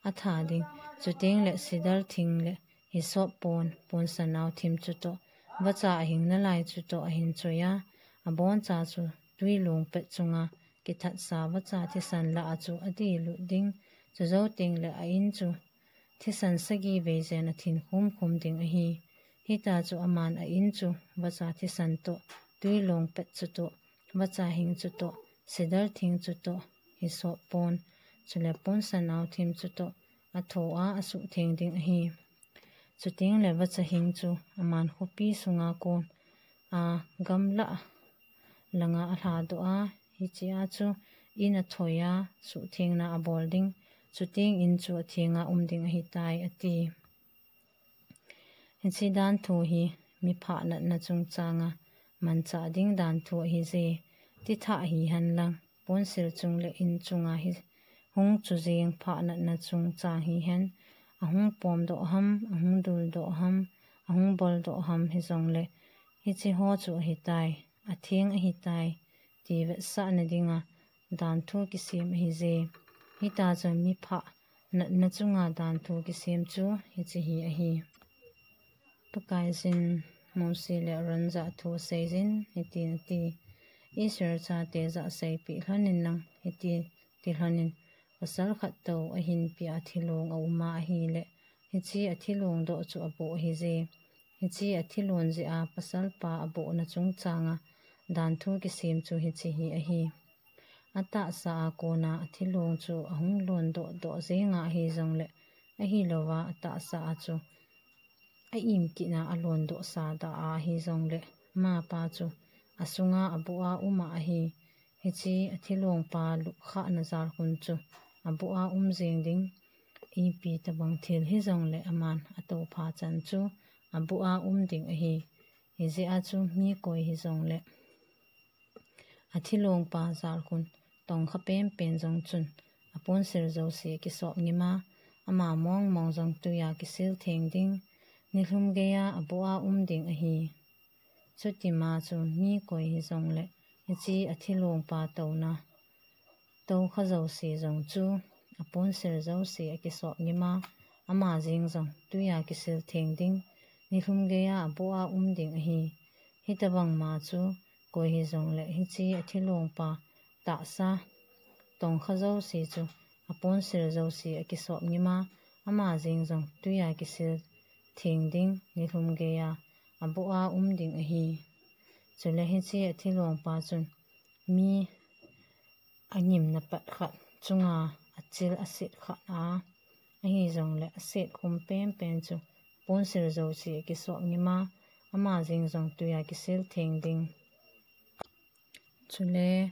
atha ding. Chuteng le sidar thing le hisop pon, ponsan ao thim chutoh, vacha ahing nalai chutoh ahin choiya, aboncha chu tui long pet chunga kithatsa vacha thisan lah a chu adih lut ding, chujou teng le a in chu thisan sagi vei jen athin khum khum ding ahi. Hita chu aman a in chu vacha thisan toh, tui long pet chu toh, vacha hing chu toh, sidar thing chu toh, hi sop pon, chule pon sanau thim chu toh, atho a asuh theng ding ahi. Chuteng le vacha hing chu aman khopi sunga kon a gamla langa alha doh a, hichea chu in athoi a suhthengna abol ding, chuteng in chu athenga um ding ahitai, ati. Hiche danthu hi miphah natna chungchanga manchah ding danthu ahije. Tithah hihen lang, ponsil chung le in chunga hi hung chujeng phah natna chungchang hihen, ahung pomdoh ham, ahung duldoh ham, ahung boldoh ham hijongle, hiche ho chu ahitai, atheng ahitai, ti vetsahna dinga danthu kisem ahije. Hita chu miphah natna chunga danthu kisem chu hiche hi ahi. Pakaiyin Mosi le Aaron jah thu aseijin, hitin ati, Israel chate jah seipeh lhonin lang, hiti ti lhonin, pasal khat tou ahinpia thilong auma ahile, hiche athilong doh chu aboh ahije. Hiche athilon jeh a pasalpa abohna chungchanga danthu kisem chu hiche hi ahi. Atahsa a kona athilong chu ahung londoh doh jenga ahijongle, ahilouva atahsa a chu a im kitna alondoh sa da ahijongle, amapa chu asunga aboh a uma ahi. Hiche athilongpa lupkhahna jalkhun chu aboh a um jeng ding. Ipi tobang thil hijongle aman atoupha chan chu aboh a um ding ahi. Hijeh a chu mi koi hijongle athilongpa jalkhun tongkha penpen jong chun aponsil jouse akisop ngima, ama mongmong jong tuia kisil theng ding, nilhum geiya aboh a um ding ahi. Chutima chu mi koi hijongle hiche athilongpa touna toukha jouse jong chu aponsil jouse akisop ngima, ama jeng jong tuia kisil theng ding, nilhum geiya aboh a um ding ahi. Hitobangma chu koi hijongle hiche athilongpa tahsa tongkha jouse chu aponsil jouse akisop ngima, ama jeng jong tuia kisil theng ding, nilhum geiya aboh a um ding ahi. Chule hiche athilongpa chun mi angimna pat khat chunga achil aset khat a, ahijongle aset khum penpen chu ponsil jouse akisop ngima, ama jeng jong tuia kisil theng ding. Chule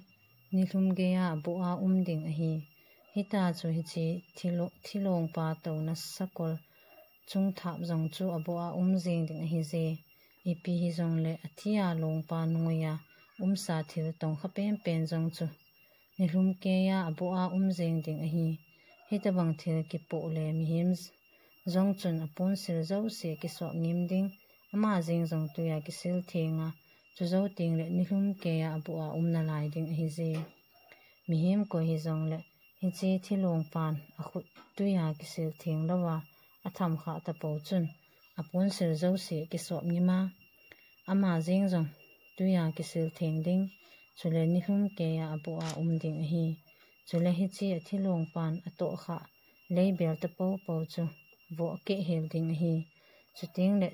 nilhum geiya aboh a um ding ahi. Hita chu hiche thilo-, thilongpa touna sakol chungthap jong chu aboh a um jeng ding ahije. Ipi hijongle athia longpa noiya umsa thil tongkha penpen jong chu nilhum geiya aboh a um jeng ding ahi. Hitobang thil kipoh le mihem jong chun aponsil jouse akisop ngim ding, ama jeng jong tuia kisil thenga, chujou tengle nilhum geiya aboh a um nalai ding ahije. Mihem koi hijongle hiche thilongpan akhut tuia kisil theng louva atham khah tapou chun aponsil jouse akisop ngima, ama jeng jong tuia kisil theng ding, chule nilhum geiya aboh a um ding ahi. Chule hiche athilongpan atohkhah leibel tapoupou chu voh akehhel ding ahi. Chutengle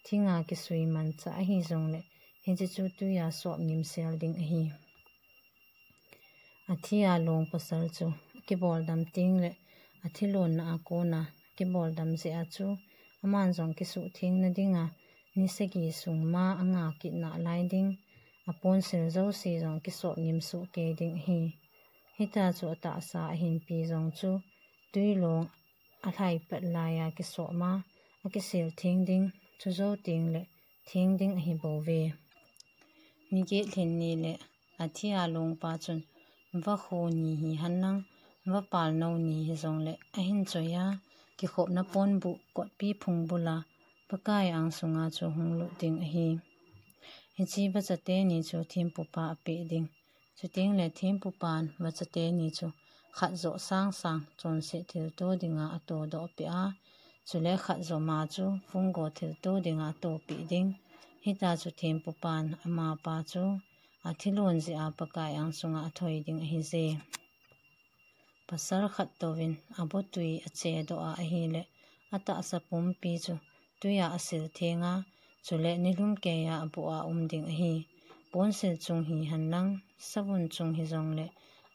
thinga kisui manchah ahijongle hiche chu tuia sop ngimsel ding ahi. Athia long pasal chu akiboldam tengle athilonna a kona akiboldam jeh a chu aman jong kisuhthengna dinga ni sagi sung ma anga kit nalai ding, aponsil jouse jong akisop ngim sohkei ding ahi. Hita chu atahsa ahinpi jong chu tui long alhai pat laiya kisop ma, akisil theng ding, chujou tengle theng ding ahibouve. Ni get lhin ni le athia longpa chun vakhu ni hihen lang, vapalnou ni hijongle ahin choiya, kikhopna ponbuh kotpi phung bula Pakai angsunga chu hunglut ding ahi. Hiche vacha teni chu thempupa apeh ding. Chutengle thempupan vacha teni chu khat joh sangsang chonset thilto dinga atodoh peh a, chule khat joh ma chu phunggo thilto dinga atopeh ding. Hita chu thempupan amapa chu athilon jeh a Pakai angsunga athoi ding ahije. Pasal khat touvin abotui achedoh a ahile, atahsa pumpi chu tuiya asil thenga, chule nilhum keiya aboh a um ding ahi. Ponsil chung hihen lang, savun chung hijongle,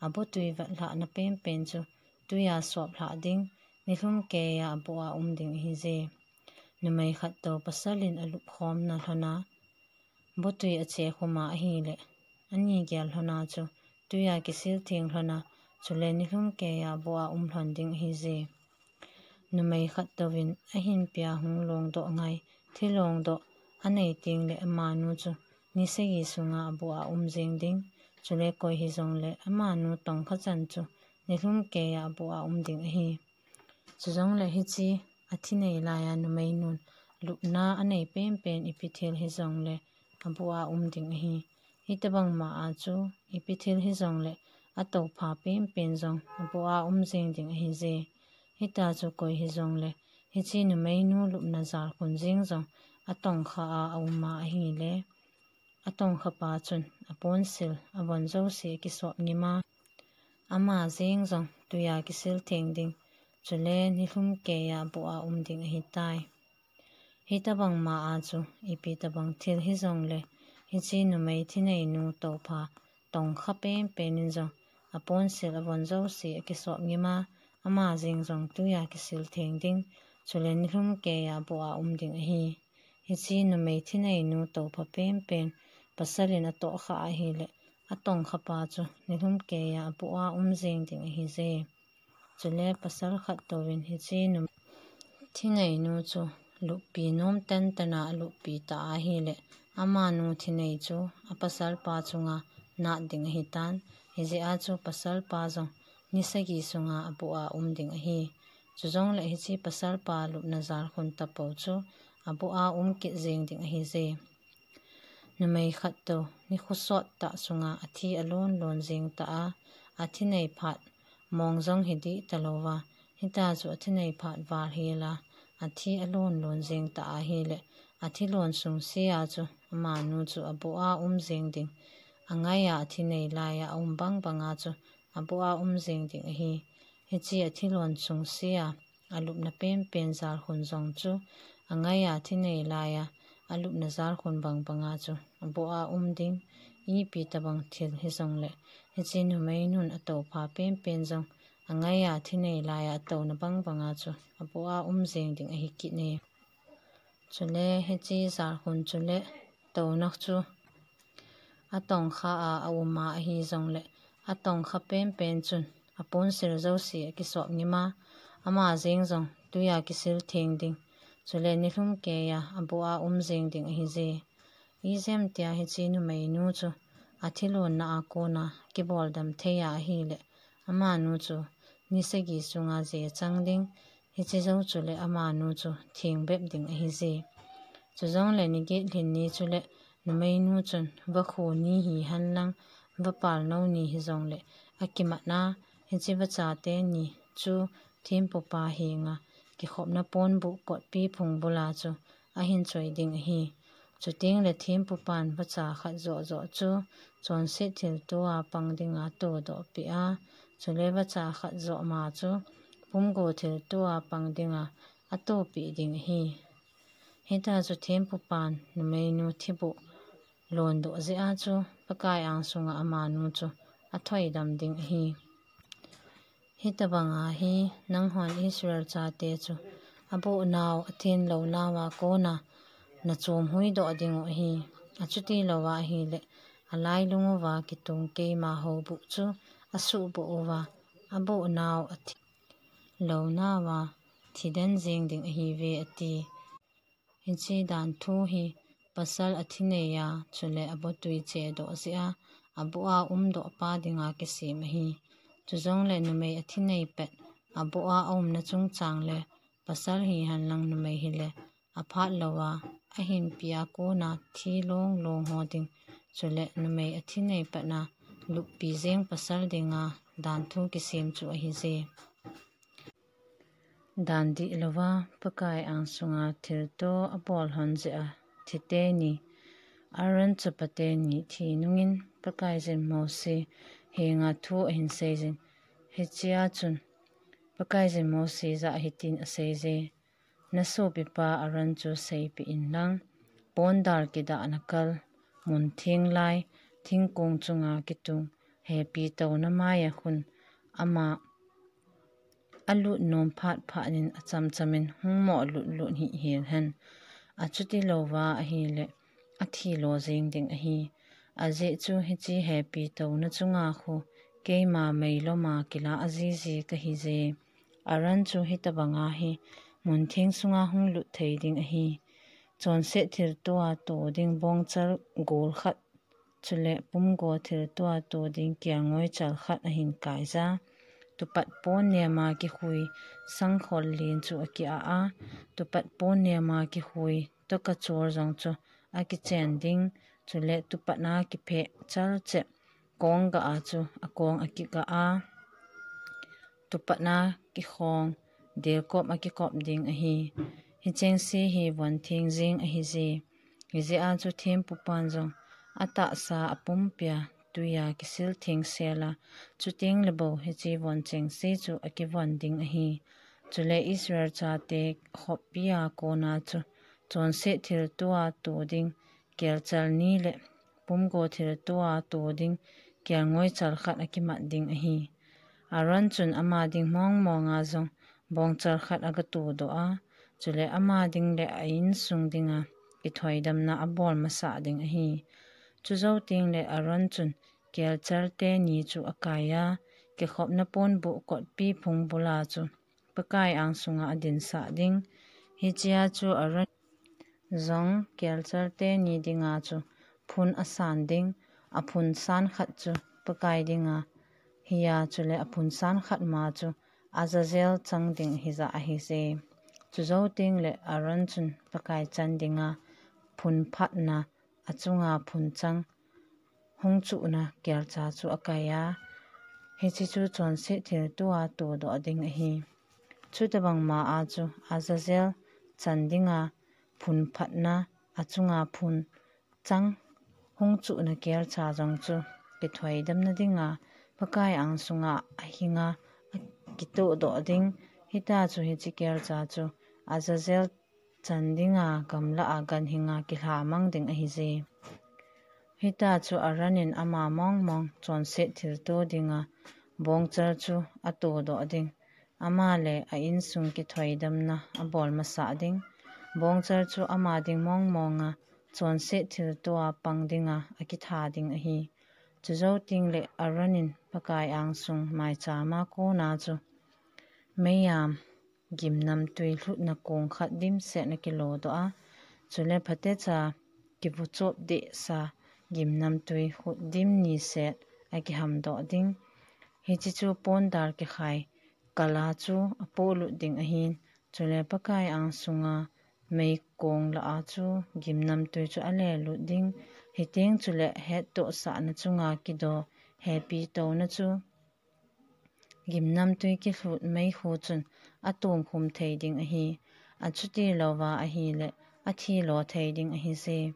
abotui vetlhahna penpen chu tuiya soplhah ding, nilhum keiya aboh a um ding ahije. Numei khat tou pasalin alupkhomna lhona, botui achekhuma ahile, ani gel lhona chu tuiya kisil theng lhona, chule nilhum keiya aboh a um lhon ding ahije. Numei khat touvin ahinpia hung longdoh ngai, thilongdoh anei tengle amanu chu ni sagi sunga aboh a um jeng ding, chule koi hijongle amanu tongkha chan chu nilhum keiya aboh a um ding ahi. Chujongle hiche athinei laiya numeinun lupna anei penpen ipi thil hijongle aboh a um ding ahi. Hitobang ma a chu ipi thil hijongle atoupha penpen jong aboh a um jeng ding ahije. Hita chu koi hijongle hiche numeinu lupna jalkhun jeng jong atongkha a aum a ahile, atongkhapa chun aponsil avon jouse akisop ngima, ama jeng jong tuiya kisil theng ding, chule nilhum keiya aboh a um ding ahitai. Hitobang ma a chu ipi tobang thil hijongle, hiche numei thineinu toupha tongkha penpen in jong aponsil avon jouse akisop ngima, ama jeng jong tuiya kisil theng ding, chule nilhum keiya aboh a um ding ahi. Hiche numei thineinu toupha penpen pasalin atohkha ahile, atongkhapa chu nilhum keiya aboh a um jeng ding ahije. Chule pasal khat touvin hiche numei thineinu chu luppi nom tentena aluppi ta ahile, amanu thinei chu apasalpa chunga nat ding ahitan, hijeh a chu pasalpa jong ni sagi sunga aboh a um ding ahi. Chujongle hiche pasalpa lupna jalkhun tapou chu aboh a um kit jeng ding ahije. Numei khat tou nikho sottah sunga athi alon lon jeng ta a, athinei phat mong jong hidih talouva, hita chu athinei phat val hela athi alon lon jeng ta ahile, athilon sungsea chu amanu chu aboh a um jeng ding, angaiya athinei laiya aum bangbanga chu aboh a um jeng ding ahi. Hiche athilon sungsea alupna penpen jalkhun jong chu angaiya thinei laiya alupna jalkhun bangbanga chu aboh a um ding, ipi tobang thil hijongle, hiche numeinun atoupha penpen jong angaiya thinei laiya atouna bangbanga chu aboh a um jeng ding ahi kit e. Chule hiche jalkhun chule touna chu atongkha a aum a ahijongle, atongkha penpen chun aponsil jouse akisop ngima, ama jeng jong tuiya kisil theng ding, chule nilhum keiya aboh a um jeng ding ahije. Ijemtia hiche numeinu chu athilonna a kona kiboldam thei a ahile, amanu chu ni sagi sunga je chang ding, hiche jou chule amanu chu theng bep ding ahije. Chujongle ni get lhin ni chule numeinu chun vakhu ni hihen lang, vapalnou ni hijongle akimatna, hiche vacha teni chu thempupa henga kikhopna ponbuh kotpi phungbula chu ahin choi ding ahi. Chutengle thempupan vacha khat joh joh chu chonset thilto a pang dinga todohpeh a, chule vacha khat joh ma chu pumgo thilto a pang dinga atopeh ding ahi. Hita chu thempupan numeinu thibuh londoh jeh a chu Pakai angsunga amanu chu athoidam ding ahi. Hitobanga hi nanghon Israel chate chu abohnau, athenlou nauva kona nachom huidoh dingu ahi. Achuti louva ahile, alailunguva kitung keima houbuh chu asuhboh uva, abohnau, athenlou nauva thiden jeng ding ahiuve ati. Hiche danthu hi pasal athineiya chule abotui chedoh jeh a aboh a umdohpa dinga kisem ahi. Chujongle numei athinei pet aboh a aumna chungchangle pasal hihen lang numei hile aphat louva ahinpia kona thi long long ho ding, chule numei athinei petna luppi jeng pasal dinga danthu kisem chu ahije. Dan dihlouva Pakai angsunga thilto abol lhon jeh a thi teni, Aaron chapate ni thi nungin Pakaiyin Mose henga thu ahin seijin, hichea chun Pakaiyin Mose jah a hitin aseiye, na sopipa Aaron chu seipeh inlang, pondal kidahna kal, mun theng lai, thingkong chunga kitung, hepi touna maiya khun, ama alut nom phat phat in achamcham in hung mo lut lut hih hel hen. Achuti louva ahile, athi lo jeng ding ahi. Ajeh chu hiche hepi touna chunga khu, keima meiloma kila ajiji kahiye. Aaron chu hitabanga hi, mun theng sunga hung lut thei ding ahi. Chonset thiltoa to ding bongchal gol khat, chule pumgo thiltoa to ding kelngoi chal khat ahin kaija. Tupat pon nema kihui sangkhol len chu akiah a, tupat pon nema kihui toka chol jong chu akichen ding, chule tupatna kipheh chalcheh kong ga a chu akong akigah a, tupatna kikhong delkop akikop ding ahi. Hichengse hi von theng jeng ahije. Hijeh a chu thempupan jong atahsa apumpia tuiya kisil thengsel a, chuteng le bou hiche von chengse chu akivon ding ahi. Chule Israel chate khopi a kona chu chonset thiltoa to ding kelchal ni le pumgo thiltoa to ding kelngoi chal khat akimat ding ahi. Aaron chun ama ding mong monga jong bongchal khat agatodoh a, chule ama ding le a insung dinga kithoidamna abol masah ding ahi. Chujou teng le Aaron chun kelchal teni chu akaiya, kikhopna ponbuh kotpi phung bula chu Pakai angsunga adinsah ding. Hichea chu Aaron jong kelchal teni dinga chu phun asan ding, aphun san khat chu Pakai dinga hiya, chule aphun san khat ma chu Azazel chang ding hijeh ahije. Chujou teng le Aaron chun Pakai chan dinga phun phatna achunga phun chang hung chuhna kelcha chu akaiya, hiche chu chonset thiltoa todoh ding ahi. Chutabang ma a chu Azazel chan dinga phun phatna achunga phun chang hung chuhna kelcha jong chu kithoidamna dinga Pakai angsunga ahinga akitodoh ding. Hita chu hiche kelcha chu Azazel chan dinga gamla a ganhinga kilhamang ding ahije. Hita chu Aaron in ama mong mong chonset thilto dinga bongchal chu atodoh ding. Ama le a insung kithoidamna abol masah ding. Bongchal chu ama ding mong monga chonset thiltoa pang dinga akitha ding ahi. Chujou teng le Aaron in Pakai angsung maichama kona chu meiyam gimnamtui lhutna kong khat dimset akilodoh a, chule phatecha kivuchop dehsa gimnamtui khut dim niset akihamdoh ding. Hiche chu pondal kikhai kala chu apolut ding ahin, chule Pakai angsunga meikong lah a chu gimnamtui chu alelut ding. Hiteng chule hettohsahna chunga kido hepi touna chu gimnamtui kilhut meikhu chun atomkhum thei ding ahi. Achuti louva ahile athi lo thei ding ahije.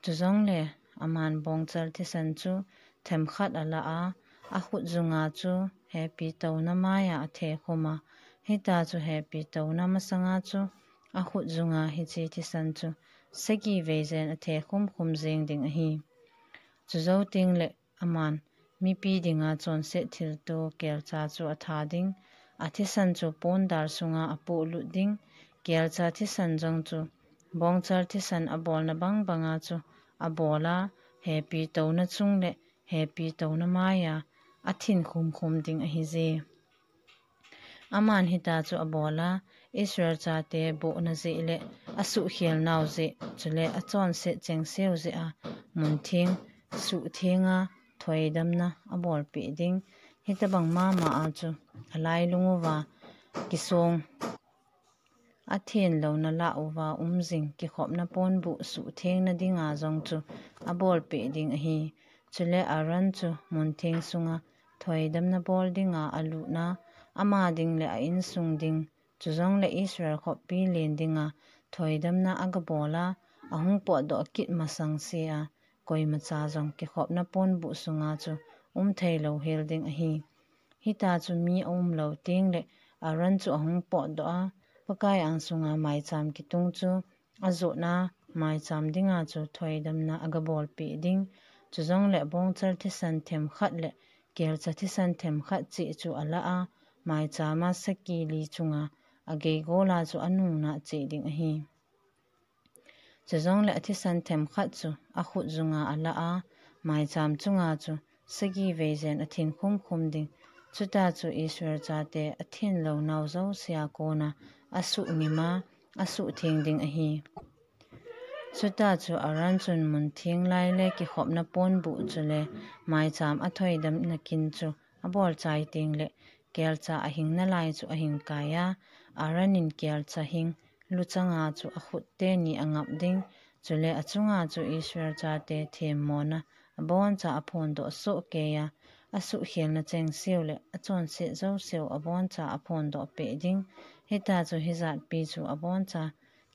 Chujongle aman bongchal thisan chu themkhat alah a, akhut junga chu hepi touna maiya athekhum a, hita chu hepi touna masanga chu akhut junga hiche thisan chu sagi vei jen athekhum khum jeng ding ahi. Chujou teng le aman mipi dinga chonset thilto kelcha chu atha ding. Athisan chu pondal sunga apolut ding. Kelcha thisan jong chu bongchal thisan abolna bang banga chu abol a, hepi touna chung le hepi touna maiya athin khum khum ding ahije. Aman hita chu abol a, Israel chate bohna jeh le asuhkhel nau jeh, chule achonset chengseu jeh a mun theng suhthenga thoidamna abolpeh ding. Hitabang mama a chu alailung uva kisong athenlouna lah uva umjing kikhopna ponbuh suhthengna dinga jong chu abolpeh ding ahi. Chule Aaron chu mun theng sunga thoidamna bol dinga alutna, ama ding le a insung ding, chujongle Israel khoppi len dinga thoidamna agabol a, ahung potdoh kit masang sea koimacha jong kikhopna ponbuh sunga chu um thei lou hel ding ahi. Hita chu mi aum lou teng le Aaron chu ahung potdoh a, Pakai ang sunga maicham kitung chu ajotna maicham dinga chu thoidamna agabolpeh ding. Chujongle bongchal thisan themkhat le kelcha thisan themkhat cheh chu alah a, maichama saki li chunga ageigola chu anungna cheh ding ahi. Chujongle athisan themkhat chu akhut junga alah a, maicham chunga chu sagi vei jen athin khumkhum ding. Chuta chu Israel chate athin lou nau jousea kona asuhngima, asuhtheng ding ahi. Chuta chu Aaron chun muntheng lai le kikhopna ponbuh chule maicham athoidamna kin chu abolchai teng le kelcha ahing nalai chu ahing kai a, Aaron in kelcha hing luchanga chu akhut teni angap ding. Chule achunga chu Israel chate themmona aboncha aphondoh sohkei a, asuhkhelna chengseu le achonset jouseu aboncha aphondoh peh ding. Hita chu hijatpi chu aboncha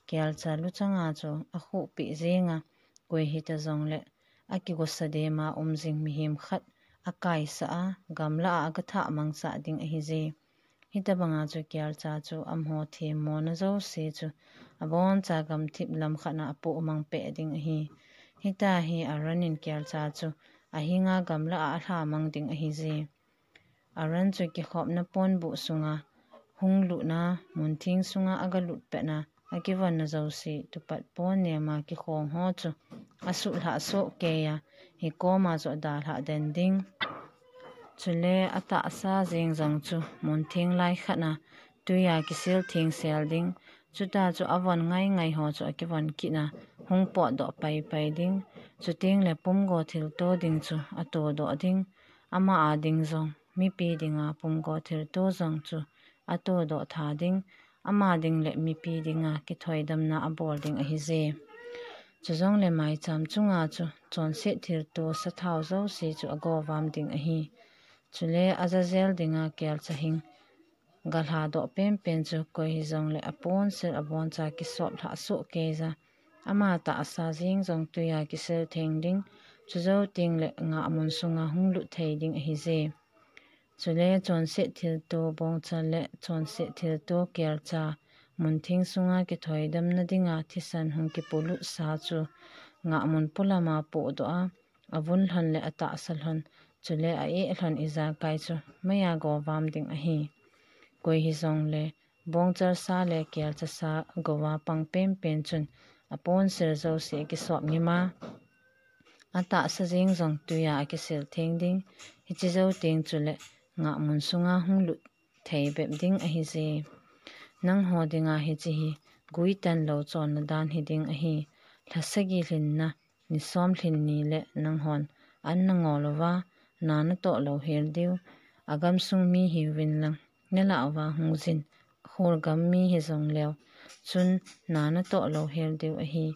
kelcha luchanga chu akhuhpeh jenga, koi hita jongle akigosa dema um jing mihem khat akaisah a, gamla a agathah mangsah ding ahije. Hitabanga chu kelcha chu amaho themmona jouse chu aboncha gamthip lam khatna apohmang peh ding ahi. Hita hi Aaron in kelcha chu ahinga gamla a alhamang ding ahije. Aaron chu kikhopna ponbuh sunga hung lutna, muntheng sunga agalut petna, akivonna jouse, tupat pon nema kikhong ho chu asuhlhah sohkei a, hikoma chu adalhah den ding. Chule atahsa jeng jong chu muntheng lai khatna tuia kisil thengsel ding. Chuta chu avon ngaingai ho chu akivon kitna hung potdoh paipai ding. Chuteng le pumgo thilto ding chu atodoh ding. Ama a ding jong, mipi dinga pumgo thilto jong chu atodoh tha ding. Ama ding le mipi dinga kithoidamna abol ding ahije. Chujongle maicham chunga chu chonset thilto sathao jouse chu agovam ding ahi. Chule ajajel dinga kelcha hing galhadoh penpen chu koi hijongle aponsil aboncha kisoplhah sohkei ja, ama tahsa jeng jong tuia kisil theng ding. Chujou teng le ngahmun sunga hung lut thei ding ahije. Chule chonset thilto bongchal le chonset thilto kelcha muntheng sunga kithoidamna dinga thisan hung kipolutsa chu ngahmun polama pohdoh a, avun lhon le atahsa lhon, chule a-eh lhon ijakai chu meiya govam ding ahi. Koi hijongle bongchal sa le kelcha sa gova pang penpen chun aponsil jouse akisop ngima, atahsa jeng jong tuia akisil theng ding. Hiche jou teng chule ngahmun sunga hung lut thei bep ding ahije. Nangho dinga hiche hi guitan lou chonna dan hiding ahi. Lha sagi lhinna, ni som lhin ni le nanghon an nangol uva, na natoh lou hel diu. Agamsung mi hiuvin lang, nalah uva hung jin, khulgam mi hijongleu chun na natoh lou hel diu ahi.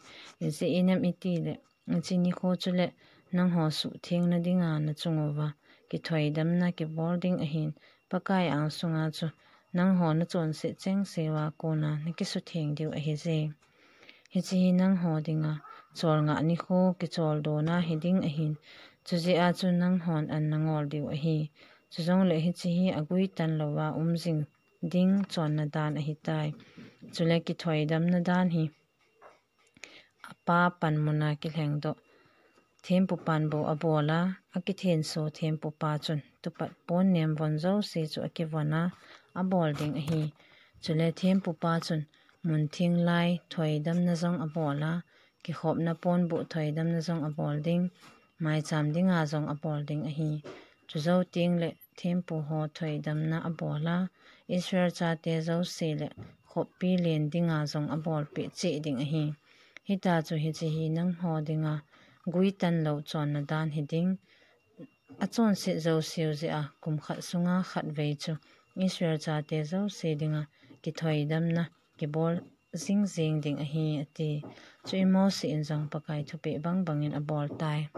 Ijeh inem itile, hiche nikho chule nangho suhthengna dinga nachung uva kithoidamna kibol ding ahin, Pakai angsunga chu nangho nachonset chengseuva kona nakisutheng diu ahije. Hiche hi nangho dinga cholngah nikho kicholdo na hiding ahin, chujeh a chu nanghon an nangol diu ahi. Chujongle hiche hi aguitan louva um jing ding chonna dan ahitai. Chule kithoidamna dan hi apa panmuna kilhengdoh thempu pan bou abol a, akithenso thempupa chun tupat pon nem von jouse chu akivon a, abol ding ahi. Chule thempupa chun muntheng lai thoidamna jong abol a, kikhopna ponbuh thoidamna jong abol ding, maicham dinga jong abol ding ahi. Chujou teng le thempu ho thoidamna abol a, Israel chate jouse le khoppi len dinga jong abolpeh cheh ding ahi. Hita chu hiche hi nangho dinga guitan lou chonna dan hiding. Achonset jouseu jeh a kum khat sunga khatvei chu Israel chate jouse dinga kithoidamna kibol jingjing ding ahi, ati. Chuin Mose in jong Pakai thupeh bangbangin abol tai.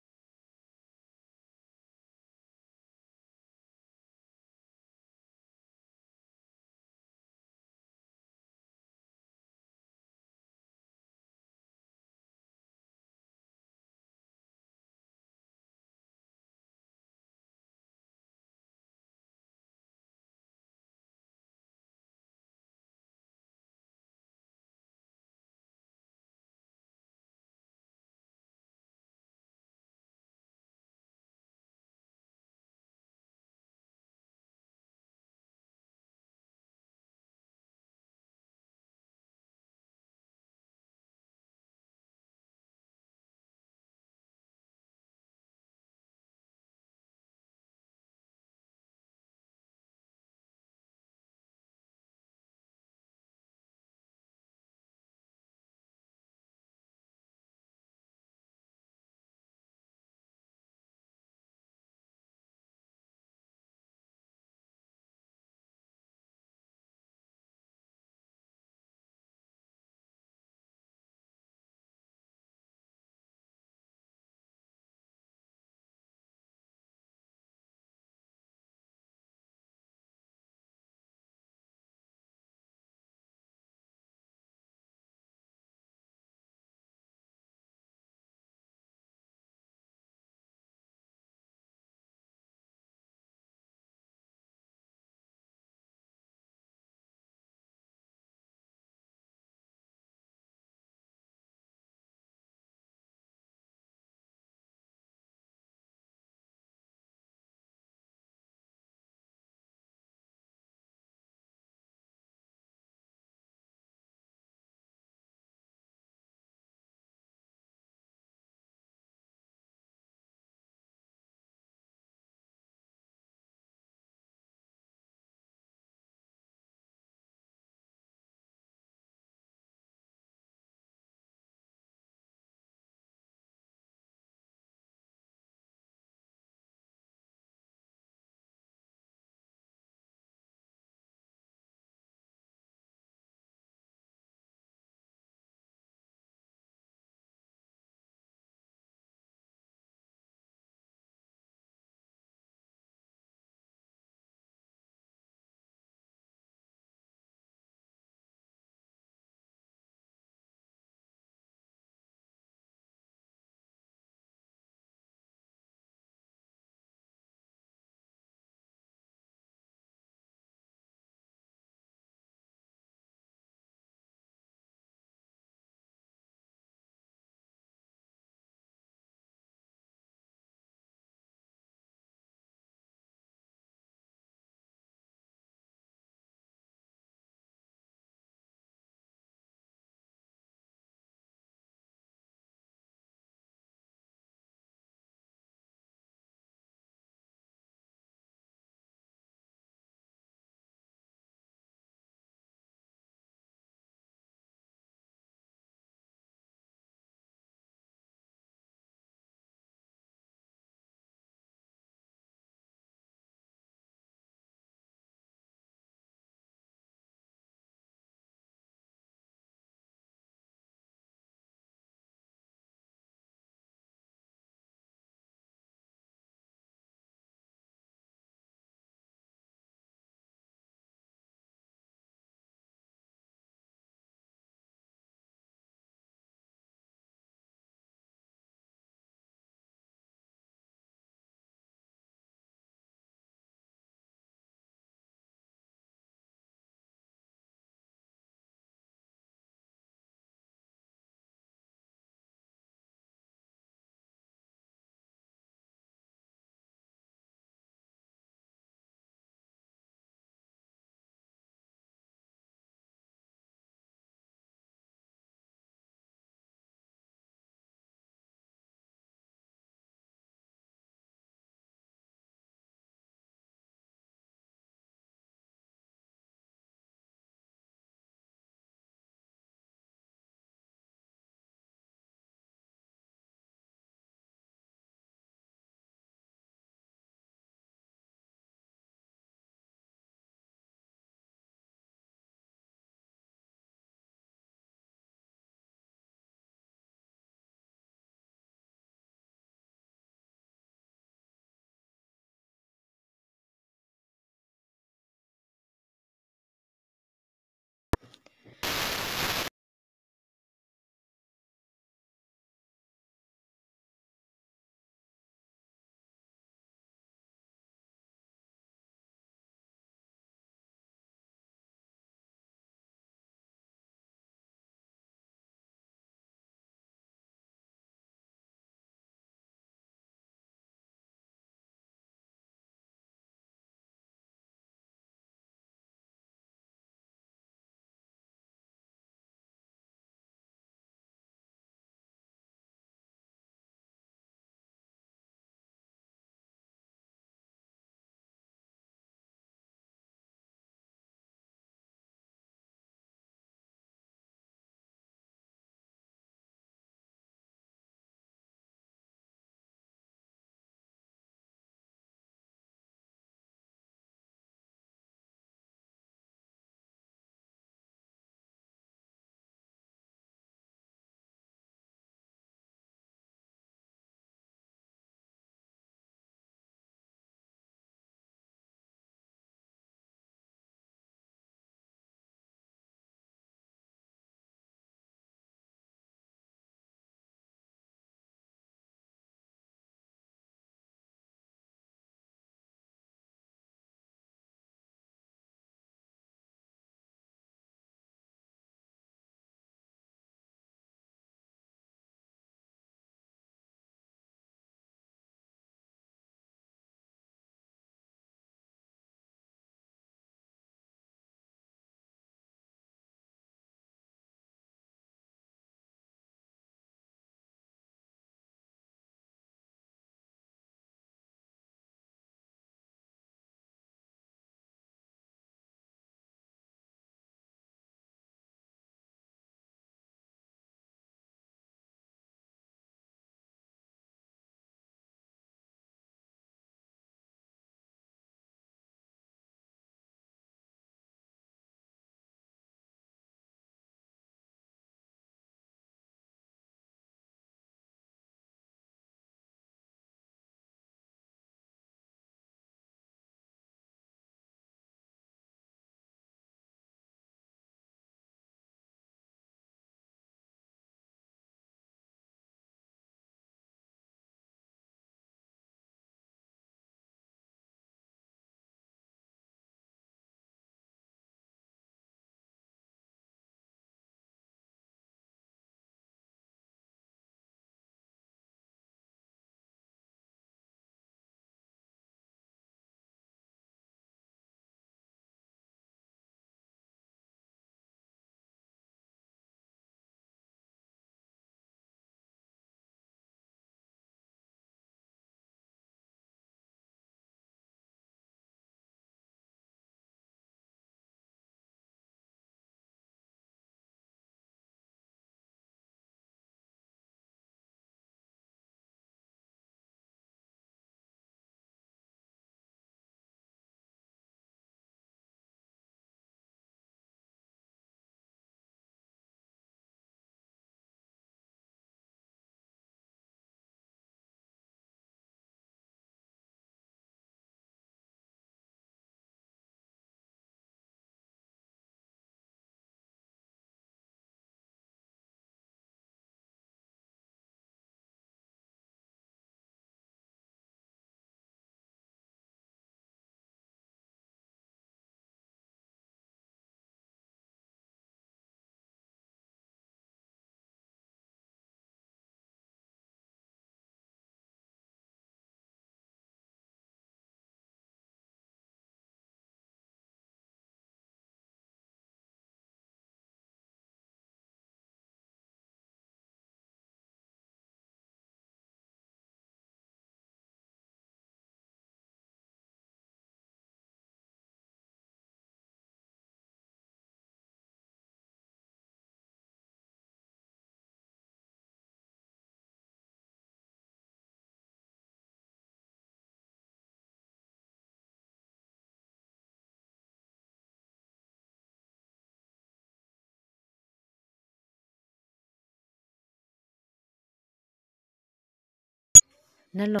nalo.